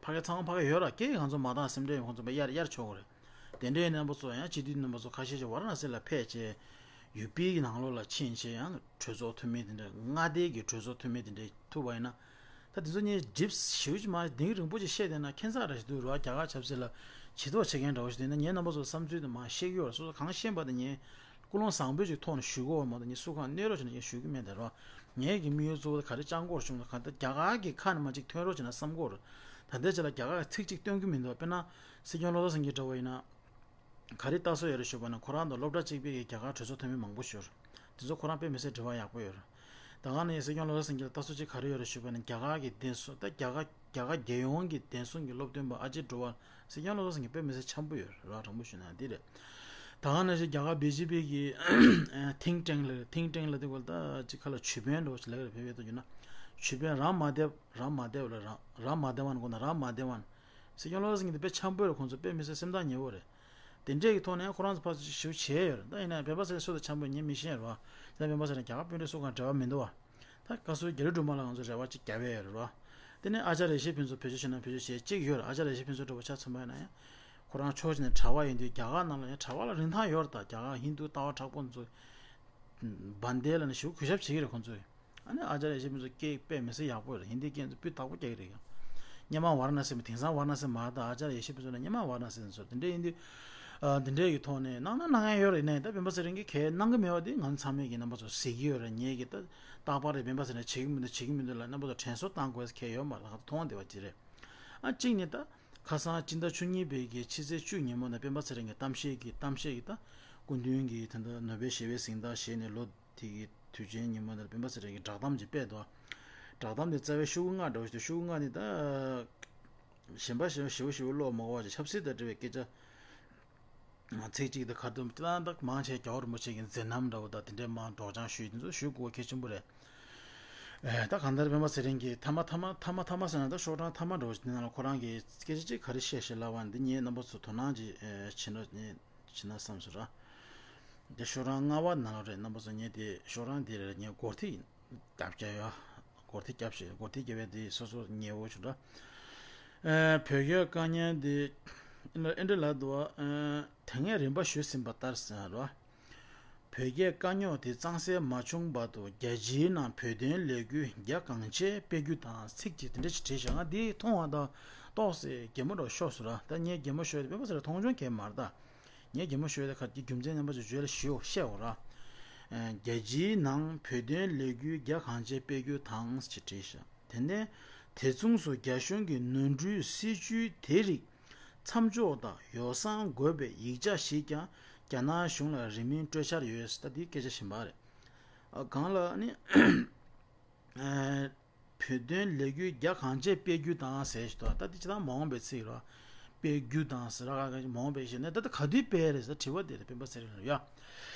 ཕ་གི་ཚང་མ་ཕ་གི་ཡོད་ར། སྐད་ཡིག་ང་ཚོ་མ་བཏང་སེམས་ཁྲལ་ཡོད། ཁོ་ཚོ་དཔེ་གཡར་གཡར་ཆོག་གི་རེད། དེ་འདྲའི་རྣམ་པ་ཚོ་ཡང་སྤྱི་འཐུས་རྣམ་པ་ཚོ་ཁ་ཤས་ཤིག་ཝཱ་ར་ཎ་སི་ལ་ཕེབས་བྱས་ཡུ་པི་གི་ནང་ལོགས་ལ་ཕྱིན་བྱས་ཡང་གྲོས་ཚོགས་འཐུས་མི་དེ་འདྲ་མངའ་སྡེ་གི་གྲོས་ཚོགས་འཐུས་མི་དེ་འདྲ་ཐུག་པ་ཡིན་ན། ད་དེ་ཚོ་ངས་སྒྲིབ་ཞེ་པོ་ཅིག་མ་གཏིང་རིང་པོ་ཅིག་བཤད་བསྡད་ན་ཁྱད་མཚར་ར་ཞིག་འདུག་ར། རྒྱ་གར་ཆབ་སྲིད་ལ་བྱེད་ཐོག་བྱེད་མཁན་འདྲ་བོ་ཞིག་འདུག་ན། ངས་རྣམ་པ་ཚོ་བསམ་ཚུལ་དེ་མར་བཤད་ཀྱི་ཡོད་ར། སོ་སོ་གང་ཤེས་པ་དེ་ངས་ཀུན་སློང་བཟང་པོའི་ཅིག་ཐོག་ནས་ཞུ་གི་ཡོད་མ་གཏོགས་ངས་སུ་གང་གནོད་རོགས་བྱས་ནས་ངས་ཞུ་གི་མེད་དེ་ར། ངས་ཀྱི་དམིགས་ཡུལ་གཙོ་བོ་དེ་ག་རེ་བཅང་དགོས་རེད་བྱུང་ན། གང་ལྟར་རྒྱ་གར་གྱི་ཁ་ནས་མར་ཅིག་ཐོན་རོགས་བྱས་ན་བསམ་གྱི་ཡོད་ར། ད་ལྟའི་ཆ་ལ་རྒྱ་གར་གྱི་ཚིག་ཅིག་སྟོན་གྱི་མི་འདུག་དཔེར་ན་སྲིད་སྐྱོང་བློ་བཟང་སེང་གེ་འདྲ་བོ་ཡིན་ན། ག་རེ་ལྟ་སྲོལ་ཡོད་རེད་ཞུས་པ་ན། ཁོ་རང་དང་སློབ་གྲྭ་གཅིག་པའི་རྒྱ་གར་གྲོས་ཚོགས་འཐུས་མི་མང་པོ་ཞིག་ཡོད་རེད། དེ་ཚོ་ཁོ་རང་དཔེ་མི་སྲིད་འབྲེལ་བ་ཡག་པོ་ཡོད་རེད། ད་ག་ནས་སྲིད་སྐྱོང་བློ་བཟང་སེང་གེ་ལ་ལྟ་སྲོལ་གཅིག་ག་རེ་ཡོད་རེད་ཞུས་པ་ན། རྒྱ་གར་གྱི་བདེན་སྲུང་ད་རྒྱ་གར་རྒྱ་གར་རྒྱལ་ཡོངས་ཀྱི་བདེན་སྲུང་གི་སློབ་སྟོན་པ་ཨ་ཇེ་ཌོ་ཝལ། སྲིད་སྐྱོང་བློ་བཟང་སེང་གེ་དཔེ་མི་སྲིད་འཆམ་པོ་ཡོད་རེད། དྲང་པོ་ཞུས་ན་འདི་རེད། ད་ག་ནང་བཞིན་རྒྱ་གར་བི་ཇེ་པི་གི་ཐིང་ཊེང་ལ། ཐིང་ཊེང་ལ་དེ་སྐོར་ད་ཅིག་ཁ་ལ་ཇུས་འབེན་འདྲ་བོ་ཅིག་ལབ་ཀྱི་རེད། བོད་སྐད་ཐོག་བསྒྱུར་ན་ཇུས་འབེན་རམ་མ་དེབ། རམ་མ་དེབ་ལ་རམ་རམ་མ་དེ་ཝན་དགོངས་དག་རམ་མ་དེ་ཝན། སྲིད་སྐྱོང་བློ་བཟང་སེང་གེ་དེ་དཔེ་འཆམ་པོ་རེད། ཁོང་ཚོ་དཔེ་མི་སྲིད་སེམས་ཐག་ཉེ་བོ་རེད། དེ་འདྲས་ཀྱི་ཐོག་ནས་ཁོ་རང་ཚོ་ཕར་ཚུར་ཞིབ་བྱས་ཡོད་རེད། ད་ཡིན་ན་སྤེན་པ་ཚེ་རིང་སུ་དང་འཆམ་པོ་ངས་མི་ཤེས་རོ། ད་སྤེན་པ་ཚེ་རིང་རྒྱ་གར་དཔོན་རིགས་སུ་གང་འབྲེལ་བ་མི་འདུག་བ། ད་བཀའ་ཟུར་རྒྱ་རི་སྒྲོལ་མ་ལགས་ང་ཚོ་རེ་བ་ཅིག་རྒྱབ་ཡས་ཡོད་རེད་བ། དེ་ནས་ཨ་ཅར་ཡེ་ཤེས་ཕུན་ཚོགས་བེད་སྤྱོད་བྱེད་ན་བེད་སྤྱོད་བྱེད་ཅིག་ཡོད་རེད། ཨ་ཅར་ཡེ་ཤེས་ཕུན་ཚོགས་འདྲ་པོ་ཆ་མཚོན་པ་ཡིན་ན་ཡང་ཁོ་རང་ཕྱོགས་གཅིག་ནས་གྲྭ་པ་ཡིན་དུས་རྒྱ་གར་ནང་ལ་ཡང་གྲྭ་པ་ལ་རིན་ཐང་ཡོད་རེད། ད་རྒྱ་གར་ཧིན་དུ་ལྟ་བ་དྲག་པོ་ཚོ་བན་དེ་ལ་ནི་ཞེ་པོ་གུས་ཞབས་བྱེད་ཀྱི་རེད་ཁོང་ཚོས། ཨ་ནི་ཨ་ཅར་ཡེ་ཤེས་ཕུན་ཚོགས་སྐད་དཔེ་མི་སྲིད་ཡག་པོ་རེད། ཧིན་དིའི་སྐད་ཚོ་སྤུས་དག་པོ་རྒྱག་གི་རེད་ཡང་། སྔོན་མ་ཝཱ་ར་ཎ་སི་མ། དེང་སང་ཝཱ་ར་ཎ་སི་མ་རེད། ད་ཨ་ཅར་ཡེ་ཤེས་ཕུན་ཚོགས་ན་སྔོན་མ་ཝཱ་ར་ཎ་སི་ཚོ་དེ་འདྲ་ཡིན་དུས། ཨ། དེ་འདྲའི་གི་ཐོག་ནས་གནང་ན་གནང་ཡ་ཡོད་རེད། ནས་ད་སྤེན་པ་ཚེ་རིང་གིས་གལ་གནང་གི་མེད་པ་དེ་ང་ཚོ་ཚང་མས་ཀྱི་རྣམ་པ་ཚོ་གཟིགས་ཀྱི་ཡོད་རེད། ངས་ཀྱི་ད་རྟག་པར་རེད། སྤེན་པ་ཚེ་རིང་བྱེད་ཀྱི་མི་འདུག་བྱེད་ཀྱི་མི་འདུག་ལ་རྣམ་པ་ཚོ་དྲན་གསོ་བཏང་དགོས་གལ་ཡོད་མ་རེད། ད་མཐོང་བསྡད་པ་དེ་རེད། ཨ། གཅིག་ནས་ད་ཁ་སང་སྤྱི་ཟླ་བཅུ་གཉིས་པའི་གི་ཕྱི་ཚེས་བཅུ་ཉིན་མོ་ནས་སྤེན་པ་ཚེ་རིང་གི་གཏམ་བཤད་ཀྱི་གཏམ་བཤད་ཀྱི་ད་སྐུ་མདུན་གྱི་ད་ལྟ་ནོ་བེལ་ཞི་བའི་གཟེངས་རྟགས་བཞེས་ནས་ལོ་དེ་གི་དུས་ཆེན་ཉིན་མོ་ནས་སྤེན་པ་ཚེ་རིང་གིས་བསྒྲགས་གཏམ་ཅིག་སྤེལ་འདུག་བསྒྲགས་གཏམ་དེ་རྩ་བའི་ཤོག་གུ་ལྔ་འདྲ་བོ་ཞིག་འདུག་ཤོག་གུ་ལྔ་ནི་ད་གཞན་པ་གཞན་པ་ཞེ་པོ་ཞེ་པོ་ཀློག་མ་དགོས་པ་ཅིག་ཆབ་སྲིད་དང་འབྲེལ་བའི་སྐད་ཆ་ཚིག་གཅིག་དང་ཁ་བསྡུམ་ཏག་ཏག་མང་ཆེ་རྒྱལ་བ་རིན་པོ་ཆེ་གི་མཛད་རྣམ་འདྲ་བོ་དང་དེ་འདྲའི་མང་སྒྲོག་སྦྱང་ཞུས། དེ་ཚོ་ཞུ་དགོས་པ་གལ་ཆེན་པོ་རེད། ཨེ། ད་གང་ལྟར་སྤེན་པ་ཚེ་རིང་གིས་མཐའ་མ་མཐའ་མ་མཐའ་མ་མཐའ་མ་ཟེར་ན་ད་ཤོག་གྲངས་མཐའ་མ་འདྲ་བོ་ཞིག་དེ་ནང་ལ་ཁོ་རང་གིས་སྐད་ཆ་གཅིག་ག་རེ་བཤད་ཤེས་ལབ་པ་འདི་ངས་རྣམ་པ་ཚོ་དོ་སྣང་ཅིག་ཨེ་བྱེད་ན་ངས་བྱེད་ན་བསམ་སོང་ར། འདི་ཤོག་གྲངས་ལྔ་པ་ནང་ལ་རེད། རྣམ་པ་ཚོ་ངས་དེ་ཤོག་གྲངས་འདི་རེད། ངས་སྒོར་ཐིག་རྒྱབ་བརྒྱབ་ཡོད། སྒོར་ཐིག་རྒྱབ་ཤིག་སྒོར་ཐིག་རྒྱབ་པའི་དེ་སོ་སོ་ཉེ་བོ་བྱུང་འདྲ། ཨེ། བོད་སྐད་དཀའ་ཉེན་དེ་ཨེ་འདྲ་ལབ་འདུག་ཨེ། དེ་སྔའི་རིམ་པ་ཞུས་ཟིན་པ་ལྟར་ཟེར་རོ། བོད་སྐད་དཀའ་རྙོག་དེ་གཙང་སེལ་མ་བྱུང་བར་དུ་རྒྱལ་སྤྱིའི་ནང་བོད་དོན་ལས་འགུལ་རྒྱ་གང་ཆེ་སྤེལ་རྒྱུ་དང་། ཚིག་ཅིག་དེ་འདྲ་ཞིག་བྲིས་ཤག་ང་འདི་མཐོང་བ་དང་ཏོག་ཙམ་གད་མོ་འདྲ་ཤོར་སོང་ར། ད་ངས་གད་མོ་ཤོར་ཡ་དེ་སྤེན་པ་ཚེ་རིང་མཐོང་ཆུང་གང་ཡང་མ་རེད་ད། ངས་གད་མོ་ཤོར་ཡ་དེ་ག་གི་རྒྱུ་མཚན་རྣམ་པ་ཚོ་བརྗོད་ལ་ཞུ་བཤད་འོ་ར། ཨ། རྒྱལ་སྤྱིའི་ནང་བོད་དོན་ལས་འགུལ་རྒྱ་གང་ཆེ་སྤེལ་རྒྱུ་དང་ཅེས་བྲིས་ཤག་དེ་ནས་དེ་མཚུངས་སུ་རྒྱ་གཞུང་གི་ནོར་འཁྲུལ་སྲིད་ཇུས་དེ་རིགས་མཚམས་འཇོག་དང་ཡོ་བསྲང་དགོས་པའི་ཡིག་ཆ་ཞིག་ཀྱང་རྒྱ་ནག་གཞུང་ལ་རིང་མིན་སྤྲོད་འཆར་ཡོད། ད་འདི་སྐད་ཆ་གཞན་པ་རེད། ཨ། གང་ལ་ནི། ཨ། བོད་དོན་ལས་འགུལ་རྒྱ་གང་ཆེ་སྤེལ་རྒྱུ་དང་ཟེར་ཞིག་འདུག་ད་འདི་ཅི་ད་མ་འོངས་པའི་ཚིག་རོ། སྤེལ་རྒྱུ་དང་ཟེར་ར་ག་ག་མ་འོངས་པའི་ཞིག་ནས་ད་ལྟ་ག་དུས་སྤེལ་རེད་ཟེར་དྲི་བ་དེ་རེད། སྤེན་པ་ཚེ་རིང་ལ་ཡ།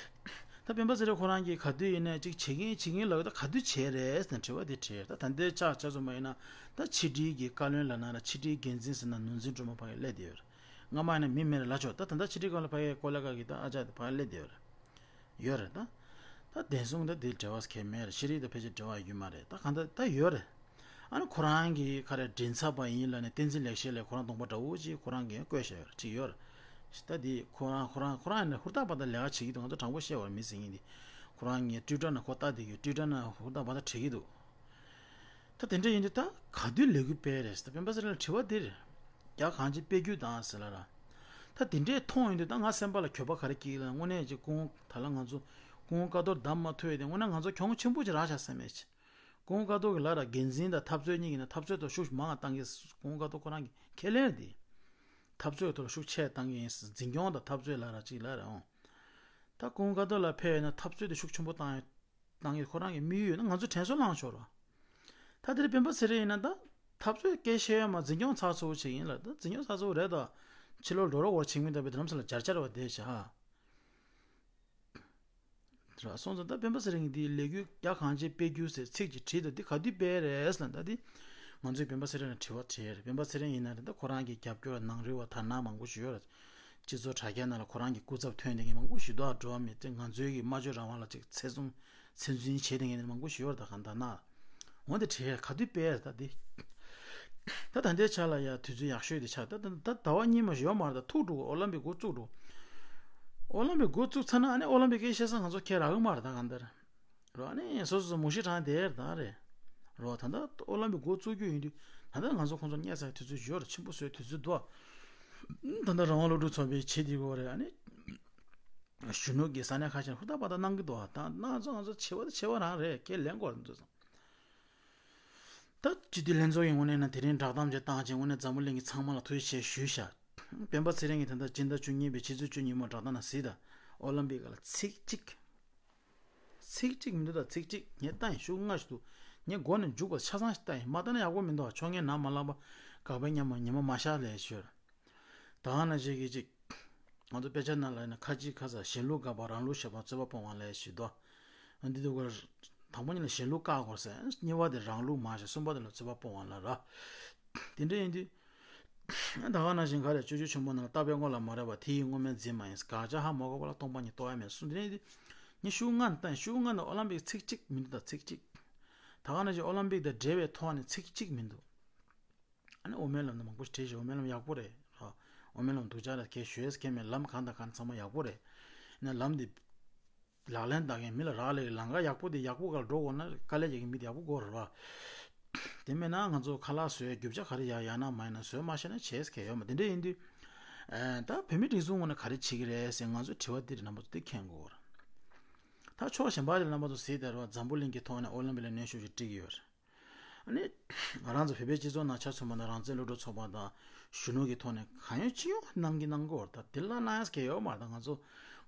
ད་སྤེན་པ་ཚེ་རིང་ཁོ་རང་གིས་ག་དུས་ཡིན་ནའི་ཅིག་བྱེད་ཀྱིན་བྱེད་ཀྱིན་ལབ། ད་ག་དུས་བྱས་རེད་ཟེར་དྲི་བ་དེ་དྲིས། ད་ད་ལྟའི་ཆ་ཆ་ཚང་མ་ཡིན་ན་ད་ཕྱི་དྲིལ་གྱི་བཀའ་བློན་ལབ་ན་ར། ཕྱི་དྲིལ་འགན་འཛིན་ཟེར་ན་ནོར་འཛིན་སྒྲོལ་མ་ཕ་གིར་སླེབས་བསྡད་ཡོད་རེད། སྔ་མ་ཡིན་ན་མི་མེད་རེད་ལབ་ཆོག་ད་ད་ལྟ་ཕྱི་དྲིལ་བཀའ་བློན་ཕ་གིའི་ཀོ་ལེ་ག་གི་ད་ཨ་ཅག་དེ་ཕ་གིར་སླེབས་བསྡད་ཡོད་རེད། ཡོད་རེད་ད། ད་བདེན་སྲུང་ད་དེ་འབྲེལ་བ་གལ་མེད་རེད། ཤེས་རིག་དང་ཕལ་ཆེར་འབྲེལ་བ་ཡོད་མ་རེད། ད་གང་ལྟར་ད་ཡོད་རེད། ཨ་ནི་ཁོ་རང་གི་ག་རེ་མགྲིན་ཚབ་པ་ཡིན་ལབ་ནས་བསྟན་འཛིན་ལེགས་བཤད་ལ་ཁོ་རང་གདོང་པ་འདྲ་བོ་ཅིག་ཁོ་རང་གིས་བཀོད་བཞག་ཡོད་རེད། ཅིག་ཡོད་རེད། ད་དེ་ཁོ་རང་ཁོ་རང་ཁོ་རང་ཡིན་ན་ཧུར་ཐག་པ་ད་ལས་ཀ་བྱེད་ཀྱི་འདུག་ང་ཚོ་དྲང་པོ་བཤད་པར་མི་ཟེར་མཁན་དེ། ཁོ་རང་ངའི་ཊུའི་ཊར་ནང་ཁོ་ལྟ་བསྡད་ཀྱི་ཡོད། ཊུའི་ཊར་ནང་ཧུར་ཐག་པ་ད་བྲིས་ཀྱི་འདུག་ད་དེ་འདྲ་ཡིན་དུས་ད་ག་དུས་ལས་འགུལ་སྤེལ་རེད་ཟེར། ད་སྤེན་པ་ཚེ་རིང་ལ་དྲི་བ་འདི་རེད། རྒྱ་གང་ཆེ་སྤེལ་རྒྱུ་དང་ཟེར་ལ་ར། ད་དེ་འདྲས་མཐོང་ཡོང་དུས་ད་ང་སེམས་པ་ལ་འགྱོད་པ་ག་རེ་སྐྱེས་ལ། དངོས་གནས་ཅིག་སྐུ་ངོ་ད་ལ་ང་ཚོ་སྐུ་ངོ་ཀ་ཏོར་བདམས་མ་ཐུབ་ཡོད་དེ་དངོས་གནས་ང་ཚོ་གྱོང་ཆེན་པོ་ཅིག་རག་ཤག་བསམ་ཡས་ཅིག་སྐུ་ངོ་ཀ་ཏོར་གྱི་ལ་ར་འགན་འཛིན་དང་འཐབ་རྩོད་གཉིས་ཀྱི་ནང་འཐབ་རྩོད་ཐོག་ཤུགས་མང་བ་བཏང་གི། སྐུ་ངོ་ཀ་ཏོར་ཁོ་རང་གི་ཁས་ལེན་རེད་དེ། འཐབ་རྩོད་ཐོག་ཤུགས་ཆེ་བཏང་གི་ཡིན། འཛིན་སྐྱོང་དང་འཐབ་རྩོད་ལ་ར་ཅིག་ལ་ར་འོང་། ད་སྐུ་ངོ་ཀ་ཏོར་ལ་ཕེབས་ཡོད་ན་འཐབ་རྩོད་དེ་ཤུགས་ཆེན་པོ་བཏང་ཡོད། བཏང་ཡོད། ཁོ་རང་གི་དམིགས་ཡུལ་ཡོད་ན་ང་ཚོ་དྲན་གསོ་བསླངས་ཆོག་ར། ད་དེར་སྤེན་པ་ཚེ་རིང་ཡིན་ན་ད་འཐབ་རྩོད་སྐད་བཤད་ཡོད་མ། འཛིན་སྐྱོང་ཚགས་ཚུད་པོ་བྱེད་ཀྱི་ཡིན་ལ། ད་འཛིན་སྐྱོང་ཚགས་ཚུད་པོ་རེད་ད། ཕྱི་ལོགས་འགྲོ་རོགས་བར་ཆིང་མིན་ད་པའི་དྷ་རམ་ས་ལ་འཇར་འཇར་བ་བསྡད་བཞག་ར། སོང་ཙང་ད་སྤེན་པ་ཚེ་རིང་གི་འདིའི་ལས་འགུལ་རྒྱ་གང་ཆེ་སྤེལ་རྒྱུ་ཟེར་ཚིག་ཅིག་བྲིས་ད། འདི་ག་དུས་སྤེལ་རེད་ཟེར་ན། ད་འདི་ང་ཚོས་སྤེན་པ་ཚེ་རིང་ལ་དྲི་བ་དྲིས་རེད། སྤེན་པ་ཚེ་རིང་ཡིན་ན་རེད་ད། ཁོ་རང་གི་རྒྱབ་སྐྱོར་ནང་རི་བ་དར་ནག་མང་པོ་ཞིག་ཡོད་རེད། སྤྱི་ཚོགས་དྲ་རྒྱ་ནང་ལ་ཁོ་རང་གི་སྐུ་ཚབ་ཐོན་བསྡད་མཁན་མང་པོ་ཞིག་འདུག་འགྲོ་བ་མི་དེ་ང་ཚོའི་གི་སྨྲ་བརྗོད་རང་དབང་ལ་ཅིག་ཚེ་སྲུང་ཚེ་འཛིན་བྱེད་བསྡད་མཁན་མང་པོ་ཞིག་ཡོད་རེད། ད་གང་ལྟར་ན། འོན་ཏེ་དྲི་བ་ག་དུས་སྤེལ་རེད་ད་འདི། ད་ད་ལྟའི་ཆ་ལ་ཡ་དུས་ཚོད་ཡག་ཤོས་དེ་ཆགས། ད་ད་ད་ཟླ་བ་གཉིས་མ་ཞིག་ཡོད་མ་རེད་ད། ཐུག་འགྲོ་གི། ཨོ་ལམ་པིག་འགོ་བཙུགས་འགྲོ། ཨོ་ལམ་པིག་འགོ་བཙུགས་ཚར་ན་ཨ་ནི་ཨོ་ལམ་པིག་སྐད་བཤད་ས་ང་ཚོ་ཁྱེད་རག་གི་མ་རེད་ད་གང་ལྟར། རོ། ཨ་ནི་སོ་སོ་སོ་མུ་ཤི་དྲང་དེར་དང་རེད། རོ། ད་ལྟ་ཨོ་ལམ་པིག་འགོ་བཙུགས་རྒྱུ་ཡིན་དུས་ད་ལྟ་ང་ཚོ་ཁོང་ཚོ་སྙད་ཚ་དུས་ཚོད་ཡོད་རེད། ཆེན་པོ་བཟོས་དུས་ཚོད་འདུག་ད་ལྟ་རང་དབང་སློབ་ཕྲུག་ཚོགས་པའི་བྱེད་དེ་གོ་རེད། ཨ་ནི་གཞོན་ནུ་གི་ས་གནས་ཁ་ཤས་ཧུར་ཐག་པ་ད་གནང་གི་འདུག་ད་གནང་ཚོ་ང་ཚོ་ཆེ་བ་ད་ཆེ་བ་རང་རེད། ཁས་ལེན་དགོས་རེད་འདུག་ད་སྤྱི་འཐུས་ལྷན་ཚོགས་ཀྱི་ངོས་ནས་ན་དེ་རིང་བསྒྲགས་གཏམ་ཅིག་བཏང་བྱས་དངོས་གནས་འཛམ་བུ་གླིང་གི་ཚང་མ་ལ་ཐུགས་རྗེ་ཆེ་ཞུས་ཤག་སྤེན་པ་ཚེ་རིང་གིས་ད་ལྟ་སྤྱི་ཟླ་བཅུ་གཉིས་པའི་ཕྱི་ཚེས་བཅུ་གཉིས་མོ་བསྒྲགས་གཏམ་ནང་གཟིགས་དང་། ཨོ་ལམ་པིག་ལ་ཚིག་གཅིག་ཚིག་གཅིག་མི་འདུག་ད་ཚིག་གཅིག་ངས་ལྟ་ཡིན། ཤོག་ལྔ་ཞིག་འདུག་ངས་མགོ་ནས་མཇུག་བར་ཆ་ཚང་ཞིག་ལྟ་ཡིན། མ་ལྟ་ན་ཡག་པོ་མི་འདུག་ཆོ་ངེ་ནམ་མ་ལངས་པ་དགག་པའི་ཉམས་ཉི་མ་མ་ཤར་ལས་ཞོར། ད་ག་ནང་བཞིན་གྱི་གཅིག་ང་ཚོ་དཔེ་ཆ་ནང་ལ་ཡིན་ན་ཁ་ཅིག་ཁ་ས་གཞན་ལུགས་དགག་པ་རང་ལུགས་བཤད་པ་རྩོད་པ་སྤོང་བ་ལས་ཞུས་དོ། འདི་འདུག་ག་དང་པོ་ཉིད་ལ་གཞན་ལུགས་བཀག་དགོས་ཟེར། གཉིས་པ་དེ་རང་ལུགས་མ་བཤད། གསུམ་པ་དེ་ལ་རྩོད་པ་སྤོང་བ་ལ་ར། དེ་འདྲ་ཡིན་དུས། ད་ག་ནང་བཞིན་ག་རེ་སྤྱོད་ཆོས་ཆེན་པོ་ནང་ལ་བརྟག་པའི་དངོས་ལ་མ་རེག་པ་དེ་ཡི་དངོས་མེད་འཛིན་མ་ཡིན། དགག་བྱ་ཧ་མ་གོ་བ་ལ་སྟོང་པ་ཉིད་རྟོགས་ཡ་མེད་གསུངས། དེ་ནས་ངས་ཤོག་ལྔ་ནས་བཏང་། ཤོག་ལྔ་ནས་ཨོ་ལམ་པིག་ཚིག་གཅིག་མི་འདུག་ད་ཚིག་གཅིག་ད་ག་ནང་བཞིན་ཨོ་ལམ་པིག་དང་འབྲེལ་བའི་ཐོག་ནས་ཚིག་གཅིག་མི་འདུག་ཨ་ནི་ཨོ་མའི་ལམ་ནི་མང་པོ་ཞིག་བྲིས་ཤག་ཨོ་མའི་ལམ་ཡག་པོ་རེད་ར། ཨོ་མའི་ལམ་སྡུག་ཅག་རེད། ཁྱེད་ཞུ་ཡས་ཁྱེད་མེད། ལམ་གང་དང་གང་ཚང་མ་ཡག་པོ་རེད། ནས་ལམ་འདི་ལག་ལེན་བསྟར་མཁན་མི་ལ་རག་ལས་ཀྱི་ལམ་ཁ་ཡག་པོ་དེ་ཡག་པོ་ག་ལ་འགྲོ་དགོས་ན་དཀའ་ལས་རྒྱག་མཁན་མི་དེ་ཡག་པོ་དགོས་རེད་བ། དེ་མེད་ན་ང་ཚོ་ཁ་ལག་བཟོས་རྒྱུ་ཆ་ག་རེ་ཡག་ཡག་ན་མ་ཡིན་ན་བཟོས་མ་ཤེས་ན་བྱས་ཁེ་ཡོད་མ། དེ་འདྲ་ཡིན་དུས། ཨ། ད་བོད་མི་སྒྲིག་འཛུགས་ངོས་ནས་ག་རེ་བྱེད་ཀྱི་རེད་ཟེར་ང་ཚོ་དྲི་བ་འདི་རྣམ་པ་ཚོ་འདི་མཁྱེན་དགོས་རེད། ད་ཕྱོགས་གཞན་པ་ལ་རྣམ་པ་ཚོ་གཟིགས་བསྡད་རོགས། འཛམ་བུ་གླིང་གི་ཐོག་ནས་ཨོ་ལིམ་པིག་ལ་གནོན་ཤུགས་ཤིག་སྤྲད་ཀྱི་ཡོད་རེད། ཨ་ནི། ང་རང་ཚོ་བོད་པའི་སྤྱི་ཚོགས་ནང་ཆ་མཚོན་པ་ན་རང་བཙན་སློབ་ཕྲུག་ཚོགས་པ་དང་གཞོན་ནུ་གི་ཐོག་ནས་གང་ཡོད་ཅི་ཡོང་གནང་གི་གནང་གི་ཡོད་རེད། ད་དེ་ལ་གནང་ཡས་ཁེ་ཡོད་མ་རེད། ད་ང་ཚོ་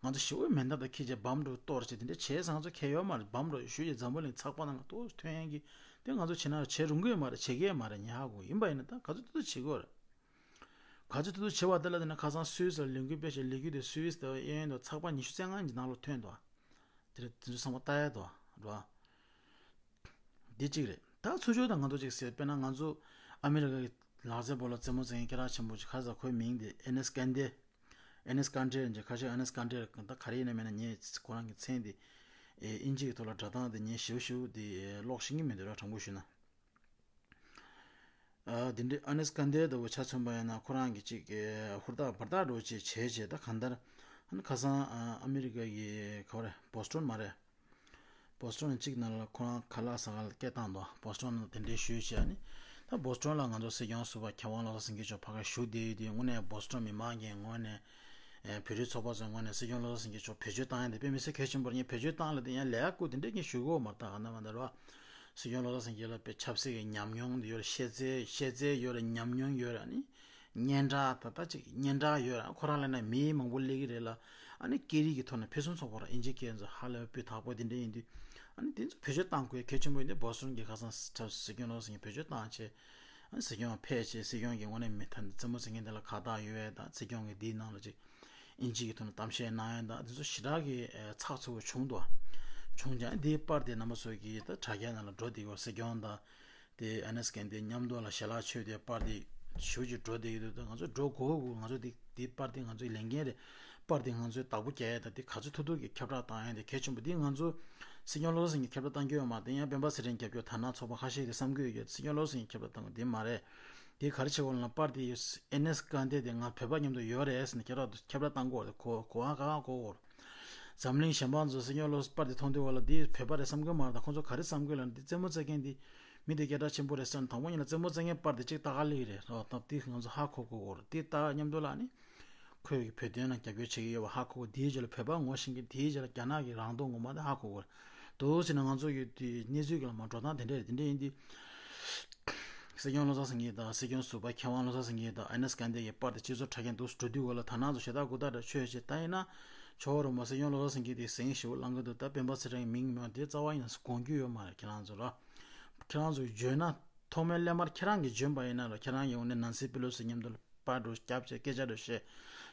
ང་ཚོ་ཞི་བའི་མེ་མདའ་དང་འཁྱེར་བྱས་བམ་འདྲ་གཏོར་བྱས་དེ་འདྲ་བྱས་ང་ཚོ་ཁེ་ཡོད་མ་རེད། བམ་འདྲ་གཞུ་བྱས་འཛམ་བུ་གླིང་ཚགས་པ་ནང་ལ་ཏོག་ཐོན་ཡས་ཀྱི་དེ་ང་ཚོ་བྱེད་ན་བྱེད་རུང་གི་ཡོད་མ་རེད། བྱེད་ཀྱི་ཡོད་མ་རེད། ཉེ་ཧ་གོ་ཡིན་པ་ཡིན་ན་ད་ག་ཚོད་ཐུབ་ཐུབ་བྱེད་དགོས་རེད། ག་ཚོད་ཐུབ་ཐུབ་བྱེད་པ་དེ་ལ་དེ་ནས་ཁ་སང་སུད་སི་ལ་ལས་འགུལ་སྤེལ་བྱས་ལས་འགུལ་དེ་སུད་སི་དང་གཡས་གཡོན་དུ་ཚགས་པ་ཉི་ཤུ་རྩ་ལྔ་གི་ནང་ལ་ཐོན་འདུག་དེ་དེ་ཚོ་ཚང་མ་ལྟ་ཡ་འདུག་རེད་བ། འདི་གཅིག་རེད། ད་ཚུར་ཕྱོགས་དང་ང་ཚོ་གཅིག་ཟེར། དཔེར་ན་ང་ཚོ་ཨ་མི་རི་ཀ་གི་ལག་རྩེད་སྤོ་ལོ་རྩེད་མོ་རྩེ་མཁན་སྐད་གྲགས་ཆེན་པོ་ཅིག་ཁ་ས་ཁོའི་མིང་དེ་ཨེ་ནེས་ཀན་ཏེ། ཨེ་ནེས་ཀན་ཏེ་ཡིན་ཅིག་ཁ་ཤས་ཨེ་ནེས་ཀན་ཏེ་ད་ག་རེ་ཡིན་ན་མིན་ན་ངས་ཁོ་རང་གི་མཚན་དེ་ཨེ་དབྱིན་ཇི་གི་ཐོག་ལ་སྒྲ་གདངས་དེ་ངས་ཞིབ་ཞིབ་དེ་ཀློག་ཤེས་ཀྱི་མི་འདུག་ར། དྲང་པོ་ཞུས་ན། ཨ། དེ་འདྲའི་ཨེ་ནེས་ཀན་ཏེ་ལྟ་བུ་ཆ་མཚོན་པ་ཡིན་ན་ཁོ་རང་གིས་ཅིག་ཧུར་ཐག་འབད་ཐག་འགྲོ་ཅིག་བྱས་བྱས་ད་གང་ལྟར་ཨ་ནི་ཁ་སང་ཨ་ཨ་མི་རི་ཀ་གི་ག་བ་རེད། བོ་སི་ཊོན་མ་རེད། བོ་སི་ཊོན་གཅིག་ནང་ལ་ཁོ་རང་ཁ་ལག་ཟ་ག་ལ་སྐད་བཏང་འདུག་བོ་སི་ཊོན་ནང་དེ་འདྲའི་ཞུས་བྱས་ནི། ད་བོ་སི་ཊོན་ལ་ང་ཚོ་སྲིད་སྐྱོང་ཟུར་པ་མཁས་དབང་བློ་བཟང་སེང་གེ་མཆོག་ཕ་གིར་བཞུགས་བསྡད་ཡོད་དུས་དངོས་གནས་བོ་སི་ཊོན་མི་མང་གི་ངོས་ནས་ཨེ་བོད་རིགས་ཚོགས་པ་ཚོའི་ངོས་ནས་སྲིད་སྐྱོང་བློ་བཟང་སེང་གེ་མཆོག་བེད་སྤྱོད་བཏང་ཡ་དེ་དཔེ་མི་སྲིད་གལ་ཆེན་པོ་རེད། ངས་བེད་སྤྱོད་བཏང་ལབ་དེ་ཡང་ལས་ཀ་དེ་འདྲས་ངས་ཞུ་གི་ཡོད་མ་རེད། ད་ག་ན་མ་ད་རེད་བ། སྲིད་སྐྱོང་བློ་བཟང་སེང་གེ་ལ་དཔེ་ཆབ་སྲིད་ཀྱི་ཉམས་མྱོང་དེ་ཡོད་རེད། ཤེས་ཚད་ཤེས་ཚད་ཡོད་རེད། ཉམས་མྱོང་ཡོད་རེད། ཨ་ནི་སྙན་གྲགས་ད་ལྟ་ཅིག་སྙན་གྲགས་ཡོད་རེད། ཁོ་རང་ལབ་ན་མི་མང་པོ་སླེབས་ཀྱི་རེད་ལ། ཨ་ནི་སྐད་རིགས་ཀྱི་ཐོག་ནས་ཕུན་སུམ་ཚོགས་པ་རེད། ཨིན་ཇི་སྐད་ཚོ་ཧ་ལས་པའི་སྤུས་དག་པོ་དེ་འདྲ་ཡིན་དུས། ཨ་ནི་དེ་ཚོ་བེད་སྤྱོད་བཏང་དགོས་གལ་ཆེན་པོ་ཡིན་དུས་བོ་སི་ཊོན་གྱི་ཁ་སང་ཆབ་སྲིད་སྐྱོང་བློ་བཟང་སེང་གེ་བེད་སྤྱོད་བཏང་བྱས། ཨ་ནི་སྲིད་སྐྱོང་ཕེབས་བྱས་སྲིད་སྐྱོང་གི་དངོས་གནས་མི་ཐ་རྩེད་མོ་རྩེ་མཁན་དེ་ལ་ཁ་བཏགས་ཡོད་ཡས་དང་། སྲིད་སྐྱོང་གི་འདིའི་ནང་ལ་ཅིག་ཨིན་ཇི་གི་ཐོག་ནས་གཏམ་བཤད་གནང་ཡས་དང་དེ་ཚོ་ཞེ་དྲག་གི་ཨ་ཚགས་ཚུད་པོ་བྱུང་འདུག་བྱུང་ཀྱང་འདིའི་པར་དེ་རྣམ་པ་ཚོ་གིས་ད་དྲ་རྒྱ་ནང་ལ་འགྲོ་བསྡད་ཡོད། སྲིད་སྐྱོང་དང་དེ་ཨེ་ནེས་ཀན་ཏེ་མཉམ་དུ་ལ་ཞལ་ལག་མཆོད་དེ་པར་དེ་ཞེ་པོ་ཅིག་འགྲོ་བསྡད་ཀྱི་འདུག་ད་ང་ཚོ་འགྲོ་དགོས་དགོས། ང་ཚོ་འདི་འདི་པར་དེ་ང་ཚོའི་ལས་འགན་རེད། པར་དེ་ང་ཚོའི་བདག་པོ་རྒྱག་ཡས་དང་དེ་ག་ཚོད་ཐུབ་ཐུབ་ཀྱིས་ཁྱབ་བསྒྲགས་བཏང་ཡས་དེ་གལ་ཆེན་པོ། འདི་ང་ཚོ་སྲིད་སྐྱོང་བློ་བཟང་སེང་གེས་ཁྱབ་བསྒྲགས་བཏང་རྒྱུ་ཡོད་མ་རེད། ཡང་སྤེན་པ་ཚེ་རིང་རྒྱབ་སྐྱོར་དར་ནག་ཚོགས་པ་ཁ་ཤས་ཀྱིས་བསམ་གྱི་ཡོད་ཀྱི་སྲིད་སྐྱོང་བློ་བཟང་སེང་གེས་ཁྱབ་བསྒྲགས་བཏང་དགོས་འདི་མ་རེད། དེ་ག་རེ་བྱེད་དགོས་ལབ་ན་པར་དེ་ཨེ་ནེས་ཀན་ཏེ་དེ་ང་བོད་པ་མཉམ་དུ་ཡོད་རེད་ཟེར་ནས་ཁྱབ་བསྒྲགས་ཁྱབ་བསྒྲགས་བཏང་དགོས་རེད། གོ་གོ་ཨ་ག་ག་གོ་གོ་རེད། འཛམ་གླིང་གཞན་པ་ཚོ་སྲིད་སྐྱོང་བློ་པར་དེ་མཐོང་དུས་བ་ལ་འདི་བོད་པ་རེད་བསམ་གི་མ་རེད། ད་ཁོང་ཚོ་ག་རེ་བསམ་གི་ལབ་ན་འདི་རྩེད་མོ་རྩེ་མཁན་འདི་མི་དེ་སྐད་གྲགས་ཆེན་པོ་རེད་ཟེར་ན། དང་པོ་ཉིད་ལ་རྩེད་མོ་རྩེ་མཁན་པར་དེ་གཅིག་ལྟ་ག་སླེབས་ཀྱི་རེད་རོ། ད་འདི་ང་ཚོ་ཧ་གོ་དགོས་གོ་རེད། འདི་ལྟ་མཉམ་དུ་ལ་ནི་ཁོས་ཀྱི་བོད་དོན་ལ་རྒྱབ་སྐྱོར་བྱེད་ཀྱི་ཡོད་པ་ཧ་གོ་གོ། དེའི་རྗེས་ལ་བོད་པ་ངོ་ཤེས་མཁན་དེའི་རྗེས་ལ་རྒྱ་ནག་གི་རང་མདོག་ངོ་མ་དེ་ཧ་གོ་གོ་རེད། འདུག་ཟེར་ན་ང་ཚོ་གི་དེ་གནས་ཚུལ་གྱི་ལ་མ་འགྲོ་སྟངས་དེ་འདྲ་རེད། དེ་འདྲ་ཡིན་དུས། སྲིད་སྐྱོང་བློ་བཟང་སེང་གེ་དང་སྲིད་སྐྱོང་ཟུར་པ་མཁས་དབང་བློ་བཟང་སེང་གེ་དང་ཨེ་ནེས་ཀན་ཏེ་གི་པར་དེ་སྤྱི་ཚོགས་དྲ་རྒྱ་འདུག་སེ་འགྲོ་དུས་གོ་ལ་ད་ནང་ཚོ་ཞེ་དྲག་གུ་དག་འདྲ་ཆོས་བྱེད་ད་ཡིན་ན། ཇོ་བོ་རོ་མ་སྲིད་སྐྱོང་བློ་བཟང་སེང་གེ་དེ་ཟིང་ཞིག་བླང་གི་འདུག་ད་སྤེན་པ་ཚེ་རིང་མིང་མེད་དེ་རྩ་བ་ཡིན་ན་དགོངས་རྒྱུ་ཡོད་མ་རེད། ཁྱེད་རང་ཚོ་ར། ཁྱེད་རང་ཚོ་བརྗོད་ན་ཐོག་མའི་སླད་མར་ཁྱེད་རང་གིས་བརྗོད་པ་ཡིན་ན་ར། ཁྱེད་རང་གི་འོག་ནས་ནན་སི་པེ་ལོ་སི་མཉམ་དུ་པར་འགྲོ་རྒྱབ་བྱས་སྐད་ཆ་འགྲོ་བཤད།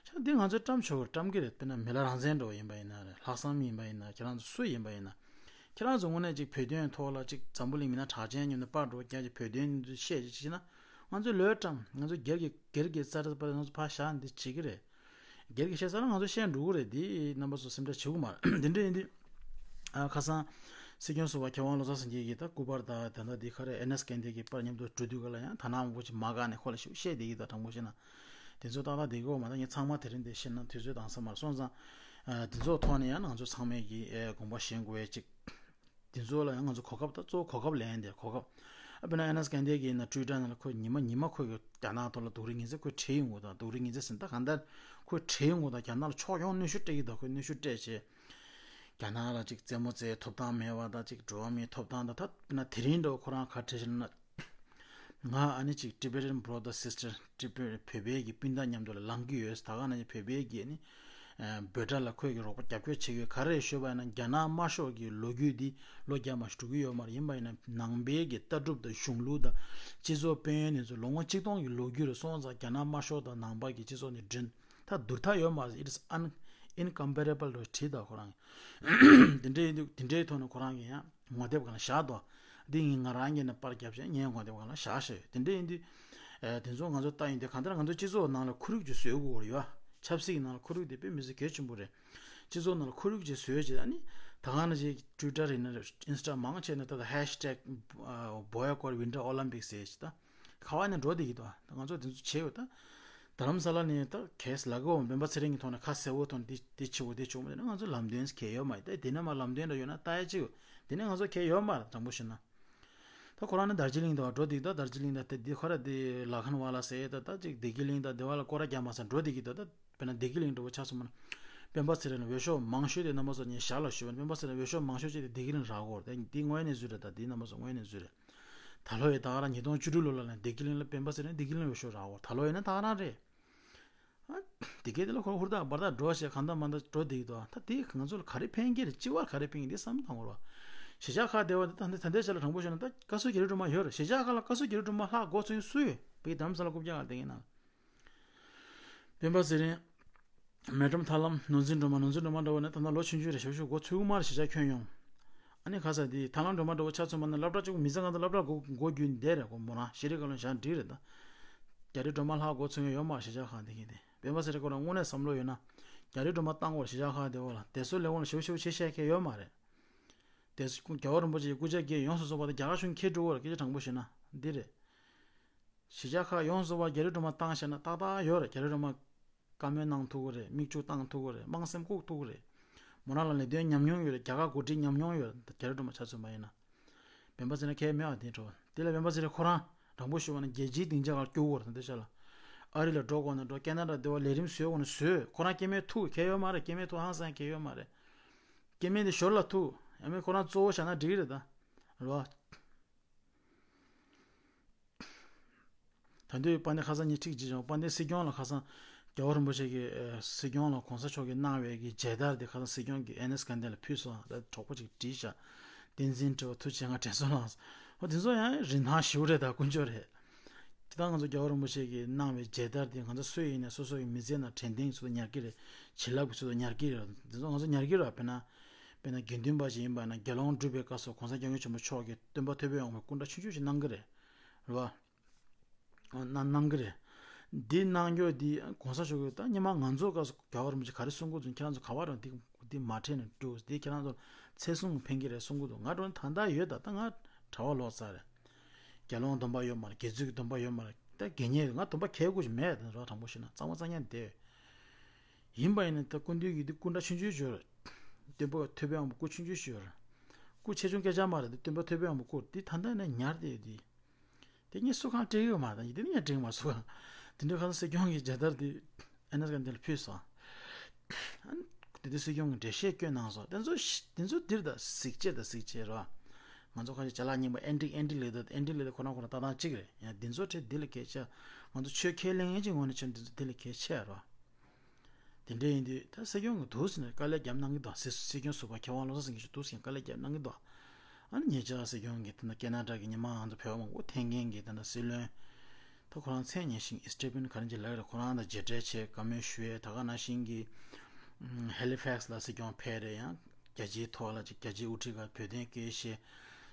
ཤ་འདི་ང་ཚོའི་བཀྲམ་ཆོག་གི་བཀྲམ་གི་རེད། དཔེར་ན་མི་ལ་རང་བཙན་འགྲོ་ཡིན་པ་ཡིན་ན་རེད། ལྷག་བསམ་ཡིན་པ་ཡིན་ན། ཁྱེད་རང་ཚོ་སུ་ཡིན་པ་ཡིན་ན། ཁྱེད་རང་ཚོ་དངོས་གནས་ཅིག་བོད་དོན་ཐོག་ལ་ཅིག་འཛམ་བུ་གླིང་མི་སྣ་གྲགས་ཅན་མཉམ་དུ་པར་འགྲོ་རྒྱག་ཅིག་བོད་དོན་བཤད་ཅིག་བྱས་ན། ང་ཚོས་ལོས་བཀྲམ། ང་ཚོ་སྒེར་གྱི་སྒེར་གྱི་རྩ་རྩ་པར་ང་ཚོ་ཕར་བཞག་འདི་བྱེད་ཀྱི་རེད། སྒེར་གྱི་བཤད་ས་ལ་ང་ཚོ་བཤད་འགྲོ་གི་རེད། འདི་རྣམ་པ་ཚོ་སེམས་ཁྲལ་བྱེད་དགོས་མ་རེད། འདི་འདྲ་ཡིན་དུས། ཨ་ཁ་སང་སྲིད་སྐྱོང་ཟུར་པ་མཁས་དབང་བློ་བཟང་སེང་གེ་གིས་ད་སྐུ་པར་དང་དེ་འདྲ་འདི་ག་རེ་ཨེ་ནེས་ཀན་ཏེ་གི་པར་མཉམ་དུ་འགྲོ་དུས་ག་ལ་ཡང་དག་སྣང་མང་པོ་ཅིག་མ་དགའ་ནས་ཁོ་ལ་ཞིག་བཤད་བསྡད་ཀྱི་འདུག་དྲང་པོ་བཤད་ན། དེ་ཚོ་ཏག་ཏག་བསྡད་ཀྱི་ཡོད་མ་རེད། ངས་ཚང་མ་དེ་རིང་འདི་བཤད་ན་དུས་ཚོད་འདང་ས་མ་རེད། སོང་ཙང་། ཨ་དེ་ཚོ་ཐོག་ནས་ཡང་ང་ཚོ་ཚང་མས་ཀྱི་ཨེ་དགོངས་པ་བཞེས་དགོས་ཡས་ཅིག་དེ་ཚོ་ལ་ཡང་ང་ཚོ་གོ་སྐབས་དང་གཙོ་བོ་གོ་སྐབས་ལེན་དེ་གོ་སྐབས། ཨ་དཔེར་ན་ཨེ་ནེས་ཀན་ཏེ་གི་ན་ཊུའི་ཊར་ནང་ལ་ཁོས་ཉི་མ་ཉི་མ་ཁོས་ཀྱི་རྒྱ་ནག་ཐོག་ལ་སྡུག་རུས་ངན་ཚད་ཁོས་བྲིས་ཡོང་གི་འདུག་སྡུག་རུས་ངན་ཚད་ཟིན་ད་གང་ལྟར་ཁོས་བྲིས་ཡོང་གི་འདུག་རྒྱ་ནག་ལ་ཕྱོགས་ཡོངས་གནོན་ཤུགས་སྤྲད་ཀྱི་འདུག་ཁོས་གནོན་ཤུགས་སྤྲད་བྱས། རྒྱ་ནག་ལ་ཅིག་རྩེད་མོ་རྩེ་ཐོབ་ཐང་མེད་པ་དང་ཅིག་འགྲོ་བ་མིའི་ཐོབ་ཐང་དང་། ད་དཔེར་ན་དེ་རིང་འདྲ་བོ་ཁོ་རང་ག་བྲིས་ཤག་ལབ་ན། ང་ཨ་ནི་ཅིག་Tibetan brother sister ཊི་བེ་བོད་པའི་གི་སྤུན་ཟླ་མཉམ་དུ་ལ་ལངས་ཀྱི་ཡོད། ད་ག་ནང་བཞིན་བོད་པའི་གི་ཨ་ནི་ཨ་འབོད་སྒྲ་ལ་ཁོས་ཀྱི་རོགས་པ་རྒྱབ་སྐྱོར་བྱེད་ཀྱི་ཡོད། ག་རེ་ཞུས་པ་ཡིན་ན་རྒྱ་ནག་དམར་ཤོག་གི་ལོ་རྒྱུས་འདི་ལོ་བརྒྱ་མ་ཞིག་འགྲོ་གི་ཡོད་མ་རེད། ཡིན་པ་ཡིན་ན་ནང་པའི་གི་ལྟ་གྲུབ་དང་གཞུང་ལུགས་དང་སྤྱི་ཚོགས་དཔལ་ཡོན་འདི་ཚོ་ལོ་ངོ་ཆིག་སྟོང་གི་ལོ་རྒྱུས་རེད། སོང་ཙང་རྒྱ་ནག་དམར་ཤོག་དང་ནང་པ་གི་སྤྱི་ཚོགས་ནི་འགྲན་ད་བསྡུར་ཐབས་ཡོད་མ་རེད། It is un- incomparable རེད་བྲིས་ད་ཁོ་རང་གིས། དེ་འདྲའི་ཡིན་དུས་དེ་འདྲའི་ཐོག་ནས་ཁོ་རང་གིས་ཡང་ངོ་དེབ་སྒང་ལ་བཞག་འདུག་འདི་ངས་ང་རང་གིས་ནས་པར་རྒྱབ་བྱས་ངའི་ངོ་དེབ་སྒང་ལ་བཞག་བཞག་ཡོད། དེ་འདྲ་ཡིན་དུས། ཨེ་དེ་ཚོ་ང་ཚོ་ལྟ་ཡིན་དུས་གང་ལྟར་ང་ཚོ་སྤྱི་ཚོགས་ནང་ལ་ཁོར་ཡུག་ཅིག་བཟོས་དགོས་ཀྱི་ཡོད། ཆབ་སྲིད་ཀྱི་ནང་ལ་ཁོར་ཡུག་དེ་དཔེ་མི་སྲིད་གལ་ཆེན་པོ་རེད། སྤྱི་ཚོགས་ནང་ལ་ཁོར་ཡུག་ཅིག་བཟོས་བྱས། ཨ་ནི་ད་ག་ནང་བཞིན་ཊུའི་ཊར་ཡིན་ན་རེད། ཨིན་སི་ཊ་མང་ཆེ་ནས་ད་ལྟ་ཧེཤ་ཊེག་བྷོ་ཡི་ཀོཊ་ཝིན་ཊར་ཨོ་ལིམ་པིག་ཟེར་བྱས་ད། ཁ་བ་ནས་འགྲོ་བསྡད་ཀྱི་འདུག་ད་ང་ཚོ་དེ་ཚོ་བྱས་ཡོད་ད། རྡ་རམ་ས་ལ་ནས་ད་གས་ལ་གོ་སྤེན་པ་ཚེ་རིང་གི་ཐོག་ནས་ཁ་གསལ་བོ་ཐོག་ནས་འདི་འདི་བྱེད་དགོས་འདི་བྱེད་དགོས་མ་རེད་ན། ང་ཚོ་ལམ་སྟོན་གས་ཡོད་མ་རེད་ད། དེ་ནས་མ་ལམ་སྟོན་འདྲ་ཡོད་ན་ལྟ་ཡ་ཅིག་ཡོད། དེ་ནས་ང་ཚོ་གས་ཡོད་མ་རེད། དྲང་པོ་བཤད་ན། ད་ཁོ་རང་ནི་དར་ཇི་ལིང་དུ་འགྲོ་འདུག་ད་དར་ཇི་ལིང་དང་དེ་འདི་ཁོ་ར་དེ་ལ་ཁན་ཝ་ལ་ཟེར་ད་ད་ཅིག་བདེ་སྐྱིད་གླིང་དང་དེ་བ་ལ་སྐོར་ར་རྒྱག་མ་ས་འགྲོ་འདུག་གི་ད། ད་དཔེར་ན་བདེ་སྐྱིད་གླིང་འདྲ་བོ་ཆགས་སོང་མ་ན། སྤེན་པ་ཚེ་རིང་ལ་འོས་ཤོག་མང་ཤོས་དེ་རྣམ་པ་ཚོ་ཉིད་ཞར་ལ་ཞུ་བ་ནི་སྤེན་པ་ཚེ་རིང་འོས་ཤོག་མང་ཤོས་ཅིག་དེ་བདེ་སྐྱིད་གླིང་རག་གོ་རེད། ད་འདི་དངོས་གནས་བཟོས་རེད། ད་འདི་རྣམ་པ་ཚོ་དངོས་གནས་བཟོས་རེད། ད་ལོ་ཡི་ད་ག་རང་ཉིས་སྟོང་བཅུ་དྲུག་ལོ་ལ་ནས་བདེ་སྐྱིད་གླིང་ལ་སྤེན་པ་ཚེ་རིང་བདེ་སྐྱིད་གླིང་འོས་ཤོག་རག་གོ། ད་ལོ་ཡིན་ན་ད་ག་རང་རེད། ཨ། དེ་གས་དེ་ལ་ཁོ་ཧུར་ཐག་འབར་ཐག་འགྲོ་བྱས་གང་ལྟར་མ་ལྟར་འགྲོ་བསྡད་ཀྱི་འདུག་ད་དེ་ང་ཚོ་ལ་ག་རེ་ཕན་གྱི་རེད། སྤྱི་བར་ག་རེ་ཕན་གྱི་འདི་བསམ་བཏང་དགོས་རེད། གཞིས་ཆགས་ཁག་བསྡད་པ་དེ་ད་འདི་ད་ལྟའི་ཆ་ལ་དྲང་པོ་བཤད་ན་ད་བཀའ་ཟུར་རྒྱ་རི་སྒྲོལ་མ་ཡོད་རེད། གཞིས་ཆགས་ཁག་ལ་བཀའ་ཟུར་རྒྱ་རི་སྒྲོལ་མ་ལྷག་འགོ་ཚུགས་སུ་ཡོད། བོད་ཀྱི་རྡ་རམ་ས་ལ་རྐུབ་བཀྱག་ལ་བསྡད་མཁན་ནང་ལ། སྤེན་པ་ཚེ་རིང་། མེ་ཀྲམ་ཐར་ལམ། ནོར་འཛིན་སྒྲོལ་མ། ནོར་འཛིན་སྒྲོལ་མ་འདྲ་བོ་ནི་ད་ལྟ་ལོ་ཆུང་ཆུང་རེད། ཞབས་ཞུ་འགོ་ཚུགས་མ་རེད། གཞིས་ཆགས་ཁྱོན་ཡོངས། ཨ་ནི་ཁ་ས་དེ་ཐར་ལམ་སྒྲོལ་མ་འདྲ་བོ་ཆ་མཚོན་པ་ན་སློབ་གྲྭ་གཅིག་པུ་མི་ཚེ་གང་ཚ་སློབ་གྲྭ་འགོ་འགོ་བརྒྱུད་བསྡད་རེད། གོ་མོ་རང་ཤེས་རིག་བཀའ་བློན་བཞག་འགྲིག་རེད་ད། རྒྱ་རི་སྒྲོལ་མ་ལྷག་འགོ་ཚུགས་མཁན་ཡོད་མ་རེད། གཞིས་ཆགས་ཁག་འདི་གི་དེ་སྤེན་པ་ཚེ་རིང་ཁོ་རང་དངོས་གནས་བསམ་བློ་ཡོད་ན། རྒྱ་རི་སྒྲོལ་མ་བཏང་དགོས་རེད། གཞིས་ཆགས་ཁག་དེ་བ་ལ་དེ་ཚོ་ལས་དབང་ལ་ཞབས་ཞུ་བྱེད་ཤེས་མཁན་ཡོད་མ་རེད། དེ་ཚོ་རྒྱལ་བ་རིན་པོ་ཆེའི་སྐུ་ཕྱྭ་གིས་ཡོངས་སུ་རྫོགས་པ་དེ་རྒྱ་གར་གཞུང་འཁྱེར་འགྲོ་བར་སྐད་ཆ་དྲང་པོ་བཤད་ན་འདི་རེད། གཞིས་ཆགས་ཁག་ཡོངས་སུ་རྫོགས་པ་རྒྱ་རི་སྒྲོལ་མ་བཏང་བཤད་ན་ཏག་ཏག་ཡོད་རེད། རྒྱ་རི་སྒྲོལ་མ་བཀའ་མོལ་གནང་ཐུབ་ཀྱི་རེད། མིག་ཆུ་བཏང་ཐུབ་ཀྱི་རེད། དམངས་སེམས་བཀུག་ཐུབ་ཀྱི་རེད། མོ་རང་ལ་ལས་དོན་ཉམས་མྱོང་ཡོད་རེད། རྒྱ་གར་འགོ་ཁྲིད་ཉམས་མྱོང་ཡོད་རེད། རྒྱ་རི་སྒྲོལ་མ་ཆ་མཚོན་པ་ཡིན་ན། སྤེན་པ་ཚེ་རིང་ཁས་མེད་པ་དེ་འགྲོ། དེ་ལ་སྤེན་པ་ཚེ་རིང་ཁོ་རང་དྲང་པོ་ཞུ་བ་ན་རྒྱལ་སྤྱིའི་སྡིངས་ཆ་ཁར་སྐྱོ་བོར་དང་དེ་ཤ་ལ། ཨ་རི་ལ་འགྲོ་དགོས་ན་འགྲོ། ཁེ་ན་ཌ་འདི་བ་ལས་རིམ་བཟོས་དགོས་ན་བཟོས། ཁོ་རང་སྐྱེ་དམན་ཐུག་ཁེལ་ཡོད་མ་རེད། སྐྱེ་དམན་ཐུག་ཧང་སང་ཁེལ་ཡོད་མ་རེད། སྐྱེ་དམན་དེ་ཞོར་ལ་ཐུག་ཡང་མིན་ཁོ་རང་གཙོ་བོ་བཞག་ན་འགྲིག་གི་རེད་ད། རོ། ད་དུས་དཔལ་ལྡན་ཁ་སང་ཉིན་ཁྲིག་ཅིག་བྱུང་། དཔལ་ལྡན་སྲིད་སྐྱོང་ལ་ཁ་སང་རྒྱལ་བ་རིན་པོ་ཆེ་གི་ཨ་སྲིད་སྐྱོང་ལ་གོང་ས་མཆོག་གིས་གནང་བའི་གི་མཇལ་དར་དེ་ཁ་སང་སྲིད་སྐྱོང་གིས་ཨེ་ནེ་སི་དགའ་ལྡན་ལ་ཕུལ་སོང་། ད་གྲོགས་པོ་ཅིག་བྲིས་ཤག་བསྟན་འཛིན་བཀྲ་བ་ཐུགས་རྗེ་ཆེ། ང་དྲན་སོང་ལགས། ཨོ་དེ་ཚོ་ཡང་རིན་ཐང་ཞེ་པོ་རེད། ད་དཀོན་མཆོག་རེད། ད་ང་ཚོ་རྒྱལ་བ་རིན་པོ་ཆེ་གིས་གནང་བའི་མཇལ་དར་དེ་ང་ཚོ་སུ་ཡིན་ནའི་སོ་སོ་ཡི་མི་ཚེ་ནང་དྲན་རྟེན་ཚོ་ཉར་གྱི་རེད། བྱིན་རླབས་ཀྱི་ཚོ་ཉར་གྱི་རེད། དེ་ཚོ་ང་ཚོ་ཉར་གྱི་རེད། དཔེར་ན། དཔེར་ན་དགེ་འདུན་པ་ཞིག་ཡིན་པ་ན་དགེ་སློང་སྒྲུབ་པའི་སྐབས་སུ་གོང་ས་སྐྱབས་མགོན་ཆེན་པོ་མཆོག་གིས་སྟོན་པ་ཐོད་པའི་དབང་པོའི་སྐུ་འདྲ་ཆུང་ཆུང་ཞིག་གནང་གི་རེད། རེད་བ། གནང་གནང་གི་རེད། འདི་གནང་རྒྱུ་འདི་གོང་ས་མཆོག་གིས་ད་སྔོན་མ་ང་ཚོ་སྐབས་སུ་རྒྱལ་བ་རིན་པོ་ཆེ་ག་རེ་གསུང་གི་འདུག་ཁྱེད་རང་ཚོ་ག་བ་རང་འདི་འདི་མ་དྲན་ནས་འགྲོ། འདི་ཁྱེད་རང་ཚོ་ཚེ་སྲུང་ཕན་གྱི་རེད་གསུང་གི་འདུག་ང་འགྲོ་ད་ལྟ་ཡོད། ད་ལྟ་ང་གྲྭ་པ་ལོག་ཚར་རེད། དགེ་སློང་སྡོམ་པ་ཡོད་མ་རེད། དགེ་ཚུལ་གྱི་སྡོམ་པ་ཡོད་མ་རེད། ད་དགེ་བསྙེན་ང་སྡོམ་པ་ཁྱེར་དགོས་ཀྱི་མེད། ད་རོགས་དྲང་པོ་བཤད་ན་གཙང་མ་གཙང་རྐྱང་བསྡད་ཡོད། ཡིན་པ་ཡིན་ན་ད་སྐུ་མདུན་གྱི་འདི་སྐུ་འདྲ་ཆུང་ཆུང་ཞིག་ཡོད་རེད། སྟོན་པ་ཐོད་པའི་དབང་པོ་སྐུ་ཆུང་ཆུང་ཞིག་ཡོད་རེད། སྐུ་ཆེ་ཆུང་སྐད་ཆ་མ་རེད། འདི་སྟོན་པ་ཐོད་པའི་དབང་པོ་སྐུ་འདི་ད་ལྟ་ནས་ཉར་བསྡད་ཡོད་འདི། དེ་ངས་སུ་གང་སྤྲད་ཡོད་མ་རེད། འདི་ནས་ངས་སྤྲད་མ་སུ་གང་། དེ་འདྲའི་ཁ་སང་སྲིད་སྐྱོང་གི་མཇལ་དར་འདི་ཨེ་ནེ་སི་དགའ་ལྡན་ལ་ཕུལ་སོང་། ཨ་ནི་དེ་དུས་སྲིད་སྐྱོང་གིས་འགྲེལ་བཤད་བསྐྱོན་གནང་སོང་། དེ་ཚོ་ཤི་དེ་ཚོ་འདིར་ད་གཟིགས་བྱེད་ད་གཟིགས་བྱེད་རོ། ང་ཚོ་ཁ་ཤས་ཅ་ལག་རྙིང་པ་ཨེན་ཊིག་ཨེན་ཊིག་ལབ་ད་ཨེན་ཊིག་ལབ་ད་ཁོ་རང་ཁོ་རང་ལྟ་སྟངས་གཅིག་རེད། ཡང་འདི་ཚོ་ཁྲིད་འདི་ལ་གལ་ཆེ། ང་ཚོ་ཆོས་ཁས་ལེན་མཁན་གྱི་ངོས་ནས་ཆོས་འདི་ཚོ་འདི་ལ་གལ་ཆེ་རོ། དེ་འདྲ་ཡིན་དུས་ད་སྲིད་སྐྱོང་གིས་འདུག་ཟེར་ནས་དཀའ་ལས་བརྒྱབ་གནང་གི་འདུག་སྲིད་སྲིད་སྐྱོང་ཟུར་པ་མཁས་དབང་བློ་བཟང་སེང་གེ་མཆོག་འདུག་ཟེར་ནས་དཀའ་ལས་བརྒྱབ་གནང་གི་འདུག་ཨ་ནི་ཉེ་ཆར་སྲིད་སྐྱོང་གིས་ད་ལྟ་ཁེ་ན་ཌ་གི་ཉི་མ་ང་ཚོ་བོད་མང་པོ་འཐེན་མཁན་གྱི་ད་ལྟ་སྲིད་བློན། ད་ཁོ་རང་མཚན་ཉེ་ཞིང་ཨི་སི་ཊི་ཕན་ག་རེ་ཅིག་ལབ་རེད། ཁོ་རང་དང་མཇལ་འཕྲད་བྱས་བཀའ་མོལ་ཞུ་ཡས། ད་ག་ནང་བཞིན་གྱི་ཧེ་ལི་ཕེག་སི་ལ་སྲིད་སྐྱོང་ཕེབས་རེད། ཡང་རྒྱལ་སྤྱིའི་ཐོག་ལ་ཅིག་རྒྱལ་སྤྱིའི་དབུ་ཁྲིད་ཁག་བོད་དོན་སྐད་བཤད།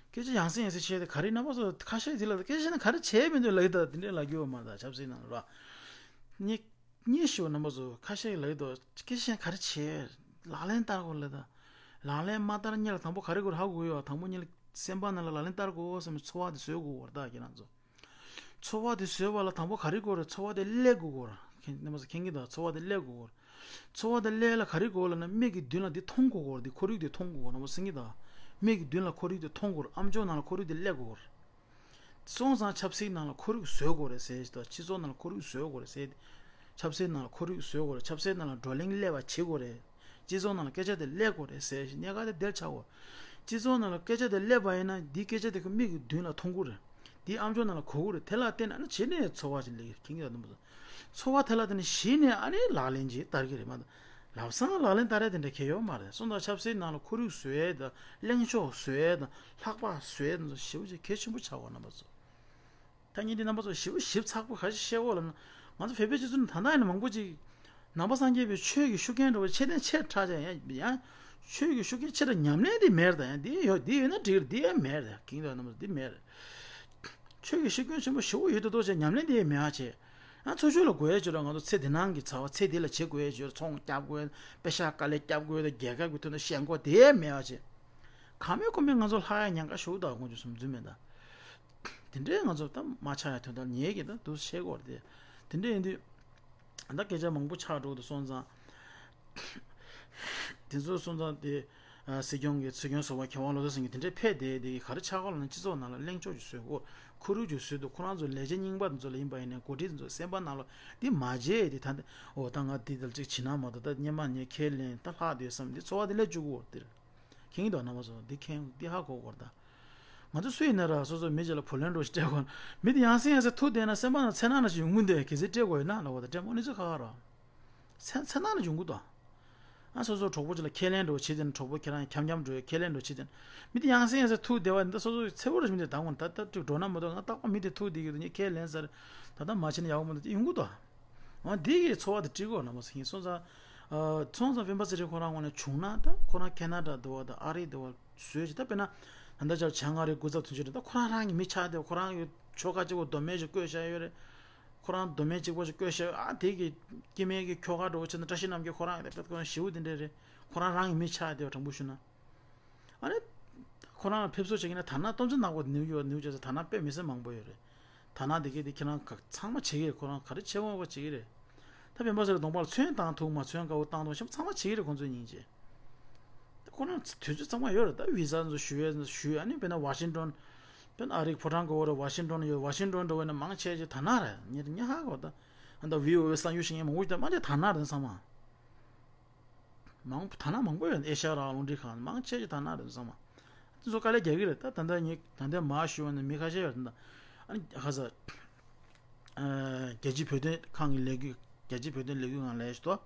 སྐད་ཆ་ཡང་སེ་ཡང་སེ་བཤད་དེ་ག་རེ་རྣམ་པ་ཚོ་ཁ་ཤས་དེ་ལ་སྐད་ཆ་ནི་ག་རེ་བྱས་མི་འདུག་ལབ་ཀྱི་འདུག་དེ་འདྲས་ལབ་རྒྱུ་ཡོད་མ་རེད། ད་ཆབ་སྲིད་ནང་ལ་ར། ཉེ་ཉེ་ཞུ་རྣམ་པ་ཚོ་ཁ་ཤས་ལབ་ཀྱི་འདུག་སྐད་ཆ་ག་རེ་བྱས། ལག་ལེན་བསྟར་དགོས་ལབ་ད། ལག་ལེན་མ་བསྟར་སྔོན་ལ་དང་པོ་ག་རེ་དགོས་རེད་ཧ་གོ་གི་ཡོད། དང་པོ་སྔོན་ལ་སེམས་པ་ནང་ལ་ལག་ལེན་བསྟར་དགོས་བསམ་པའི་ཚོར་བ་དེ་བཟོ་དགོས་རེད། ད་ཁྱེད་རང་ཚོ། ཚོར་བ་དེ་བཟོས་པ་ལ་དང་པོ་ག་རེ་དགོས་རེད། ཚོར་བ་དེ་སླེབས་དགོས་གོ་ར། ཁྱེད་རྣམ་པ་ཚོ་མཁྱེན་གྱི་འདུག་ཚོར་བ་དེ་སླེབས་དགོས་གོ་ར། ཚོར་བ་དེ་སླེབས་ལ་ག་རེ་དགོས་ལབ་ན་མིག་གི་མདུན་ལ་འདི་མཐོང་དགོས་གོ་ར། འདི་ཁོར་ཡུག་དེ་མཐོང་དགོས་གོ་ར། རྣམ་པ་ཚོ་མཁྱེན་གྱི་འདུག་མིག་གི་མདུན་ལ་ཁོར་ཡུག་དེ་མཐོང་དགོས་ར། ཨམ་ཅོག་ནང་ལ་ཁོར་ཡུག་དེ་སླེབས་དགོས་གོ་ར། སོང་ཙང་ཆབ་སྲིད་ནང་ལ་ཁོར་ཡུག་བཟོ་དགོས་རེད་ཟེར་ཞིག་དང་། སྤྱི་ཚོགས་ནང་ལ་ཁོར་ཡུག་བཟོ་དགོས་རེད་ཟེར། ཆབ་སྲིད་ནང་ལ་ཁོར་ཡུག་བཟོ་དགོས་རེད། ཆབ་སྲིད་ནང་ལ་བགྲོ་གླེང་སླེབས་པ་བྱེད་དགོས་རེད། སྤྱི་ཚོགས་ནང་ལ་སྐད་ཆ་དེ་སླེབས་དགོས་རེད་ཟེར་ཞིག་གནད་འགག་དེ་དེར་ཆགས་གོ། སྤྱི་ཚོགས་ནང་ལ་སྐད་ཆ་དེ་སླེབས་པ་ཡིན་ན་འདིའི་སྐད་ཆ་དེ་ཁོ་མིག་གི་མདུན་ལ་མཐོང་གི་རེད། འདིའི་ཨམ་ཅོག་ནང་ལ་གོ་གི་རེད། དེ་ལ་བརྟེན་ནས་ཨ་ནི་གཞི་ནས་ཚོར་བ་ཞིག་སླེབས་ཀྱི་རེད། ཁྱེད་ཀྱི་ད་དུང་ཚོར་བ་དེ་ལ་བརྟེན་ནས་གཞི་ནས་ཨ་ནི་ལག་ལེན་ཅིག་བསྟར་གྱི་རེད་མ་གཏོགས། ལམ་སང་ལག་ལེན་བསྟར་ཡ་དེ་འདྲ་གལ་ཡོད་མ་རེད། སོང་ཙང་ཆབ་སྲིད་ནང་ལ་ཁོར་ཡུག་བཟོ་ཡས་དང་གླེང་ཕྱོགས་བཟོ་ཡས་དང་ལྷག་པ་བཟོ་ཡས་དང་ཞེ་པོ་ཅིག་གལ་ཆེན་པོ་ཆགས་པ་རྣམ་པ་ཚོ། ཐ་སྙད་འདི་རྣམ་པ་ཚོ་ཞིབ་ཞིབ་ཚགས་པོ་ག་ཞིག་བཤད་འོ་ལབ་ན། ང་ཚོ་བོད་པའི་སྤྱི་ཚོགས་ནང་ད་ལྟ་ཡིན་ན་མང་པོ་ཅིག་ནང་པ་སངས་རྒྱས་པའི་ཆོས་ཀྱི་ཤུགས་རྐྱེན་འདྲ་བོ་ཆེ་ལྡན་ཆེ་དྲགས་ཀྱང་ཡང་ཡང་ཆོས་ཀྱི་ཤུགས་རྐྱེན་ཆེ་དྲགས་ཉམས་ལེན་འདི་མེད་ད། ཡང་འདི་ཡོད་འདི་ཡོད་ན་འགྲིག་གི་རེད། འདི་ཡང་མེད་རེད། གིང་དུ་རྣམ་པ་ཚོ་འདི་མེད་རེད། ཆོས་ཀྱི་ཤུགས་རྐྱེན་ཆེན་པོ་ཞེ་པོ་ཡོད་དོ་དོ་ཆེ་ཉམས་ལེན་འདི་ཡང་མེད་པ་ཆེ། ཡང་འཚོ་བཅུད་ལ་དགོས་ཡ་ཆེ་ར། ང་ཚོ་ཚེ་འདི་ནང་གི་ཚ་བ་ཚེ་འདི་ལ་བྱེད་དགོས་ཡ་ཆེ་ར། ཚོང་རྒྱབ་དགོས། པེ་ཤག་དཀའ་ལས་རྒྱབ་དགོས། རྒྱལ་ཁབ་ཀྱི་དོན་དུ་ཞེན་ཁོག་དེ་ཡང་མེད་པ་ཆེ། གང་མེད་ཁོ་མེད་ང་ཚོ་ལྷག་ཡ་ཉེན་ཁ་ཞེ་པོ་ད་དགོངས་རྒྱུ་སོང་རྫུན་མེད་ད། དེ་འདྲའི་ང་ཚོ་ད་མ་ཆགས་ཡ་དོན་དག་ཉེ་གི་ད་འདུག་བཤད་དགོས་རེད་དེ། དེ་འདྲ་ཡིན་དུས་ད་སྐད་ཆ་མང་པོ་ཆགས་འགྲོ་འདུག་སོང་ཙང་། དེ་ཚོ་སོང་ཙང་དེ་ཨ་སྲིད་སྐྱོང་གི་སྲིད་སྐྱོང་ཟུར་པ་མཁས་དབང་བློ་བཟང་སེང་གེ་དེ་འདྲའི་ཕེབས་བསྡད་དེ་ག་རེ་ཆགས་ཀྱི་ལབ་ན། སྤྱི་ཚོགས་ནང་ལ་གླེང་ཕྱོགས་ཅིག་བཟོས་དགོས། ཁོར་ཡུག་ཅིག་བཟོས་འདུག་ཁོ་རང་ཚོ་ལས་བྱེད་རྙིང་པ་དེ་ཚོ་ལ་ཡིན་པ་ཡིན་ནའི་འགོ་ཁྲིད་དེ་ཚོ་སེམས་པ་ནང་ལ་འདི་མ་བརྗེད་དེ། ད་འདི་འོ་ད་ང་འདི་དང་ཅིག་བྱེད་ན་མ་གཏོགས་ད་སྔོན་མ་ངས་ཁས་ལེན་ད་ལྷག་བསྡད་བསམ་འདི་ཚོར་བ་དེ་སླེབས་བཅུག་གི་ཡོད་དེ། མཁྱེན་གྱི་འདུག་རྣམ་པ་ཚོ། འདི་མཁྱེན། འདི་ཧ་གོ་དགོས་རེད་ད། ང་ཚོ་སུ་ཡིན་ན་ར་སོ་སོ་མི་གཅིག་ལ་བུ་ལོན་འདྲ་ཞིག་སྤྲད་དགོས་ན། མི་དེ་ཡང་སེ་ཡང་སེ་ཐུག་བསྡད་ན་སེམས་པ་ནང་འཚེར་སྣང་འདྲ་ཞིག་ཡོང་གི་འདུག་གལ་སྲིད་སྤྲད་དགོས་ཡོད་ན་ལབ་པ་དང་། སྤྲད་མོ་ནི་ཚོ་ཁ་ཁ་ར། འཚེར་འཚེར་སྣང་འདྲ་ཞིག་ཡོང་གི་འདུག་ཨ་སོ་སོ་གྲོགས་པོ་གཅིག་ལ་ཁས་ལེན་འདྲ་བྱེད་དེ་ན། གྲོགས་པོ་ཁྱེད་རང་འཁྱམ་འཁྱམ་འགྲོ་ཡ་ཁས་ལེན་འདྲ་བྱེད་དེ་ན། མི་དེ་ཡང་སེ་ཡང་སེ་ཐུག་བསྡད་པ་འདི་སོ་སོ་འཚེར་པོ་འདྲ་ཞིག་མི་དེ་ད་འོང་ད་ལྟ་འགྲོ་ན་མ་གཏོགས། ང་རྟག་པར་མི་དེ་ཐུག་བསྡད་ཀྱི་འདུག་ངས་ཁས་ལེན་ཟེར། ད་ལྟ་མ་བྱེད་ན་ཡག་པོ་མི་འདུག་ཅེས་ཡོང་གི་འདུག་ཨ། འདི་གི་ཚོར་བ་དེ་འགྲིག་གོ་རྣམ་པ་ཚོ་ཡིན་སོང་ཙང་། ཨ་སོང་ཙང་སྤེན་པ་ཚེ་རིང་ཁོ་རང་ངོས་ནས་བྱུང་ན། ད་ཁོ་རང་ཁེ་ན་ཌ་འདུག་བ་དང་ཨ་རི་འདུག་བ་བཟོས་ཅིག་ད་དཔེར་ན་ད་ལྟ་ཅར་བྱང་ཨ་རི་སྐུ་ཚབ་དོན་གཅོད་རེད། ད་ཁོ་རང་རང་གི་མི་ཆགས་བསྡད། ཁོ་རང་གི་ཁྱོ་ག་གཅིག་པོ་མདོ་སྨད་ཅིག་བསྐོས་བཞག་ཡོད་རེད། ཁོ་རང་མདོ་སྨད་གཅིག་པོ་ཅིག་བསྐོས་བཞག་ཡོད། ཨ་དེ་གི་སྐྱེ་དམན་གྱི་ཁྱོ་ག་འདྲ་བོ་བྱས་ན་བཀྲ་ཤིས་རྣམ་རྒྱལ་ཁོ་རང་གི་དཔེ་ཁོ་རང་ཞེ་པོ་དེ་འདྲ་རེད། ཁོ་རང་རང་གི་མི་ཆགས་བསྡད་པ་དྲང་པོ་ཞུ་ན། ཨ་ནི། ཁོ་རང་ལ་ཕེབས་བསུ་བྱེད་ཀྱི་ན་དར་ནག་སྟོབས་ཆེན་ནག་པོ་ནིའུ་ཡོག་ནིའུ་ཇར་སི་དར་ནག་དཔེ་མི་སྲིད་མང་པོ་ཡོད་རེད། དར་ནག་དེ་གས་དེ་ཁྱེད་རང་ག་ཚང་མ་བྱེད་ཀྱི་རེད། ཁོ་རང་ག་རེ་བྱེད་དགོས་པ་བྱེད་ཀྱི་རེད། ད་སྤེན་པ་ཚེ་རིང་གདོང་པ་ལ་ཚོན་བཏང་ཐུབ་མ་ཚོན་དཀར་པོ་བཏང་ཐུབ་མ་ཚང་མ་བྱེད་ཀྱི་རེད་ཁོང་ཚོའི་སྙིང་རྗེ། ད་ཁོ་རང་དུས་ཚོད་ཚང་མ་ཡོད་རེད། ད་བི་ཟ་ཚོ་ཞུ་ཡས་ཞུ། ཨ་ནི་དཔེར་ན་ཝ་ཤིང་ཏོན། དཔེར་ན་ཨ་རིའི་ཕོ་བྲང་གི་འོག་རེད། ཝ་ཤིང་ཏོན་ཡོད། ཝ་ཤིང་ཏོན་འགྲོ་བས་ན་མང་ཆེ་ཆེ་དར་ནག་རེད། ངས་ངས་ཧ་གོ། ད་ཨ་ད་བི་ཨོ་ཨེ་གསར་འགྱུར་ཞིག་ངས་མང་པོ་ཞིག་ད་མ་ཆེ་དར་ནག་རེད་ཚང་མ། མང་དར་ནག་མང་པོ་ཡོད། ཨེ་ཤ་ཡ་རང་རླུང་འཕྲིན་ཁང་མང་ཆེ་ཆེ་དར་ནག་རེད་ཚང་མ། དེ་ཚོ་དཀའ་ལས་རྒྱག་གི་རེད། ད་ད་ལྟ་ཉིད་ད་ལྟ་མར་ཞུ་བ་ནི་མི་ཁ་ཤས་ཡོད་རེད་ད། ཨ་ནི་ཁ་ས། ཨ་རྒྱལ་སྤྱིའི་བོད་དོན་ཁང་གི་ལས་འགུལ། རྒྱལ་སྤྱིའི་བོད་དོན་ལས་འགུལ་ཁང་ལས་ཤོག་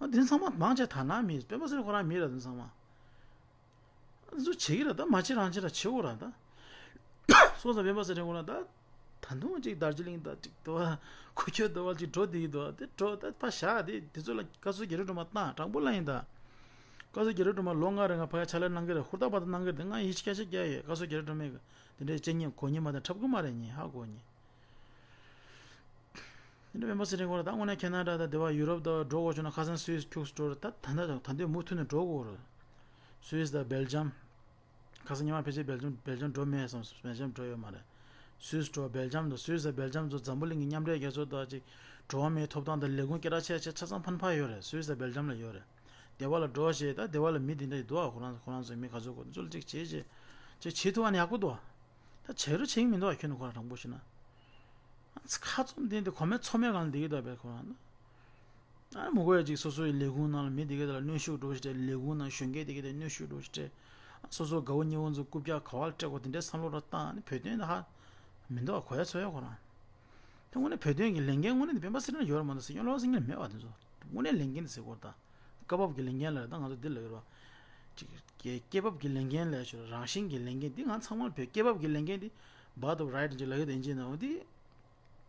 ཨ་དེ་ཚང་མ་མང་ཆེ་དར་ནག་མི་རེད། སྤེན་པ་ཚེ་རིང་ཁོ་རང་མི་རེད། དེ་ཚང་མ། ཨ་དེ་ཚོ་བྱེད་ཀྱི་རེད། ད་མ་བྱེད་རང་བྱེད་ར་བྱེད་འོ་ར་ད། སོང་ཙང་སྤེན་པ་ཚེ་རིང་ཁོ་རང་ད། ད་དུང་ཅིག་དར་ཇི་ལིང་དང་ཅིག་དུ་བ་ཁུ་ཁྱོད་དུ་བ་ཅིག་འགྲོ་བསྡད་ཀྱི་འདུག་དེ་འགྲོ་ད་ཕ་བཞག་དེ་དེ་ཚོ་ལ་བཀའ་ཟུར་རྒྱ་རི་སྒྲོལ་མ་བཏང་དྲང་པོ་ལ་ཡིན་ད། བཀའ་ཟུར་རྒྱ་རི་སྒྲོལ་མ་ལོ་ལྔ་རིང་ང་ཕ་ཡ་ཕྱག་ལས་གནང་གི་རེད། ཧུར་ཐག་པ་ཐག་གནང་གི་རེད། ང་ཡིད་ཆེས་སྐྱ་ཆ་རྒྱག་ཡོད། བཀའ་ཟུར་རྒྱ་རི་སྒྲོལ་མས་དེ་འདྲའི་ཅན་ཉེ་གོ་ཉེ་མ་དང་འཁྲབ་གི་མ་རེད། ཉེ་ཧ་གོ་ཉེ། དེ་འདྲ་སྤེན་པ་ཚེ་རིང་ཁོ་རང་ད་དངོས་གནས་ཁེ་ན་ཌ་དང་དེ་བ་ཡུ་རོབ་དང་འགྲོ་དགོས་བྱུང་ན་ཁ་སང་སུད་སི་ཁྱུག་ཙམ་འགྲོ་རེད། ད་ད་ད་ད་དུང་མུ་མཐུད་ནས་འགྲོ་དགོས་རེད། སུད་སི་དང་སྦེལ་ཇམ། ཁ་སང་ཉི་མ་ཕལ་ཆེར་སྦེལ་ཇམ་སྦེལ་ཇམ་འགྲོ་མེད་བསམ། སྦེལ་ཇམ་འགྲོ་ཡོད་མ་རེད། སུད་སི་འགྲོ་སྦེལ་ཇམ་དང་སུད་སི་དང་སྦེལ་ཇམ་ཚོ་འཛམ་བུ་གླིང་གི་མཉམ་འབྲེལ་རྒྱལ་ཚོགས་དང་ཅིག་འགྲོ་བ་མིའི་ཐོབ་ཐང་དང་ལས་ཁུངས་སྐད་གྲགས་ཆེ་ཆེ་ཆ་ཚང་ཕན་ཕ་ཡོད་རེད། སུད་སི་དང་སྦེལ་ཇམ་ལ་ཡོད་རེད། དེ་བ་ལ་འགྲོ་ཞེས་ད་དེ་བ་ལ་མི་དེ་འདྲ་ཡི་འདུག་ཨ་ཁོ་རང་ཁོ་རང་ཚོའི་མི་ག་ཚོད་གོ་ཚོད་ཅིག་བྱེད་བྱེད་ཅིག་བྱེད་ཐུབ་ཨ་ནི་ཡག་པོ་འདུག་ཨ། ད་བྱེད་རོགས་བྱེད་ཀྱི་མི་འདུག་ཨ། ཁྱོད་ནི་ཁོ་རང་དྲང་པོ་ཞུ་ན། ཁ་བཙུམ་དེ་འདི་གོ་མེད་ཚོར་མེད་སྒང་ལ་བསྡད་ཀྱི་འདུག་པས་ཁོ་རང་ན། ཨ་མི་དགོས་ཡ་ཅིག་སོ་སོའི་ལས་ཁུངས་ནང་ལ་མི་དེ་ག་དེ་ལ་གནོན་ཤུགས་འགྲོ་ཞིག་སྤྲད། ལས་ཁུངས་ནང་གཞོན་སྐྱེས་དེ་ག་དེ་གནོན་ཤུགས་འགྲོ་ཞིག་སྤྲད། སོ་སོ་དགའ་བོ་ཉེ་བོ་ཚོ་རྐུབ་བཀྱག་ག་བ་ལ་སྤྲད་དགོས་དེ་འདྲའི་བསམ་བློ་ར་བཏང་ནས་བོད་དོན་དེ་ཧ་མི་འདུག་གོ་ཡ་ཚོར་ཡ་ཁོ་རང་། དེ་དངོས་གནས་བོད་དོན་གྱི་ལས་འགན་དངོས་གནས་དེ་སྤེན་པ་ཚེ་རིང་ལ་ཡོད་རེད་མ་གཏོགས་སྲིད་སྐྱོང་བློ་བཟང་སེང་གེ་ལ་མེད་པ། དེ་ཚོ་དངོས་གནས་ལས་འགན་དེ་ཟེར་དགོས་རེད་ད། སྐབས་བབ་ཀྱི་ལས་འགན་ལ་ད་ང་ཚོ་འདི་ལ་ཡོད་ར། ཅིག་སྐྱེ་སྐྱེ་བབ་ཀྱི་ལས་འགན་ལས་ཤོར་རང་བཞིན་གྱི་ལས་འགན་འདི་ང་ཚང་མ་ལ་བོད་སྐྱེ་བབ་ཀྱི་ལས་འགན་འདི་birth of right ཅིག་ལ་ཡོད་དེ་ཡིན་གཅིག་ན་འོ་འདི་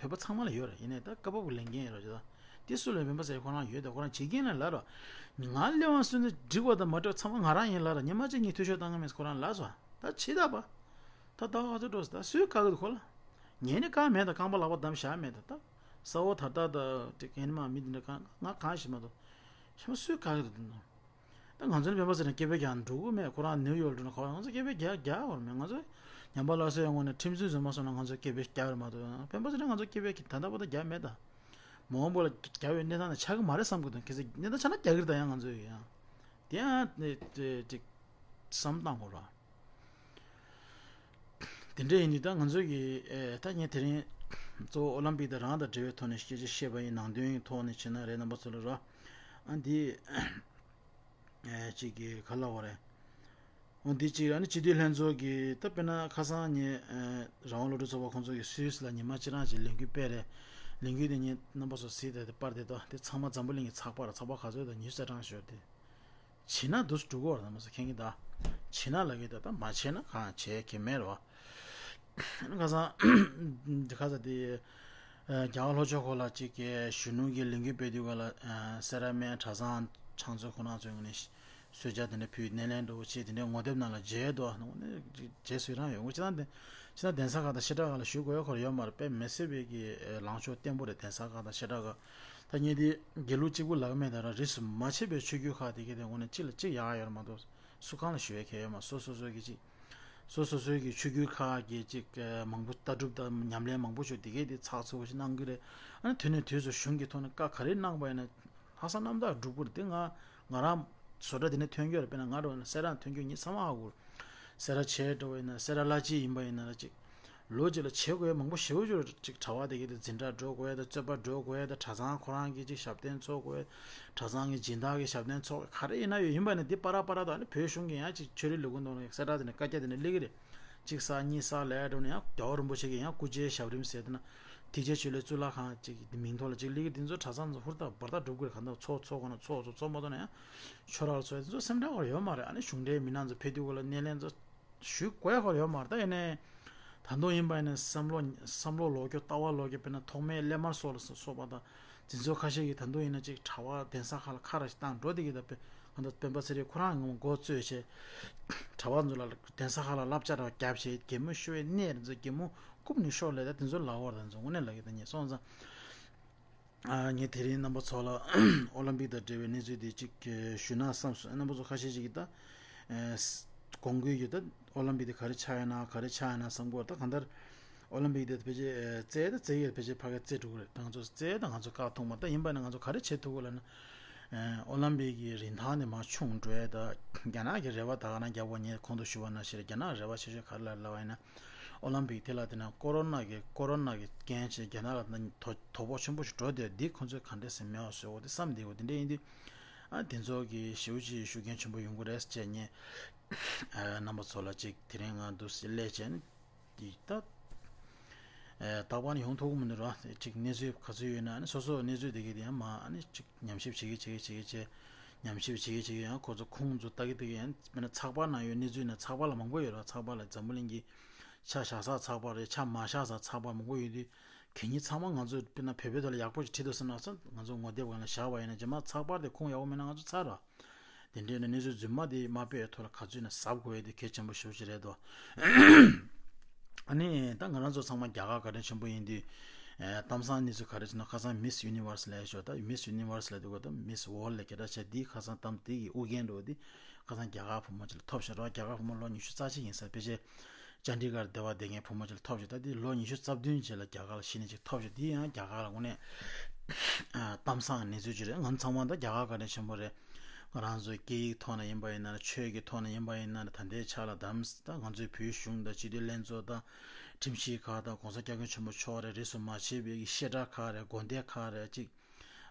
བོད་པ་ཚང་མ་ལ་ཡོད་ར། ཡིན་ནའི་ད་སྐབས་བབ་ཀྱི་ལས་འགན་ཡོད་ར་ཅིག་ད་འདི་སུ་ལ་སྤེན་པ་ཚེ་རིང་ཁོ་རང་ཡོད་དེ་ཁོ་རང་བྱེད་མཁན་ལ་ལབ་ར། ང་སླེབས་དབང་སུན་ནས་འགྲིག་པ་དང་མ་འགྲིག་ཚང་མ་ང་རང་ཡིན་ལབ་ར། ཉི་མ་གཅིག་གཉིས་འཐུས་ཤོར་བཏང་གི་མེད་ཁོ་རང་ལབ་སོང་། ད་བྱེད་ད་པ། ད་ད་ག་ཚོད་འགྲོ་ད་སུས་བཀག་གི་འདུག་ཁོ་ལ། ངས་ནི་བཀག་མེད་ད། རྐང་པ་ལག་པ་བསྡམས་བཞག་མེད་ད། ད་ས་འོག་ད་ལྟ་ད་ཏིག་ཨེ་ནི་མ་མི་འདི་འདྲ་གང་ང་གང་ཞིག་མ་གཏོགས་ཤ་མ་སུས་བཀག་གི་འདུག་འདུག་ད་ང་ཚོ་ནི་སྤེན་པ་ཚེ་རིང་སྐད་འབོད་རྒྱག་འགྲོ་གི་མེད། ཁོ་རང་ནིའུ་ཡོག་འགྲོ་ན་ཁོ་རང་ང་ཚོ་སྐད་འབོད་རྒྱག་རྒྱག་བར་མེད། ང་ཚོ་ཉམས་པ་སླར་གསོའི་ངོས་ནས་ཁྲིམས་སྲུང་བཟོས་མ་སོང་ན་ང་ཚོ་སྐད་འབོད་རྒྱག་རེད་མ་གཏོགས་སྤེན་པ་ཚེ་རིང་ང་ཚོ་སྐད་འབོད་ཀྱི་ད་ལྟ་བར་དུ་རྒྱག་མེད་ད། མ་འོངས་པ་ལ་རྒྱག་པའི་གནས་སྟངས་དེ་ཆགས་ཀྱི་མ་རེད་བསམ་གི་འདུག་གལ་སྲིད་གནས་སྟངས་ཆགས་ན་རྒྱག་གི་རེད་ད། ཡང་ང་ཚོས་ཡང་དེ་ཡང་ཏིག་བསམ་བཏང་དགོས་ར། དེ་འདྲ་ཡིན་དུས་ད་ང་ཚོ་གི་ཨེ་ད་ངས་དེ་རིང་གཙོ་བོ་ཨོ་ལམ་པིག་དང་རང་དང་འབྲེལ་བའི་ཐོག་ནས་སྐད་ཆ་བཤད་པ་ཡིན། ནང་དོན་གྱི་ཐོག་ནས་བྱས་ན་རེད། རྣམ་པ་ཚོ་ལ་ར་ཨ་འདི་ཨེ་ཅིག་གི་ག་ལབ་དགོས་རེད། འོ་འདི་གཅིག་ར་ནི་སྤྱི་འཐུས་ལྷན་ཚོགས་ཀྱི་ད་དཔེར་ན་ཁ་སང་ངས་ཨེ་རང་དབང་སློབ་ཕྲུག་ཚོགས་པ་ཁོང་ཚོ་གི་སུད་སི་ལ་ཉི་མ་གཅིག་རང་ཅིག་ལས་འགུལ་སྤེལ་རེད། ལས་འགུལ་དེ་ངས་རྣམ་པ་ཚོ་གཟིགས་དེ་དེ་པར་དེ་ད་དེ་ཚང་མ་འཛམ་བུ་གླིང་གི་ཚགས་པར་ཚགས་པར་ག་ཚོད་དང་ཉི་ཤུ་རྩ་གྲངས་ཤོར་དེ། བྱེད་ན་འདུག་སེ་འགྲོ་གི་ཡོད་རེད་མ་གཏོགས་མཁྱེན་གྱི་ད། བྱེད་ན་ལབ་ཀྱི་ད། ད་མ་བྱེད་ན་གང་བྱེད་ཀྱི་མེད་རེད་བ། ཁ་སང་འདི་ཁ་ས་དེ་རྒྱལ་བ་ལྷོ་ཕྱོགས་ཁོ་ལ་གཅིག་གི་གཞོན་ནུ་གི་ལས་འགུལ་སྤེལ་དུས་ག་ལ་སེ་ར་སྨད་གྲྭ་ཚང་ཕྱག་མཛོད་ཁོ་རང་ཚོའི་ངོས་ནས་གསོལ་ཇ་དེ་འདྲ་ཕུལ། སྣེ་ལེན་འདྲ་བོ་བྱས། དེ་འདྲའི་ངོ་དེབ་ནང་ལ་མཇལ་འདུག་ཨ། རྗེས་སུ་རང་ཡོང་གི་ཅི་ད་འདི་ཅི་ད་གདན་ས་ཁག་དང་བཤད་གྲྭ་ཁག་ལ་ཞུ་དགོས་ཡ་ཁོ་རང་ཡོད་མ་རེད། དཔེ་མི་སྲིད་པའི་གི་ལངས་ཕྱོགས་བརྟན་པོ་རེད། གདན་ས་ཁག་དང་བཤད་གྲྭ་ཁག་ད་ངས་འདི་དགེ་ལུགས་གཅིག་པུ་ལབ་ཀྱི་མེད། ད་ར་རིས་སུ་མ་ཆད་པའི་ཆོས་བརྒྱུད་ཁག་དེ་གའི་དེ་ངོས་ནས་གཅིག་ལ་གཅིག་ཡག་ཡོད་རེད་མ་གཏོགས་སུ་གང་ལ་ཞུ་ཡ་གལ་ཡོད་མ་རེད། སོ་སོ་སོ་གི་གཅིག་ སོ་སོ་སོའི་གི་ཆོས་བརྒྱུད་ཁག་གི་ཅིག་མང་པོ་ལྟ་གྲུབ་དང་ཉམས་ལེན་མང་པོ་ཞིག་དེ་གས་དེ་ཚགས་ཚུད་པོ་ཞིག་གནང་གི་རེད། ཨ་ནི་དུས་ནས་དུས་སུ་གཞུང་གི་ཐོག་ནས་བཀའ་ག་རེ་གནང་པ་ཡིན་ན་ལྷག་བསམ་རྣམ་དག་སྒྲུབ་དགོས་རེད། དེ་ང་ང་རང་བཟོ་གྲྭ་དེ་ནས་ཐོན་རྒྱུ་རེད། དཔེར་ན་ང་འགྲོ་ན་སེ་ར་ཐོན་རྒྱུ་ངས་ཚང་མ་ཧ་གོ། སེ་ར་བྱེས་འགྲོ་བ་ཡིན་ན་སེ་ར་བླ་སྤྱི་ཡིན་པ་ཡིན་ན་ཅིག་ལོ་གཅིག་ལ་བྱེད་དགོས་མང་པོ་ཞེ་པོ་ཅིག་གྲྭ་པ་དེ་གས་དེ་འཛིན་གྲྭ་འགྲོ་དགོས་ཡ་དང་རྩོད་པ་འགྲོ་དགོས་ཡ་དང་གྲྭ་ཚང་ཁོ་རང་གིས་ཅིག་ཞབས་བརྟན་འཚོགས་དགོས་ཡ། གྲྭ་ཚང་གི་སྦྱིན་བདག་གི་ཞབས་བརྟན་འཚོགས་ག་རེ་ཡིན་ན་ཡོད། ཡིན་པ་ནི་འདི་པ་ར་པ་ར་དང་ནི་བོད་གཞུང་གི་ཡང་ཅིག་ཆོས་རིག་ལས་ཁུངས་ནང་ནས་གསལ་བསྒྲགས་དེ་ནི་བཀའ་རྒྱ་དེ་ནི་སླེབས་ཀྱི་རེད། གཅིག་ས་གཉིས་ས་ལས་འགྲོ་ནས་ཡང་རྒྱལ་བ་རིན་པོ་ཆེ་གི་ཡང་སྐུ་ཕྱྭའི་ཞབས་རིམ་ཟེར་དེ་ན་ཐེག་ཆེན་ཆོས་གླིང་གཙུག་ལག་ཁང་ཅིག་གི་མིང་ཐོག་ལ་ཅིག་སླེབས་ཀྱི་དེ་ཚོ་གྲྭ་ཚང་ཚོ་ཧུར་ཐག་འབར་ཐག་སྒྲུབ་དགོས་རེད། གང་ལྟར་ཚོགས་ཚོགས་གོ་ན་ཚོགས་ཚོགས་ཚོགས་མ་ཚོགས་ན་ཡང་ཆོས་ར་ལ་ཚོགས་དེ་ཚོ་སེམས་ཁྲལ་བ་ཡོད་མ་རེད། ཨ་ནི་གཞུང་འབྲེལ་མི་སྣ་ཚོ་ཕེབས་དུས་གོ་ལ་སྣེ་ལེན་ཚོ་ཞུ་དགོས་ཡ་ཁོ་ཡོད་མ་རེད། ད་ཡིན་ནའི་ད་དུང་ཡིན་པ་ཡིན་ན་བསམ་བློ་བསམ་བློ་ལོག་སྐྱོ་ལྟ་བ་ལོག་སྐྱོ་དཔེར་ན་ཐོགས་མེད་སླེབས་མར་སོགས་ལ་སོགས་པ་དང་དེ་ཚོ་ཁ་ཤས་ཀྱིས་ད་དུང་ཡིན་ན་ཅིག་གྲྭ་པ་གདན་ས་ཁག་ལ་ཁ་ར་ཞིག་བཏང་འགྲོ་བསྡད་ཀྱི་ད་དཔེ་ང་ཚོ་སྤེན་པ་ཚེ་རིང་ཁོ་རང་ངོ་མགོ་གཙོས་བྱས་གྲྭ་པ་ཚོ་ལ་གདན་ས་ཁག་ལ་བསླབ་བྱ་ར་བརྒྱབ་བྱས་གད་མོ་ཤོར་བའི་གནས་རེད། ཚོ་གད་མོ་རྐུབ་ནས་ཤོར་ལས་ད་དེ་ཚོ་ལ་བར་ད་ཚོ་དངོས་གནས་ལ་གི་ད་ཉེ་སོང་ཙང་། ཨ། ངས་དེ་རིང་རྣམ་པ་ཚོ་ལ་ཨོ་ལམ་པིག་དང་འབྲེལ་བའི་གནས་ཚུལ་དེ་གཅིག་ཞུས་ན་བསམ་སོང་། རྣམ་པ་ཚོ་ཁ་ཤས་ཤིག་གིས་ད་ཨ་དགོངས་ཀྱི་ཡོད། ད་ཨོ་ལམ་པིག་དེ་ག་རེ་ཆགས་ཡོད་ན་ག་རེ་ཆགས་ཡོད་ན་བསམ་གྱི་ཡོད། ད་གང་ལྟར་ཨོ་ལམ་པིག་དེ་ཕལ་ཆེར་ཨ་རྩེད་ད་རྩེད་ཡོད། ཕལ་ཆེར་ཕ་གིར་རྩེད་འགྲོ་གི་རེད། ད་ང་ཚོ་རྩེད་ད་ང་ཚོ་བཀག་ཐུབ་མ། ད་ཡིན་པ་ན་ང་ཚོ་ག་རེ་བྱེད་ཐུབ་གི་ལབ་ན། ཨ་ཨོ་ལམ་པིག་གི་རིན་ཐང་དེ་མར་ཆུང་འགྲོ་ཡ། ད་རྒྱ་ནག་གི་རེ་བ་ད་ག་ན་རྒྱབ་པ་ངས་གོང་དུ་ཞུས་པ་ནང་བཞིན་རེད། རྒྱ་ནག་རེ་བ་ཆེ་ཤོས་ག་རེ་ལབ་ལབ་པ་ཡིན་ན། ཨོ་ལམ་པིག་དེ་ལ་དེ་ན་ཀོ་རོ་ན་གི་ཀོ་རོ་ན་གི་རྐྱེན་བྱས་རྒྱ་ནག་ལ་ན་དོ་དོ་ཕོག་ཆེན་པོ་ཞིག་འགྲོ་བསྡད་འདི་ཁོ་ཚོས་ག་འདྲས་སེ་མེད་པ་བཟོ་དགོས་དེ་བསམ་བསྡད་དགོས། དེ་འདྲས་ཡིན་དུས་ཨ་དེ་ཚོ་གི་ཞེ་པོ་ཅིག་ཤུགས་རྐྱེན་ཆེན་པོ་ཡོང་གི་རེད་ཅེས་ངས་ཨ་རྣམ་པ་ཚོ་ལ་ཅིག་དེ་རིང་ང་འདུག་སེ་སླེབས་བྱས་ནས་འདི་ད་ཨ་རྟག་པར་ནས་ཡོང་ཐུབ་ཀྱི་མི་འདུག་ར། ཅིག་གནས་ཚུལ་ག་ཚོད་ཡོད་ན་ཨ་ནི་སོ་སོ་གནས་ཚུལ་དེ་གི་དེ་ཡང་མ་ཨ་ནི་ཅིག་ཉམས་ཞིབ་བྱེད་ཀྱི་བྱེད་ཀྱི་བྱེད་ཀྱི་བྱེད། ཉམས་ཞིབ་བྱེད་ཀྱི་བྱེད་ཀྱི་ཡང་ཁོ་ཚོ་ཁུངས་ཚོ་ལྟ་གི་ལྟ་གི་ཡང་དཔེར་ན་ཚགས་པར་ནང་ཡོད་གནས་ཚུལ་ན་ཚགས་པར་ལ་མང་པོ་ཡོད་ར། ཚགས་པར་ལ་འཛམ་བུ་གླིང་གི་ཆ་བཞག་ས་ཚགས་པར་རེད། ཆ་མ་བཞག་ས་ཚགས་པར་མང་པོ་ཡོད་དུས་གན་ཡིན་ཚང་མ་ང་ཚོ་དཔེར་ན་བོད་པའི་ཐོག་ལ་ཡག་པོ་ཞིག་བྲིས་འདུག་ཟེར་ན་ཚོ་ང་ཚོ་ངོ་དེབ་སྒང་ལ་བཞག་པ་ཡིན་ན་རྗེས་མ་ཚགས་པར་དེ་ཁུངས་ཡག་པོ་མེད་ན་ང་ཚོ་ཚར་ར། དེ་འདྲའི་ནས་གནས་ཚུལ་རྫུན་མ་དེ་མ་སྤེལ་ཐོག་ལ་ག་ཚོད་ནས་གཟབ་དགོས་ཡ་དེ་གལ་ཆེན་པོ་ཞེ་པོ་ཅིག་རེད་དོ། ཨ་ནི་ད་ང་རང་ཚོ་ཚང་མ་རྒྱ་གར་བཀའ་དྲིན་ཆེན་པོ་ཡིན་དུས། ཨ་གཏམ་བཟང་གནས་ཚུལ་ག་རེ་བྱུང་ན་ཁ་སང་མིས་ཡུ་ནི་ཝར་སི་ལབ་ཡ་ཞོ། ད་མིས་ཡུ་ནི་ཝར་སི་ལབ་དུས་གོ་ད་མིས་ཝོལ་ལབ་སྐད་གྲགས་ཆེ་འདི་ཁ་སང་གཏམ་དེ་གི་ཨུ་རྒྱན་འགྲོ་འདི་ཁ་སང་རྒྱ་གར་བུ་མོ་ཅིག་ལ་ཐོབ་ཤག་རོ། རྒྱ་གར་བུ་མོ་ལོ་ཉི་ཤུ་རྩ་གཅིག་ཡིན་ས་ཕལ་ཆེར་ཅན་ཌི་གར་སྡེ་བ་བསྡད་མཁན་བུ་མོ་ཅིག་ལ་ཐོབ་ཤག་ད་འདི་ལོ་ཉི་ཤུ་རྩ་བདུན་ཅིག་ལ་རྒྱ་གར་ལ་གཞི་ནས་ཅིག་ཐོབ་ཤག་འདི་ཡང་རྒྱ་གར་ལ་དངོས་གནས་ཨ་གཏམ་བཟང་གནས་ཚུལ་ཅིག་རེད། ང་ཚང་མ་ད་རྒྱ་གར་བཀའ་དྲིན་ཆེན་པོ་རེད། ང་རང་ཚོའི་སྐད་ཡིག་ཐོག་ནས་ཡིན་པ་ཡིན་ན་ཆོས་ཀྱི་ཐོག་ནས་ཡིན་པ་ཡིན་ན་ད་ལྟའི་ཆ་ལ་དམ་ད་ང་ཚོའི་བོད་གཞུང་དང་སྤྱི་འཐུས་ལྷན་ཚོགས་དང་ཁྲིམས་ཞིབ་ཁག་དང་༸གོང་ས་༸སྐྱབས་མགོན་ཆེན་པོ་མཆོག་རེད། རིས་སུ་མ་ཆད་པའི་བཤད་གྲྭ་ཁག་རེད། དགོན་སྡེ་ཁག་རེད། ཅིག་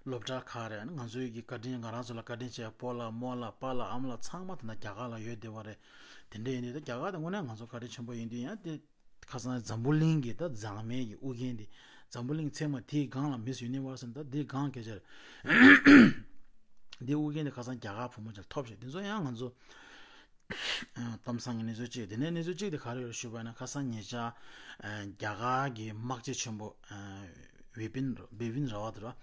སློབ་གྲྭ་ཁག་རེད། ང་ཚོའི་གི་བཀའ་དྲིན་ང་རང་ཚོ་ལ་བཀའ་དྲིན་ཆེ་སྤོ་ལགས་རྨོ་ལགས་པཱ་ལགས་ཨ་མ་ལགས་ཚང་མ་ད་ལྟ་རྒྱ་གར་ལ་ཡོད་བསྡད་པ་རེད། དེ་འདྲ་ཡིན་དུས་ད་རྒྱ་གར་དེ་དངོས་གནས་ང་ཚོ་བཀའ་དྲིན་ཆེན་པོ་ཡིན་དུས་ཡང་དེ། ཁ་སང་འཛམ་བུ་གླིང་གི་ད་མཛངས་མའི་གི་ཨུ་རྒྱན་དེ། འཛམ་བུ་གླིང་ཚད་མ་དེའི་སྒང་ལ་མིས་ཡུ་ནི་ཝར་སི་ད་དེའི་སྒང་སྐད་ཆ་རེད། དེ་ཨུ་རྒྱན་དེ་ཁ་སང་རྒྱ་གར་བུ་མོ་ཅིག་ལ་ཐོབ་ཤག་དེ་ཚོ་ཡང་ང་ཚོ་གཏམ་བཟང་གི་གནས་ཚུལ་གཅིག་དེ་ནས་གནས་ཚུལ་གཅིག་དེ་ག་རེ་ཡོད་ཞུས་པ་ཡིན་ན་ཁ་སང་ཉེ་ཆར་རྒྱ་གར་གི་དམག་སྤྱི་ཆེན་པོ་བི་པིན་བི་པིན་ར་ཝཏ་ར།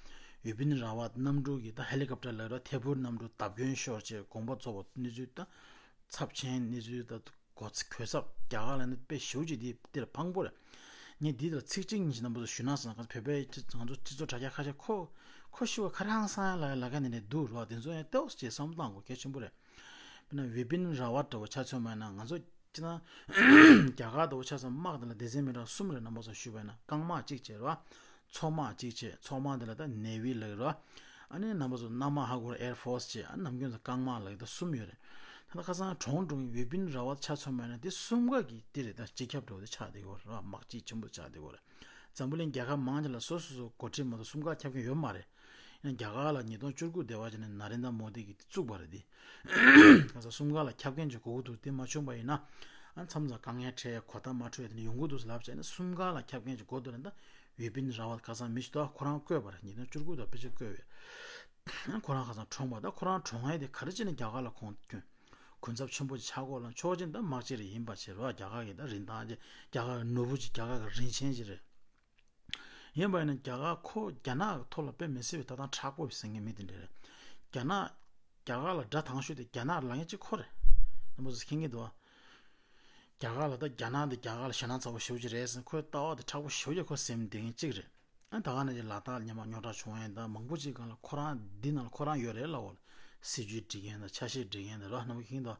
བི་པིན་ར་ཝཏ་གནམ་གྲུ་གི་ད་ཧེ་ལི་ཀོབ་ཊར་ལ་ར་ཐད་འཕུར་གནམ་གྲུ་བརྡབ་སྐྱོན་ཤོར་བྱས་དགོངས་པ་རྫོགས་པ་གནས་ཚུལ་ད་ཚབས་ཆེན་གནས་ཚུལ་ད། གོ་ཚ་གོ་ཚ་རྒྱ་གར་ལ་ནི་དཔེ་ཞེ་པོ་ཅིག་འདི་འདིར་ཕངས་པོ་རེད། ངས་འདི་ལ་ཚིག་གཅིག་གཉིས་ཤིག་རྣམ་པ་ཚོ་ཞུ་ན་བསམ། ང་ཚོ་བོད་པའི་ང་ཚོ་སྤྱི་ཚོགས་དྲ་རྒྱ་ཁ་ཤས་ཁོ་ཁོ་ཤི་བ་ཁ་རང་སང་ཡ་ལ་ཡ་ལ་ཁ་ནས་ནས་འདུག་རོགས་དེ་ཚོ་ཡང་ལྟོས་ཅེས་བསམ་བློ་བཏང་དགོས་གལ་ཆེན་པོ་རེད། དཔེར་ན་བི་པིན་ར་ཝཏ་འདྲ་བོ་ཆ་མཚོན་པ་ཡིན་ན་ང་ཚོ་སྤྱིར་ན་རྒྱ་གར་འདྲ་བོ་ཆ་མཚོན་དམག་དེ་ལ་སྡེ་ཚན་མི་འདྲ་གསུམ་རེད། རྣམ་པ་ཚོ་ཞུས་པ་ཡིན་ན་རྐང་དམག་གཅིག་བྱས་རོགས། མཚོ་དམག་གཅིག་བྱས། མཚོ་དམག་དེ་ལ་ད་ནེ་ཝི་ལབ་ཀྱི་རེད། ཨ་ནི་རྣམ་པ་ཚོ་གནམ་དམག་ཧ་གོ་རེད། ཨེར་ཕོར་སི་བྱས། ཨ་ནི་ནམ་རྒྱུན་ཚོ་རྐང་དམག་ལབ་ཀྱི་ད་གསུམ་ཡོད་རེད། ད་ལྟ་ཁ་སང་གྲོངས་འགྲོ་མཁན་བི་པིན་ར་ཝཏ་ཆ་མཚོན་པ་ཡིན་ན་དེ་གསུམ་ཀ་གི་དེ་རེད། ད་སྤྱི་ཁྱབ་འདྲ་བོ་དེ་ཆགས་བསྡད་ཡོད་རེད། དམག་སྤྱི་ཆེན་པོ་ཆགས་བསྡད་ཡོད་རེད། འཛམ་བུ་གླིང་རྒྱལ་ཁབ་མང་ཆེ་ལ་སོ་སོ་སོ་འགོ་ཁྲིད་མ་གཏོགས་གསུམ་ཀ་ཁྱབ་མཁན་ཡོད་མ་རེད། ཡང་རྒྱ་གར་ལ་ཉིས་སྟོང་བཅུ་དགུ་སྡེ་བ་ཅན་ནས་ན་རེན་དྲ་མོ་དི་གིས་བཙུགས་པ་རེད་དེ། ཁ་སང་གསུམ་ཀ་ལ་ཁྱབ་མཁན་ཅིག་དགོས་ཀྱི་འདུག་དེ་མ་བྱུང་པ་ཡིན་ན་ཨ་མཚམས་མཚམས་དཀའ་ངལ་འཕྲད། གོ་བརྡ་མ་འཕྲོད་དེ་ནས་ཡོང་གི་འདུག་ལབ་བྱས་ནས་གསུམ་ཀ་ལ་ཁྱབ་མཁན་ཅིག་དགོས་འདུག་ལབ། ད་བི་པིན་ར་ཝཏ་ཁ་སང་མི་ཞིག་འདུག་ཁོ་རང་བསྐོས་པ་རེད། ཉིས་སྟོང་བཅུ་དགུ་དང་ཕལ་ཆེར་བསྐོས་པས། ཁོ་རང་ཁ་སང་གྲོངས་པ། ད་ཁོ་རང་གྲོངས་ཡས་དེ་ག་རེ་བྱས་ནས་རྒྱ་གར་ལ་ཁོང་སྐྱོན་གུན་གསབ་ཆེན་པོ་ཅིག་ཆགས་ཀྱི་ཡོད་ལབ། ཆོག་མཆན་ད་དམག་སྤྱི་རེད། ཡིན་པ་བྱས་རོགས། རྒྱ་གར་གི་ད་རིན་ཐང་ཅིག་རྒྱ་གར་གི་ནོར་བུ་ཅིག་རྒྱ་གར་གི་རིན་ཆེན་ཅིག་རེད། ཡིན་པ་ཡིན་ན་རྒྱ་གར་ཁོ་རྒྱ་ནག་གི་ཐོག་ལ་དཔེ་མི་སྲིད་པའི་ལྟ་སྟངས་མཁྲེགས་པོ་ཟེར་མཁན་མི་དེ་འདྲ་རེད། རྒྱ་ནག་རྒྱ་གར་ལ་དགྲ་དང་ཤོས་དེ་རྒྱ་ནག་ལབ་མཁན་གཅིག་ཁོ་རེད། རྣམ་པ་ཚོ་མཁྱེན་གྱི་འདུག་བ། རྒྱ་གར་ལ་ད་རྒྱ་ནག་འདི་རྒྱ་གར་ལ་ཞེད་སྣང་ཚ་པོ་ཞེ་པོ་ཅིག་རེད་ཟེར་ཁོའི་ལྟ་བ་དེ་མཁྲེགས་པོ་ཞེ་པོ་ཅིག་ཁོ་ཟེར་མི་དེ་མཁན་གཅིག་རེད། ཨ་ད་ག་ནང་བཞིན་ལ་དྭགས་ཉི་མ་རྙོག་དྲ་བྱུང་ཡས་དང་མང་པོ་ཅིག་སྒང་ལ་ཁོ་རང་འདི་ནང་ལ་ཁོ་རང་ཡོད་རེད་ལབ་འོ། སྲིད་ཇུས་སྒྲིག་མཁན་དང་ཆ་ཤས་སྒྲིག་མཁན་དང་རོ་རྣམ་པ་མཁྱེན་གྱི་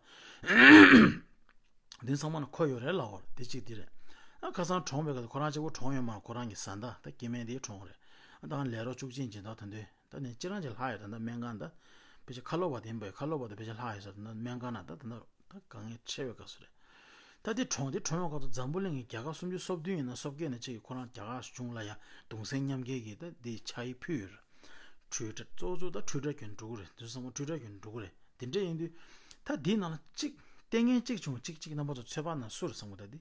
འདུག་དེ་ཚང་མ་ན་མཁོ་ཡོད་རེད་ལབ་པ་རེད། དེ་གཅིག་དེ་རེད། ཨ་ཁ་སང་གྲོངས་པའི་སྐབས་དུ་ཁོ་རང་གཅིག་པོ་གྲོངས་ཡོད་མ་རེད། ཁོ་རང་གི་བཟའ་ཟླ་ད་སྐྱེ་དམན་དེའི་གྲོངས་རེད། ཨ་ད་ལས་རོགས་བཅུ་གཅིག་སྦྱིན་བདག་ད་འདོད་ད་ནས་ཅི་རང་ཅིག་ལྷག་ཡོད། ད་ད་སྨན་ཁང་ད་ཕལ་ཆེར་ཁ་ལོ་བ་དེ་ཡིན་པས། ཁ་ལོ་བ་ད་ཕལ་ཆེར་ལྷག་ཡོད་ས། ད་སྨན་ཁང་ན་ད་ད་ད་དཀའ་ངལ་འཕྲད་པའི་སྐབས་སུ་རེད། ད་དེ་གྲོངས་དེ་གྲོངས་ཡོད་སྐབས་དུ་འཛམ་བུ་གླིང་གི་རྒྱལ་ཁབ་སུམ་ཅུ་སོ་བདུན་ཡིན་ན་སོ་བརྒྱད་ནས་གཅིག་གིས་ཁོ་རང་རྒྱ་གར་གཞུང་ལ་ཡ་གདུང་སེམས་མཉམ་སྐྱེད་ཀྱི་ད་དེ་ཕྱག་ཡིག་ཕུལ་ཡོད་རེད། འཕྲུལ་རིག་གཙོ་བོ་གཙོ་ད་འཕྲུལ་རིག་གྱོན་འགྲོ་གི་རེད། དེ་ཚོ་ཚང་མ་འཕྲུལ་རིག་གྱོན་འགྲོ་གི་རེད། དེ་འདྲ་ཡིན་དུས་ད་དེའི་ནང་ལ་གཅིག་ལྟས་ངན་གཅིག་བྱུང་། གཅིག་གཅིག་རྣམ་པ་ཚོ་ཚོད་དཔག་ན་སུ་རེད་བསམ་གི། ད་དེ་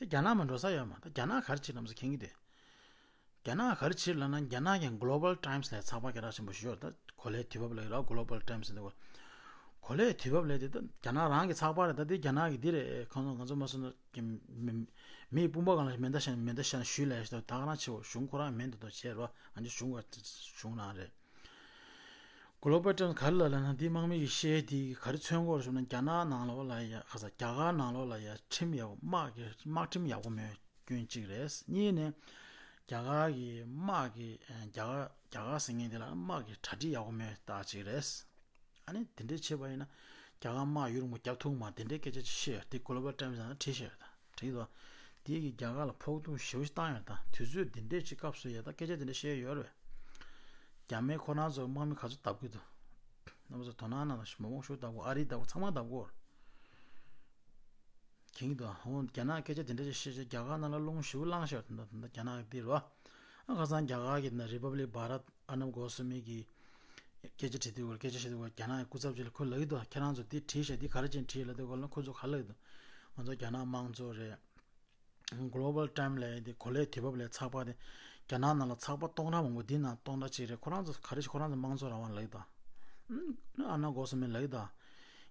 དེ་རྒྱ་ནག་མ་འགྲོ་ས་ཡོད་མ། ད་རྒྱ་ནག་ག་རེ་བྱེད་རྣམ་ཚོ་མཁྱེན་གི་འདུག་རྒྱ་ནག་ག་རེ་བྱེད་ལབ་ན། རྒྱ་ནག་གི་Global Times་ལ་ཚགས་པར་སྐད་གྲགས་ཆེན་པོ་ཞིག་ཡོད་རེད། ད་གོ་ལའི་དུས་བབ་ལབ་ཡོད་རེད། Global Times་ཟེར་དུས་གོ་ལའི་དུས་བབ་ལབ་དེ་ད་རྒྱ་ནག་རང་གི་ཚགས་པར་རེད། ད་དེ་རྒྱ་ནག་གི་འདི་རེད། ཁོང་ཚོ་ང་ཚོ་མ་སོང་ན་གི་མི་མི་དཔུང་པ་སྒང་ལ་མེ་མདའ་བཞག་མེ་མདའ་བཞག་ཞུས་ལབ་ཡ་ཞིག་ད་ག་རང་ཆེ་བོ་གཞུང་ཁོ་རང་མེད་འདུག་ད་བྱས་རོགས། ང་ཚོ་གཞུང་ག་གཞུང་རང་རེད། Global Times་ག་རེ་ལབ་ལབ་ན། འདི་དམག་མི་གི་བཤད་དེ་ག་རེ་མཚོན་གྱི་ཡོད་རེད་ཟེར་ན། རྒྱ་ནག་ནང་ལོགས་ལ་ཡ་ཁ་ས་རྒྱ་གར་ནང་ལོགས་ལ་ཡ་ཁྲིམས་ཡག་པོ་དམག་གི་དམག་ཁྲིམས་ཡག་པོ་མེད་སྐྱོན་གཅིག་རེད། གཉིས་ནས་རྒྱ་གར་གི་དམག་གི་རྒྱ་གར་རྒྱ་གར་ཟེར་མཁན་དེ་ལ་དམག་གི་གྲ་སྒྲིག་ཡག་པོ་མེད་ད་གཅིག་རེད། ཨ་ནི་དེ་འདྲས་བྱས་པ་ཡིན་ན་རྒྱ་གར་དམག་ཡུན་རིང་པོ་རྒྱབ་ཐུབ་མ་རེད། དེ་འདྲའི་སྐད་ཆ་ཅིག་བཤད་ཡོད་རེད། དེ་Global Times་ནང་བྲིས་བཞག་ཡོད་ད། བྲིས་འདུག་དེ་གིས་རྒྱ་གར་ལ་ཕོག་ཐུག་ཞེ་པོ་ཞིག་བཏང་ཡོད་ད། དུས་ཚོད་འདི་འདྲའི་ཅིག་སྐབས་སུ་ཡ་ད་སྐད་ཆ་འདི་འདྲ་བཤད་ཡོད་རེད། རྒྱ་མི་ཁོ་རང་ཚོ་དམག་མི་ག་ཚོད་བརྡབ་ཀྱི་འདུག་རྣམ་པ་ཚོ་དོ་སྣང་གནང་དང་། མོ་མོ་ཤུགས་བརྡབ་དགོས། ཨ་རི་བརྡབ་དགོས། ཚང་མ་བརྡབ་དགོས། མཁྱེན་གྱི་འདུག་འོ་རྒྱ་ནག་སྐད་ཆ་འདི་འདྲ་ཅིག་བཤད་བྱས་རྒྱ་གར་ནང་ལ་རླུང་ཞེ་པོ་ལངས་བཞག་ད་ད་རྒྱ་ནག་གི་འདི་རེད་བ། ཨ་ཁ་སང་རྒྱ་གར་གྱི་ན་Republic Bharat Arnab Goswami་གི་སྐད་ཆ་དྲིས་དུས་སྐོར་སྐད་ཆ་བཤད་དུས་སྐོར་རྒྱ་ནག་གི་སྐུ་ཚབ་ཅིག་ལ་ཁོས་ལབ་ཀྱི་འདུག་ཁྱེད་རང་ཚོ་འདི་བྲིས་ཤག་འདི་ག་རེ་བྱས་ནས་བྲིས་ལབ་དུས་སྐོར་ལ་ཁོ་ཚོ་ག་ལབ་ཀྱི་འདུག་ང་ཚོ་རྒྱ་ནག་དམངས་གཙོ་རེད། Global Time་ལབ་ཡ་འདི་གོ་ལའི་དུས་བབ་ལ་ཚགས་པར་དེ་རྒྱ་ནག་ནང་ལ་ཚགས་པར་སྟོང་ཕྲག་མང་པོ་འདི་ནང་སྟོང་ཕྲག་གཅིག་རེད། ཁོ་རང་ཚོ་ག་རེ་བྱས། ཁོ་རང་ཚོ་དམངས་གཙོ་རང་དབང་ལབ་ཀྱི་འདུག་ཨ་ནི་ཨར་ནབ་གོ་སྭ་མི་ལབ་ཀྱི་འདུག་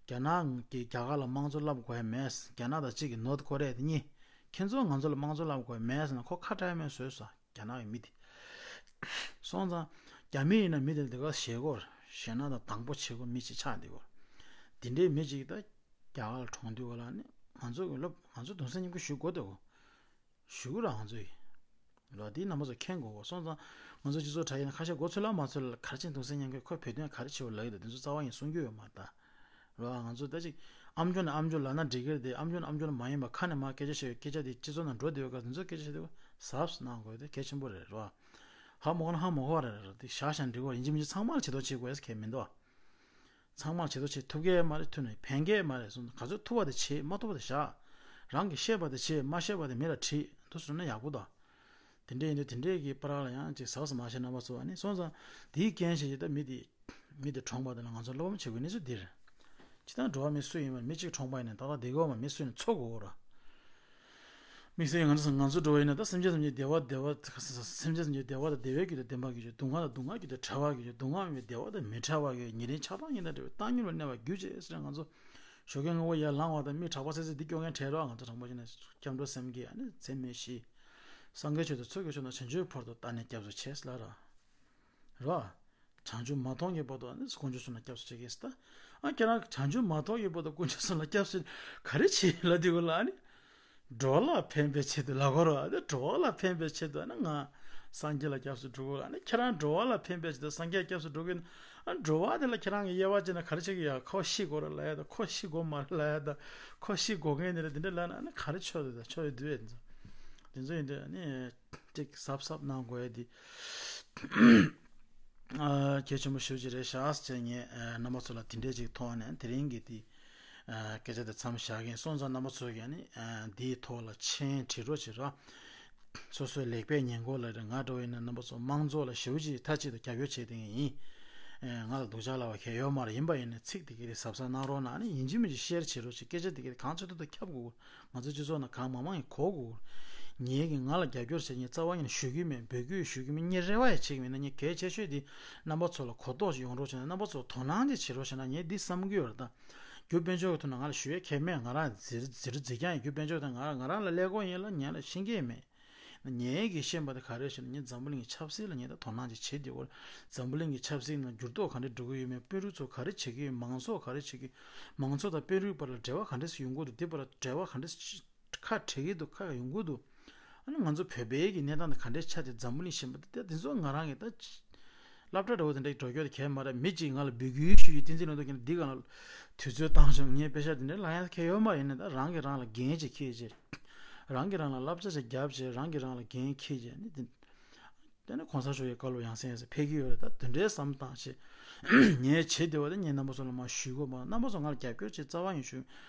རྒྱ་ནག་གིས་རྒྱ་གར་ལ་དམངས་གཙོ་བསླབ་དགོས་ཡ་མེད། རྒྱ་ནག་དང་གཅིག་གི་North Korea་དེ་གཉིས། ཁྱེད་ཚོ་ང་ཚོ་ལ་དམངས་གཙོ་བསླབ་དགོས་ཡ་མེད་ཟེར་ན་ཁོ་ཁ་བྲལ་མེད་བཟོས་སོང་། རྒྱ་ནག་གི་མི་དེ། སོང་ཙང་རྒྱ་མི་ཡིན་ན་མི་དེ་ལ་དེ་ག་ཞེད་དགོས་རེད། ཞེད་སྣང་དང་སྡང་པོ་བྱེད་དགོས་མི་ཅིག་ཆགས་བསྡད་དགོས་རེད། དེ་འདྲའི་མི་ཅིག་ད་རྒྱ་གར་ལ་གྲོངས་དུས་ག་ལ་ནི་ང་ཚོ་གི་སློབ་ང་ཚོ་གདུང་སེམས་མཉམ་སྐྱེད་ཞུ་དགོས་འདུག་ཞུ་གི་ར་ང་ཚོ་ཡིན། ལོ་དེའི་རྣམ་པ་ཚོ་མཁྱེན་དགོས་གོ་སོང་ཙང་ང་ཚོ་སྤྱི་ཚོགས་དྲ་རྒྱ་ནས་ཁ་ཤས་མགོ་ཚོས་ལ་མ་ཚོས་ལ་ག་རེ་བྱས་གདུང་སེམས་མཉམ་སྐྱེད་ཁོས་བོད་དོན་ག་རེ་བྱེད་པ་ལབ་ཡོད་དོ་དེ་ཚོ་རྩ་བ་ཡིན་གསུང་རྒྱུ་ཡོད་མ་རེད་ད། རོ་ང་ཚོ་ད་ཅིག་ཨམ་ཅོག་ནས་ཨམ་ཅོག་ལབ་ན་འགྲིག་གི་རེད་དེ། ཨམ་ཅོག་ནས་ཨམ་ཅོག་ལ་མ་ཡིན་པ་ཁ་ནས་མར་སྐད་ཆ་བཤད་ཡོད། སྐད་ཆ་དེ་སྤྱི་ཚོགས་ནང་འགྲོ་བསྡད་ཡོད་སྐབས་དེ་ཚོ་སྐད་ཆ་བཤད་དུས་གཟབ་གནང་དགོས་དེ་གལ་ཆེན་པོ་རེད་རོ། ཧ་མ་གོ་ན་ཧ་མ་གོ་བ་རེད་རེད་དེ་བཞག་བཞག་འགྲིག་གི་རེད། ཡིན་གཅིག་མིན་གཅིག་ཚང་མ་ལ་བྱེད་དོ་བྱེད་དགོས་ཡ་གལ་མི་འདུག་ཚང་མ་བྱེད་དོ་བྱེད། ཐུབ་གས་མ་རེད། ཐུབ་ནས་ཕན་གས་མ་རེད་སོང་། ག་ཚོད་ཐུབ་པ་དེ་བྱེད། མ་ཐུབ་པ་དེ་བཞག་རང་གིས་ཤེས་པ་དེ་བྱེད། མ་ཤེས་པ་དེ་མི་ལ་དྲིས་འདུག་སོང་ན་ཡག་པོ་འདུག་དེ་འདྲས་ཡིན་དུས་དེ་འདྲས་ཀྱི་བར་ལ་ཡང་ཅིག་གཟབ་གཟབ་མ་བྱས་རྣམ་པ་ཚོ་ཨ་ནི་སོང་ཙང་དེའི་རྐྱེན་བྱས་ཀྱི་ད་མི་དེ་མི་དེ་གྲོངས་པ་དེ་ལ་ང་ཚོ་བློ་ཕམ་བྱེད་དགོས་གནས་ཚུལ་འདི་རེད། ཇི་ལྟར་འགྲོ་བ་མི་སུ་ཡིན་པར་མི་གཅིག་གྲོངས་པ་ཡིན་ན་ཏག་ཏག་བསྡད་དགོས་མ་མི་སུ་ཡིན་ན་འཚོ་དགོས་ར། དམིགས་བསལ་ང་ཚོ་ང་ཚོ་འགྲོ་བ་ཡིན་ན་ད་སེམས་ཅན་ཐམས་ཅད་བདེ་བ་བདེ་བ་སེམས་ཅན་ཐམས་ཅད་བདེ་བ་དང་བདེ་བའི་རྒྱུ་དང་ལྡན་པ་གྱུར་ཅིག་སྡུག་བསྔལ་དང་སྡུག་བསྔལ་རྒྱུ་དང་བྲལ་བར་གྱུར་ཅིག་སྡུག་བསྔལ་མེད་པའི་བདེ་བ་དང་མི་འབྲལ་བར་གྱུར། ཉེ་རིང་ཆགས་སྡང་གཉིས་དང་བྲལ་བའི་བཏང་སྙོམས་ལ་གནས་པར་གྱུར་ཅིག་ཟེར་ང་ཚོ་ཞོགས་ཀས་སྔ་པོ་ཡར་ལངས་པ་དང་མི་གྲྭ་པ་ཚེ་ཚེ་འདི་སྐྱོ་ངལ་བྲལ་རོགས། ང་ཚོ་དྲང་པོ་བྱས་ན་སྐྱབས་འགྲོ་སེམས་བསྐྱེད་ཨ་ནི་ཚེ་སྨད་ཞི། སངས་རྒྱས་ཆོས་དང་ཚོགས་ཀྱི་མཆོག་རྣམས་བྱང་ཆུབ་བར་དུ་བདག་ནི་སྐྱབས་སུ་མཆི་ལབ་ར། རོ། བྱང་ཆུབ་མ་མཐོང་གི་བར་དུ་ཨ་ནི་དཀོན་མཆོག་གསུམ་ལ་སྐྱབས་སུ་མཆི་གི་ཟེར་ད། ཨ་ཁྱེད་རང་བྱང་ཆུབ་མ་མཐོང་གི་བར་དུ་དཀོན་མཆོག་གསུམ་ལ་སྐྱབས་སུ་ག་རེ་བྱེད་ལབ་དུས་གོ་ལ་ཨ་ནི། འགྲོ་བ་ལ་ཕན་པའི་ཆེད་དུ་ལབ་དགོས་རོ། ཨ་ནི་འགྲོ་བ་ལ་ཕན་པའི་ཆེད་དུ་ཨ་ནི་ང་སངས་རྒྱས་ལ་སྐྱབས་སུ་འགྲོ་དགོས། ཨ་ནི་ཁྱེད་རང་འགྲོ་བ་ལ་ཕན་པའི་ཆེད་དུ་སངས་རྒྱས་ལ་སྐྱབས་སུ་འགྲོ་གི་ཡིན། ཨ་འགྲོ་བ་དེ་ལ་ཁྱེད་རང་གི་དབྱེ་བ་བྱས་ན་ག་རེ་བྱེད་ཀྱི་ཡ། ཁོ་ཤི་དགོས་རེད་ལབ་ཡ་ད། ཁོ་ཤི་དགོས་མ་རེད་ལབ་ཡ་ད། ཁོ་ཤི་དགོས་མཁན་དེ་རེད་དེ་འདྲ་ལབ་ན་ཨ་ནི་ག་རེ་ཆོག་དེ་ད་ཆོག་ཡོད་དུས་ཨེ་འདི་ཚོ་ཡིན་དུས་ཨ་ནི་ཅིག་གཟབ་གཟབ་གནང་དགོས་ཡ་དེ་ཨ་གལ་ཆེན་པོ་ཞེ་པོ་ཅིག་རེད་ཤག་ཟེར་ངས་ཨ་རྣམ་པ་ཚོ་ལ་དེ་འདྲས་ཅིག་ཐོག་ནས་དེ་རིང་གི་དེ་ཨ་སྐད་ཆ་དེ་མཚམས་བཞག་གིན། སོང་ཙང་རྣམ་པ་ཚོ་གིས་ཨ་ནི་ཨ་འདིའི་ཐོག་ལ་མཆན་བྲིས་རོགས་བྱེད་རོགས། སོ་སོའི་ལེགས་སྤེལ་ཉེས་འགོག་ལ་རེ་ང་འདྲ་བོ་ཡིན་ན་རྣམ་པ་ཚོ་དམངས་གཙོ་ལ་ཞེ་པོ་ཅིག་མཐའ་གཅིག་ཏུ་རྒྱབ་སྐྱོར་བྱེད་བསྡད་མཁན་ཡིན། ཨེ་ང་ལ་སྡུག་ཅག་ལབ་པ་གལ་ཡོད་མ་རེད། ཡིན་པ་ཡིན་ན་ཚིག་དེ་ག་རེ་གཟབ་གཟབ་གནང་རོགས་གནང་། ཨ་ནི་ཡིན་གཅིག་མིན་གཅིག་ཤེར་བྱེད་རོགས་བྱེད། སྐད་ཆ་དེ་ག་རེ་གང་ཚོད་ཐུབ་ཐུབ་ཁྱབ་དགོས། ང་ཚོ་སྤྱི་ཚོགས་ནང་གང་མང་མང་ཡིན་གོ་དགོས། ངས་ཀྱི་ང་ལ་རྒྱབ་སྐྱོར་བྱེད་མཁན་རྩ་བ་ཉིད་ནས་ཞུ་གི་མེད། འབོད་སྐུལ་ཞུ་གི་མེད། ངས་རེ་བ་ཡང་བྱེད་ཀྱི་མེད། ན་ངས་གལ་ཆེ་ཤོས་དེ་རྣམ་པ་ཚོ་ལ་གོ་རྟོགས་ཤིག་ཡོང་རོགས་བྱེད་ན། རྣམ་པ་ཚོ་དོ་སྣང་ཅིག་བྱེད་རོགས་བྱེད་ན་ངས་འདི་བསམ་གྱི་ཡོད་རེད་ད། རྒྱུ་དཔལ་འབྱོར་གྱི་ཐོག་ནས་ང་ལ་ཞུ་ཡས་ཁྱད་མེད། ང་རང་ཟེར་ཟེར་ཟེར་རྐྱང་ཡིན། རྒྱུ་དཔལ་འབྱོར་དང་ང་ང་རང་ལ་ཀླད་ཀོར་ཡིན་ལ་ཉན་ལ་ཤེས་ཀྱི་མེད། ངས་ཀྱི་ཤེས་པ་དེ་ག་རེ་ཞེ་ན་ངས་འཛམ་བུ་གླིང་གི་ཆབ་སྲིད་ལ་ངས་ད་དོ་སྣང་ཅིག་བྱེད་དེ་བར་འཛམ་བུ་གླིང་གི་ཆབ་སྲིད་ནང་འགྱུར་ལྡོག་ག་འདྲ་འགྲོ་གི་ཡོད་མེད། དཔོན་རིགས་ཚོ་ག་རེ་བྱེད་ཀྱི་ཡོད། མང་ཚོགས་ག་རེ་བྱེད་ཀྱི་ཡོད། མང་ཚོགས་དང་དཔོན་རིགས་བར་ལ་འབྲེལ་བ་ག་འདྲ་ཞིག་ཡོང་གི་འདུག་དེ་བར་ལ་འབྲེལ་བ་ག་འདྲ་ཞིག་ཁ་བྲལ་གྱི་འདུག་ཁ་ཡོང་གི་འདུག་ཨ་ནི་ང་ཚོ་བོད་པའི་གི་གནས་སྟངས་དེ་ག་འདྲའི་ཆ་དེ་འཛམ་བུ་གླིང་ཞེན་པ་དེ་དེ་ཚོ་ང་རང་གི་ད་ སློབ་གྲྭ་འདྲ་བོ་དེ་འདྲ་འགྲོ་རྒྱུ་དེ་གལ་མ་རེད། མི་གཅིག་ང་ལ་འབོད་སྐུལ་ཞུ་རྒྱུ་བསྟན་འཛིན་ལྷུན་གྲུབ་ཁྱེད་འདི་ག་ལ་དུས་ཚོད་བཏང་བྱུང་། ངས་དཔེ་ཆ་དེ་འདྲ་ལག་ཡང་ཁྱེར་ཡོད་མ་ཡིན་ནི། ད་རང་གིས་རང་ལ་འགན་ཅིག་འཁྱེར་བྱས། རང་གིས་རང་ལ་བསླབ་བྱ་ཅིག་བརྒྱབ་བྱས། རང་གིས་རང་ལ་འགན་འཁྱེར་བྱས་ནི་དེ། དེ་ནས་གོང་ས་མཆོག་གི་བཀའ་སློབ་ཡང་སེ་ཡང་སེ་ཕེབས་ཀྱི་ཡོད་རེད། ད་དེ་འདྲའི་བསམ་བཏང་བྱས། ངས་བྱེད་བདེ་བ་དེ་ངས་རྣམ་པ་ཚོ་ལ་མར་ཞུ་དགོས་པ། རྣམ་པ་ཚོ་ང་ལ་རྒྱབ་སྐྱོར་བྱེད། རྩ་བ་ཉིད་ཞུ།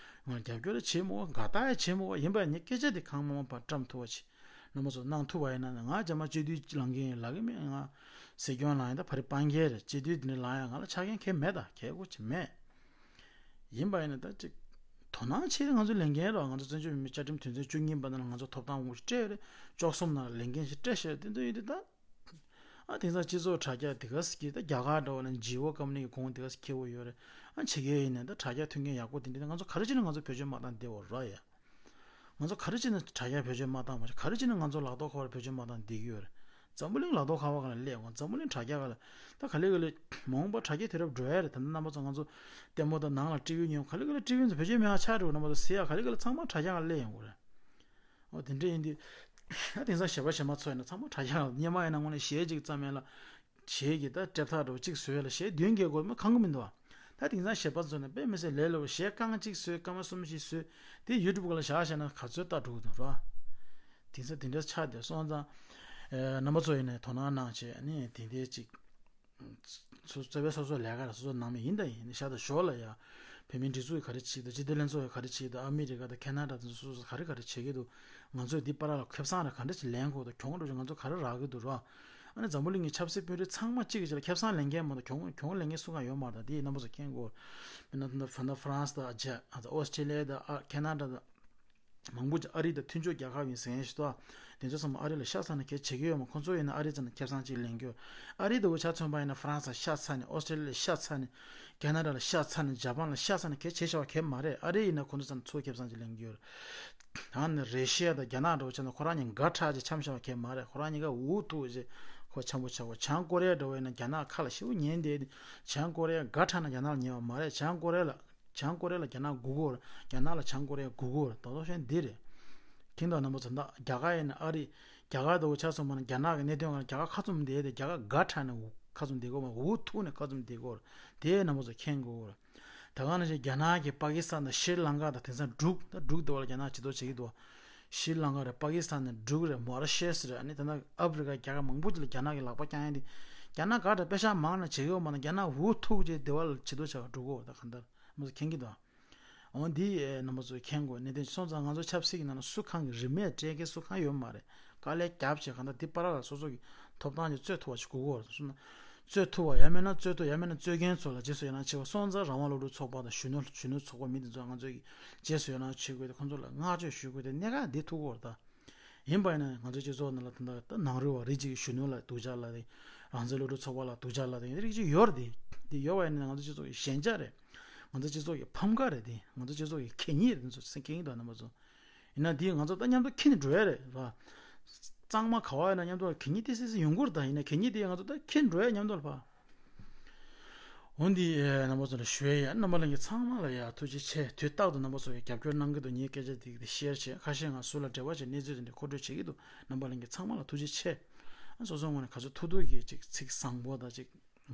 ང་ལ་རྒྱབ་སྐྱོར་དེ་བྱེད་མི་དགོས། དགའ་རྟགས་ཡང་བྱེད་མི་དགོས། ཡིན་པ་ཡིན་ནའི་སྐད་ཆ་དེ་གང་མང་མང་ཕར་བཀྲམ་ཐུབ་པ་བྱེད། རྣམ་པ་ཚོ་གནང་ཐུབ་པ་ཡིན་ན། ང་རྗེས་མ་སྤྱི་འཐུས་ལངས་མཁན་ཡིན་ལབ་ཀྱི་མེད། ང་སྲིད་སྐྱོང་ལངས་ཡིན། ད་ཕ་རི་པང་རྒྱལ་རེད། སྤྱི་འཐུས་དེ་འདྲ་ལངས་ཡ་ང་ལ་ཆ་རྐྱེན་གང་ཡང་མེད། ད་གལ་དགོས་ཀྱི་མེད། ཡིན་པ་ཡིན་ན་ད་ཅིག་དོ་སྣང་བྱེད་དེ་ང་ཚོ་ལས་འགན་རེད། ང་ཚོ་བཙན་བྱོལ་བོད་མིའི་བཅའ་ཁྲིམས་དོན་ཚན་བཅུ་གཉིས་པ་ནང་ལ་ང་ཚོ་ཐོབ་ཐང་དབང་ཆ་སྤྲད་ཡོད་རེད། བཅུ་གསུམ་ནང་ལ་ལས་འགན་ཞིག་སྤྲད་བཞག་ཡོད། དེ་འདྲ་ཡིན་དུས་ད། ཨ་དེང་སང་སྤྱི་ཚོགས་དྲ་རྒྱ་དེ་ག་ཟེ་གི། ད་རྒྱ་གར་འདྲ་བོ་ལ་ཇི་ཨོ་ཀམ་པ་ནི་གི་གོང་དེ་ག་ཟེ་ཁེ་བོ་ཡོད་རེད། ཨ་བྱེད་མཁན་ཡིན་ནའི་ད་དྲ་རྒྱ་མཐུན་རྐྱེན་ཡག་པོ་དེ་འདྲ་ང་ཚོ་ག་རེ་བྱས་ནས་ང་ཚོ་བེད་སྤྱོད་མ་བཏང་བསྡད་ཡོད་རེད་ཡ། ང་ཚོ་ག་རེ་བྱས་ནས་དྲ་རྒྱ་བེད་སྤྱོད་མ་བཏང་བ། ག་རེ་བྱས་ནས་ང་ཚོ་ལག་ཐོག་ཁ་པར་བེད་སྤྱོད་མ་བཏང་བསྡད་ཀྱི་ཡོད་རེད། འཛམ་བུ་གླིང་ལག་ཐོག་ཁ་པར་སྒང་ལ་སླེབས་ཡོང་། འཛམ་བུ་གླིང་དྲ་རྒྱ་སྒང་ལ། ད་ག་ལེ་ག་ལེ་མ་འོངས་པ་དྲ་རྒྱ་དུས་རབས་འགྲོ་ཡ་རེད། ད་ལྟ་རྣམ་པ་ཚོ་ང་ཚོ་ལྟད་མོ་དང་ནང་ལ་ཊི་ཝི་ཉན། ག་ལེ་ག་ལེ་ཊི་ཝི་ཚོ་བེད་སྤྱོད་མེད་པ་ཆགས་འགྲོ། རྣམ་པ་ཚོ་ཟེར་ཡ་ག་ལེ་ག་ལེ་ཚང་མ་དྲ་རྒྱ་སྒང་ལ་སླེབས་ཡོང་གི་རེད། འོ་དེ་འདྲ་ཡིན་དུས། ད་དེང་སང་གཞས་པ་གཞས་མ་ཚོ་ཡིན་ན་ཚང་མ་དྲ་རྒྱ་སྒང་ལ། སྔོན་མ་ཡིན་ན་དངོས་གནས་གཞས་གཅིག་བརྩམས་ཡ་ལ། གཞས་ཀྱི་ད་སྒྲ་ཐག་འདྲ་བོ་གཅིག་བཟོ་ཡ་ལ་གཞས་བདུན་བརྒྱད་དགོས་མ་གང་གི་མི་འདུག་ཨ། ད་དེང་སང་གཞས་པ་ཚོ་ནི་དཔེ་མི་སྲིད་ལས་སླ་བོ། གཞས་རྐང་གཅིག་བཟོས། སྐར་མ་གསུམ་བཞི་བཟོས། དེ་ཡུ་ཊུབ་སྒང་ལ་བཞག་བཞག་ན་ག་ཚོད་ལྟ་འགྲོ་གི་འདུག་ར། དེང་སང་དེ་འདྲ་ཆགས་བསྡད་སོང་ཙང་། ཨེ་རྣམ་པ་ཚོ་ཡིན་ནའི་དོ་སྣང་གནང་བྱས་ནས་དེ་འདྲའི་ཅིག་སོ་སོ་བའི་སོ་སོ་ལས་ཀ་ལ་སོ་སོ་ནང་མི་ཡིན་དང་ཡིན་ཤ་སྟག་ཞོར་ལ་ཡ། བོད་མིའི་སྒྲིག་འཛུགས་ཀྱིས་ག་རེ་བྱེད་ཀྱི་འདུག་སྤྱི་འཐུས་ལྷན་ཚོགས་ཀྱིས་ག་རེ་བྱེད་ཀྱི་འདུག་ཨ་མི་རི་ཀ་དང་ཁེ་ན་ཌ་དང་སོ་སོ་ག་རེ་ག་རེ་བྱེད་ཀྱི་འདུག་ང་ཚོས་འདི་བར་ལ་ཁེ་བཟང་ར་ག་འདྲ་ཞིག་ལེན་དགོས་འདུག་གྱོང་འགྲོ་ཞིག་ང་ཚོ་ག་རེ་རག་གི་འདུག་ར། ཨ་ནི་འཛམ་བུ་གླིང་གི་ཆབ་སྲིད་དཔོན་རིགས་ཚང་མ་གཅིག་གི་ཆ་ལ་ཁེ་བཟང་ལེན་མཁན་མ་གཏོགས་གྱོང་གྱོང་ལེན་མཁན་སུ་གང་ཡོད་མ་རེད། ད་དེ་རྣམ་པ་ཚོ་མཁྱེན་དགོས། དཔེར་ན་ད་ལྟ་ཧྥ་རན་སི་དང་ཨ་ཅག་ཨ་ཨོ་སི་ཁྲི་ལི་ཡ་དང་ཨ་ཁེ་ན་ཌ་དང་། མང་པོ་ཅིག་ཨ་རི་དང་མཐུན་ཕྱོགས་རྒྱལ་ཁབ་ཡིན་ཟེར་མཁན་ཞིག་འདུག་དེ་ཚོ་ཚང་མ་ཨ་རི་ལ་ཤ་ཚ་ནས་གལ་བྱེད་ཀྱི་ཡོད་མ། ཁོང་ཚོ་ཡིན་ན་ཨ་རི་ཚ་ནས་ཁེ་བཟང་ཅིག་ལེན་གྱི་ཡོད། ཨ་རི་དང་འུ་ཆ་མཚོན་པ་ཡིན་ན་ཧྥ་རན་སི་ལ་ཤ་ཚ་ནས། ཨོ་སི་ཁྲི་ལི་ཡ་ལ་ཤ་ཚ་ནས། ཁེ་ན་ཌ་ལ་ཤ་ཚ་ནས། ཇ་པན་ལ་ཤ་ཚ་ནས་གལ་བྱེད་བྱ་བ་གལ་མ་རེད། ཨ་རི་ཡིན་ན་ཁོང་ཚོ་ཚ་ནས་ཚུར་ཁེ་བཟང་ཅིག་ལེན་གྱི་ཡོད། ད་ནི་རེ་ཤི་ཡ་དང་རྒྱ་ནག་འདྲ་བོ་བྱས་ན་ཁོ་རང་གཉིས་དགའ་དྲགས་ཅིག་འཆམ་བྱ་བ་གལ་མ་རེད། ཁོ་རང་གཉིས་ཀ་འུ་ཐུག་ཅིག་ཁོ་འཆམ་པོ་ཆགས་གོ། བྱང་ཀོ་རི་ཡ་འདྲ་བོ་ཡིན་ན་རྒྱ་ནག་ཁ་ལ་ཞེ་པོ་ཉན་བསྡད་དེ། བྱང་ཀོ་རི་ཡ་དགའ་དྲགས་ན་རྒྱ་ནག་ལ་ཉན་པ་མ་རེད། བྱང་ཀོ་རི་ཡ་ལ། བྱང་ཀོ་རི་ཡ་ལ་རྒྱ་ནག་སྒུག་གི་ཡོད་རེད། རྒྱ་ནག་ལ་བྱང་ཀོ་རི་ཡ་སྒུག་གི་ཡོད་རེད། རྡོག་རྡོག་བཤད་ན་འདི་རེད། མཁྱེན་དང་རྣམ་པ་ཚོ། ད་རྒྱ་གར་ཡིན་ན་ཨ་རི། རྒྱ་གར་དང་འུ་ཆ་སོང་པ་ན་རྒྱ་ནག་གི་གནད་དོན་སྒང་ལ་རྒྱ་གར་ཁ་བཙུམ་བསྡད་དེ། རྒྱ་གར་དགའ་དྲགས་ནས་ཁ་བཙུམ་བསྡད་ཀྱི་ཡོད་མ་རེད། འུ་ཐུག་ནས་ཁ་བཙུམ་བསྡད་ཀྱི་ཡོད་རེད། དེ་རྣམ་པ་ཚོ་མཁྱེན་དགོས་ཀྱི་ཡོད་རེད། ད་ག་ནང་བཞིན་རྒྱ་ནག་གིས་པ་ཀི་སི་ཐན་དང་ཤྲི་ལང་ཀ་དང་དེང་སང་འབྲུག་ད་འབྲུག་དེ་བ་ལ་རྒྱ་ནག་ཇུས་གཏོགས་བྱེད་ཀྱི་འདུག་ཤྲི་ལང་ཀ་རེད། པ་ཀི་སི་ཐན་རེད། འབྲུག་རེད། མོ་རི་ཤེས་རེད། ཨ་ནི་ད་ནང་ཨ་ཕི་རི་ཀ་རྒྱལ་ཁབ་མང་པོ་ཅིག་ལ་རྒྱ་ནག་གིས་ལག་པ་བརྐྱངས་ཡ་དེ། རྒྱ་ནག་དགའ་དྲགས་པེ་ཤག་མང་ན་བྱེད་ཀྱི་ཡོད་མ་གཏོགས་རྒྱ་ནག་འུ་ཐུག་ཅིག་དེ་བ་ལ་ཇུས་གཏོགས་བྱེད་ག་འགྲོ་གི་ཡོད་རེད། ད་གང་ལྟར་རྣམ་པ་ཚོ་མཁྱེན་གྱི་འདུག་འོ་འདི་རྣམ་པ་ཚོས་མཁྱེན་དགོས་གནད་དོན་སོང་ཙང་། ང་ཚོ་ཆབ་སྲིད་ཀྱི་ནང་ལ་སུ་གང་གི་རིན་མེད་སྤྲད་མཁན་སུ་གང་ཡོད་མ་རེད། དཀའ་ལས་རྒྱབ་བྱས་གང་ལྟར་འདི་བར་ལ་སོ་སོ་གི་ཐོབ་ཐང་ཅིག་རྩོད་ཐུབ་པ་ཞིག་དགོས་ཀྱི་ཡོད་རེད། སོང་ན་རྩོད་ཐུབ་པ། ཡང་མིན་ན་རྩོད་ཐུབ། ཡང་མིན་ན་རྩོད་མཁན་ཚོ་ལ་རྗེས་སུ་ཡི་རང་བྱེད་དགོས། སོང་ཙང་རང་དབང་སློབ་ཕྲུག་ཚོགས་པ་དང་གཞོན་ནུ་གཞོན་ནུ་ཚོགས་པ་མི་འདི་ཚོ་ང་ཚོས་ཀྱི་རྗེས་སུ་ཡི་རང་བྱེད་དགོས་ཏེ། ཁོང་ཚོ་ལ་བསྔགས་བརྗོད་ཞུ་དགོས་ཏེ། གནད་འགག་འདི་ཐུག་གི་ཡོད་རེད་ད། ཡིན་པ་ཡིན་ན་ང་ཚོའི་སྤྱི་ཚོགས་ནང་ལ་ད་ལྟ་ད་ནང་རུལ་བ་རིགས་གཅིག་གི་གཞོན་ནུ་ལ་སྡུག་ཅག་ལབ་དེ། རང་བཙན་སློབ་ཕྲུག་ཚོགས་པ་ལ་སྡུག་ཅག་ལབ་དེ་རིགས་གཅིག་ཡོད་རེད་དེ། དེ་ཡོད་པ་ཡིན་ན་ང་ཚོའི་སྤྱི་ཚོགས་ཀྱི་ཞན་ཆ་རེད། ང་ཚོའི་སྤྱི་ཚོགས་ཀྱི་ཕམ་ཁ་རེད་དེ། ང་ཚོའི་སྤྱི་ཚོགས་ཀྱི་གད་སྙིགས་རེད། ཚོ་སེམས་སྐྱིད་དང་རྣམ་པ་ཚོ། ཡིན་ན་དེ་ང་ཚོ་ད་མཉམ་དུ་འཁྱེར་ནས་འགྲོ་ཡ་རེད་ལ། གཙང་མ་ག་བ་ཡིན་ན་མཉམ་དུ་གད་སྙིགས་ཏི་སི་སི་ཡོང་གི་རེད་ད། ཡིན་ན་གད་སྙིགས་དེ་ང་ཚོ་ད་འཁྱེར་འགྲོ་ཡ་མཉམ་དུ་ལ་ཕ། འོ་འདི་རྣམ་པ་ཚོ་ལ་ཞུ་ཡ་ཡིན། རྣམ་པ་ལྷན་རྒྱས་ཚང་མ་ལ་ཡ་ཐུགས་རྗེ་ཆེ། དུས་རྟག་ཏུ་རྣམ་པ་ཚོ་ཡ་རྒྱབ་སྐྱོར་གནང་གི་འདུག་ངའི་སྐད་ཆ་འདི་གི་ཤེར་བྱས། ཁ་ཤས་ང་སུ་ལ་འབྲེལ་བ་བྱས་གནས་ཚུལ་དེ་འདྲ་མཁོ་སྤྲོད་བྱེད་ཀྱི་འདུག་རྣམ་པ་ལྷན་རྒྱས་ཚང་མ་ལ་ཐུགས་རྗེ་ཆེ། ཨ་སོ་སོ་ངོས་ནས་ག་ཚོད་ཐུབ་ཐུབ་ཀྱིས་ཅིག་ཚིག་བཟང་པོ་དང་ཅིག་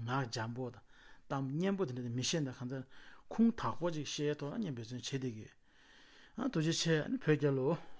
ངག་འཇམ་པོ་དང་གཏམ་སྙན་པོ་དེ་འདྲ་དེ་མི་བཤད་ན། གང་ལྟར་ཁུངས་དག་པོ་ཅིག་བཤད་ཐོག་ལ་ངས་འབད་བརྩོན་བྱེད་བསྡད་ཀྱི་ཡོད། ཨ་ཐུགས་རྗེ་ཆེ། ཨ་ནི་བོད་རྒྱལ་ལོ།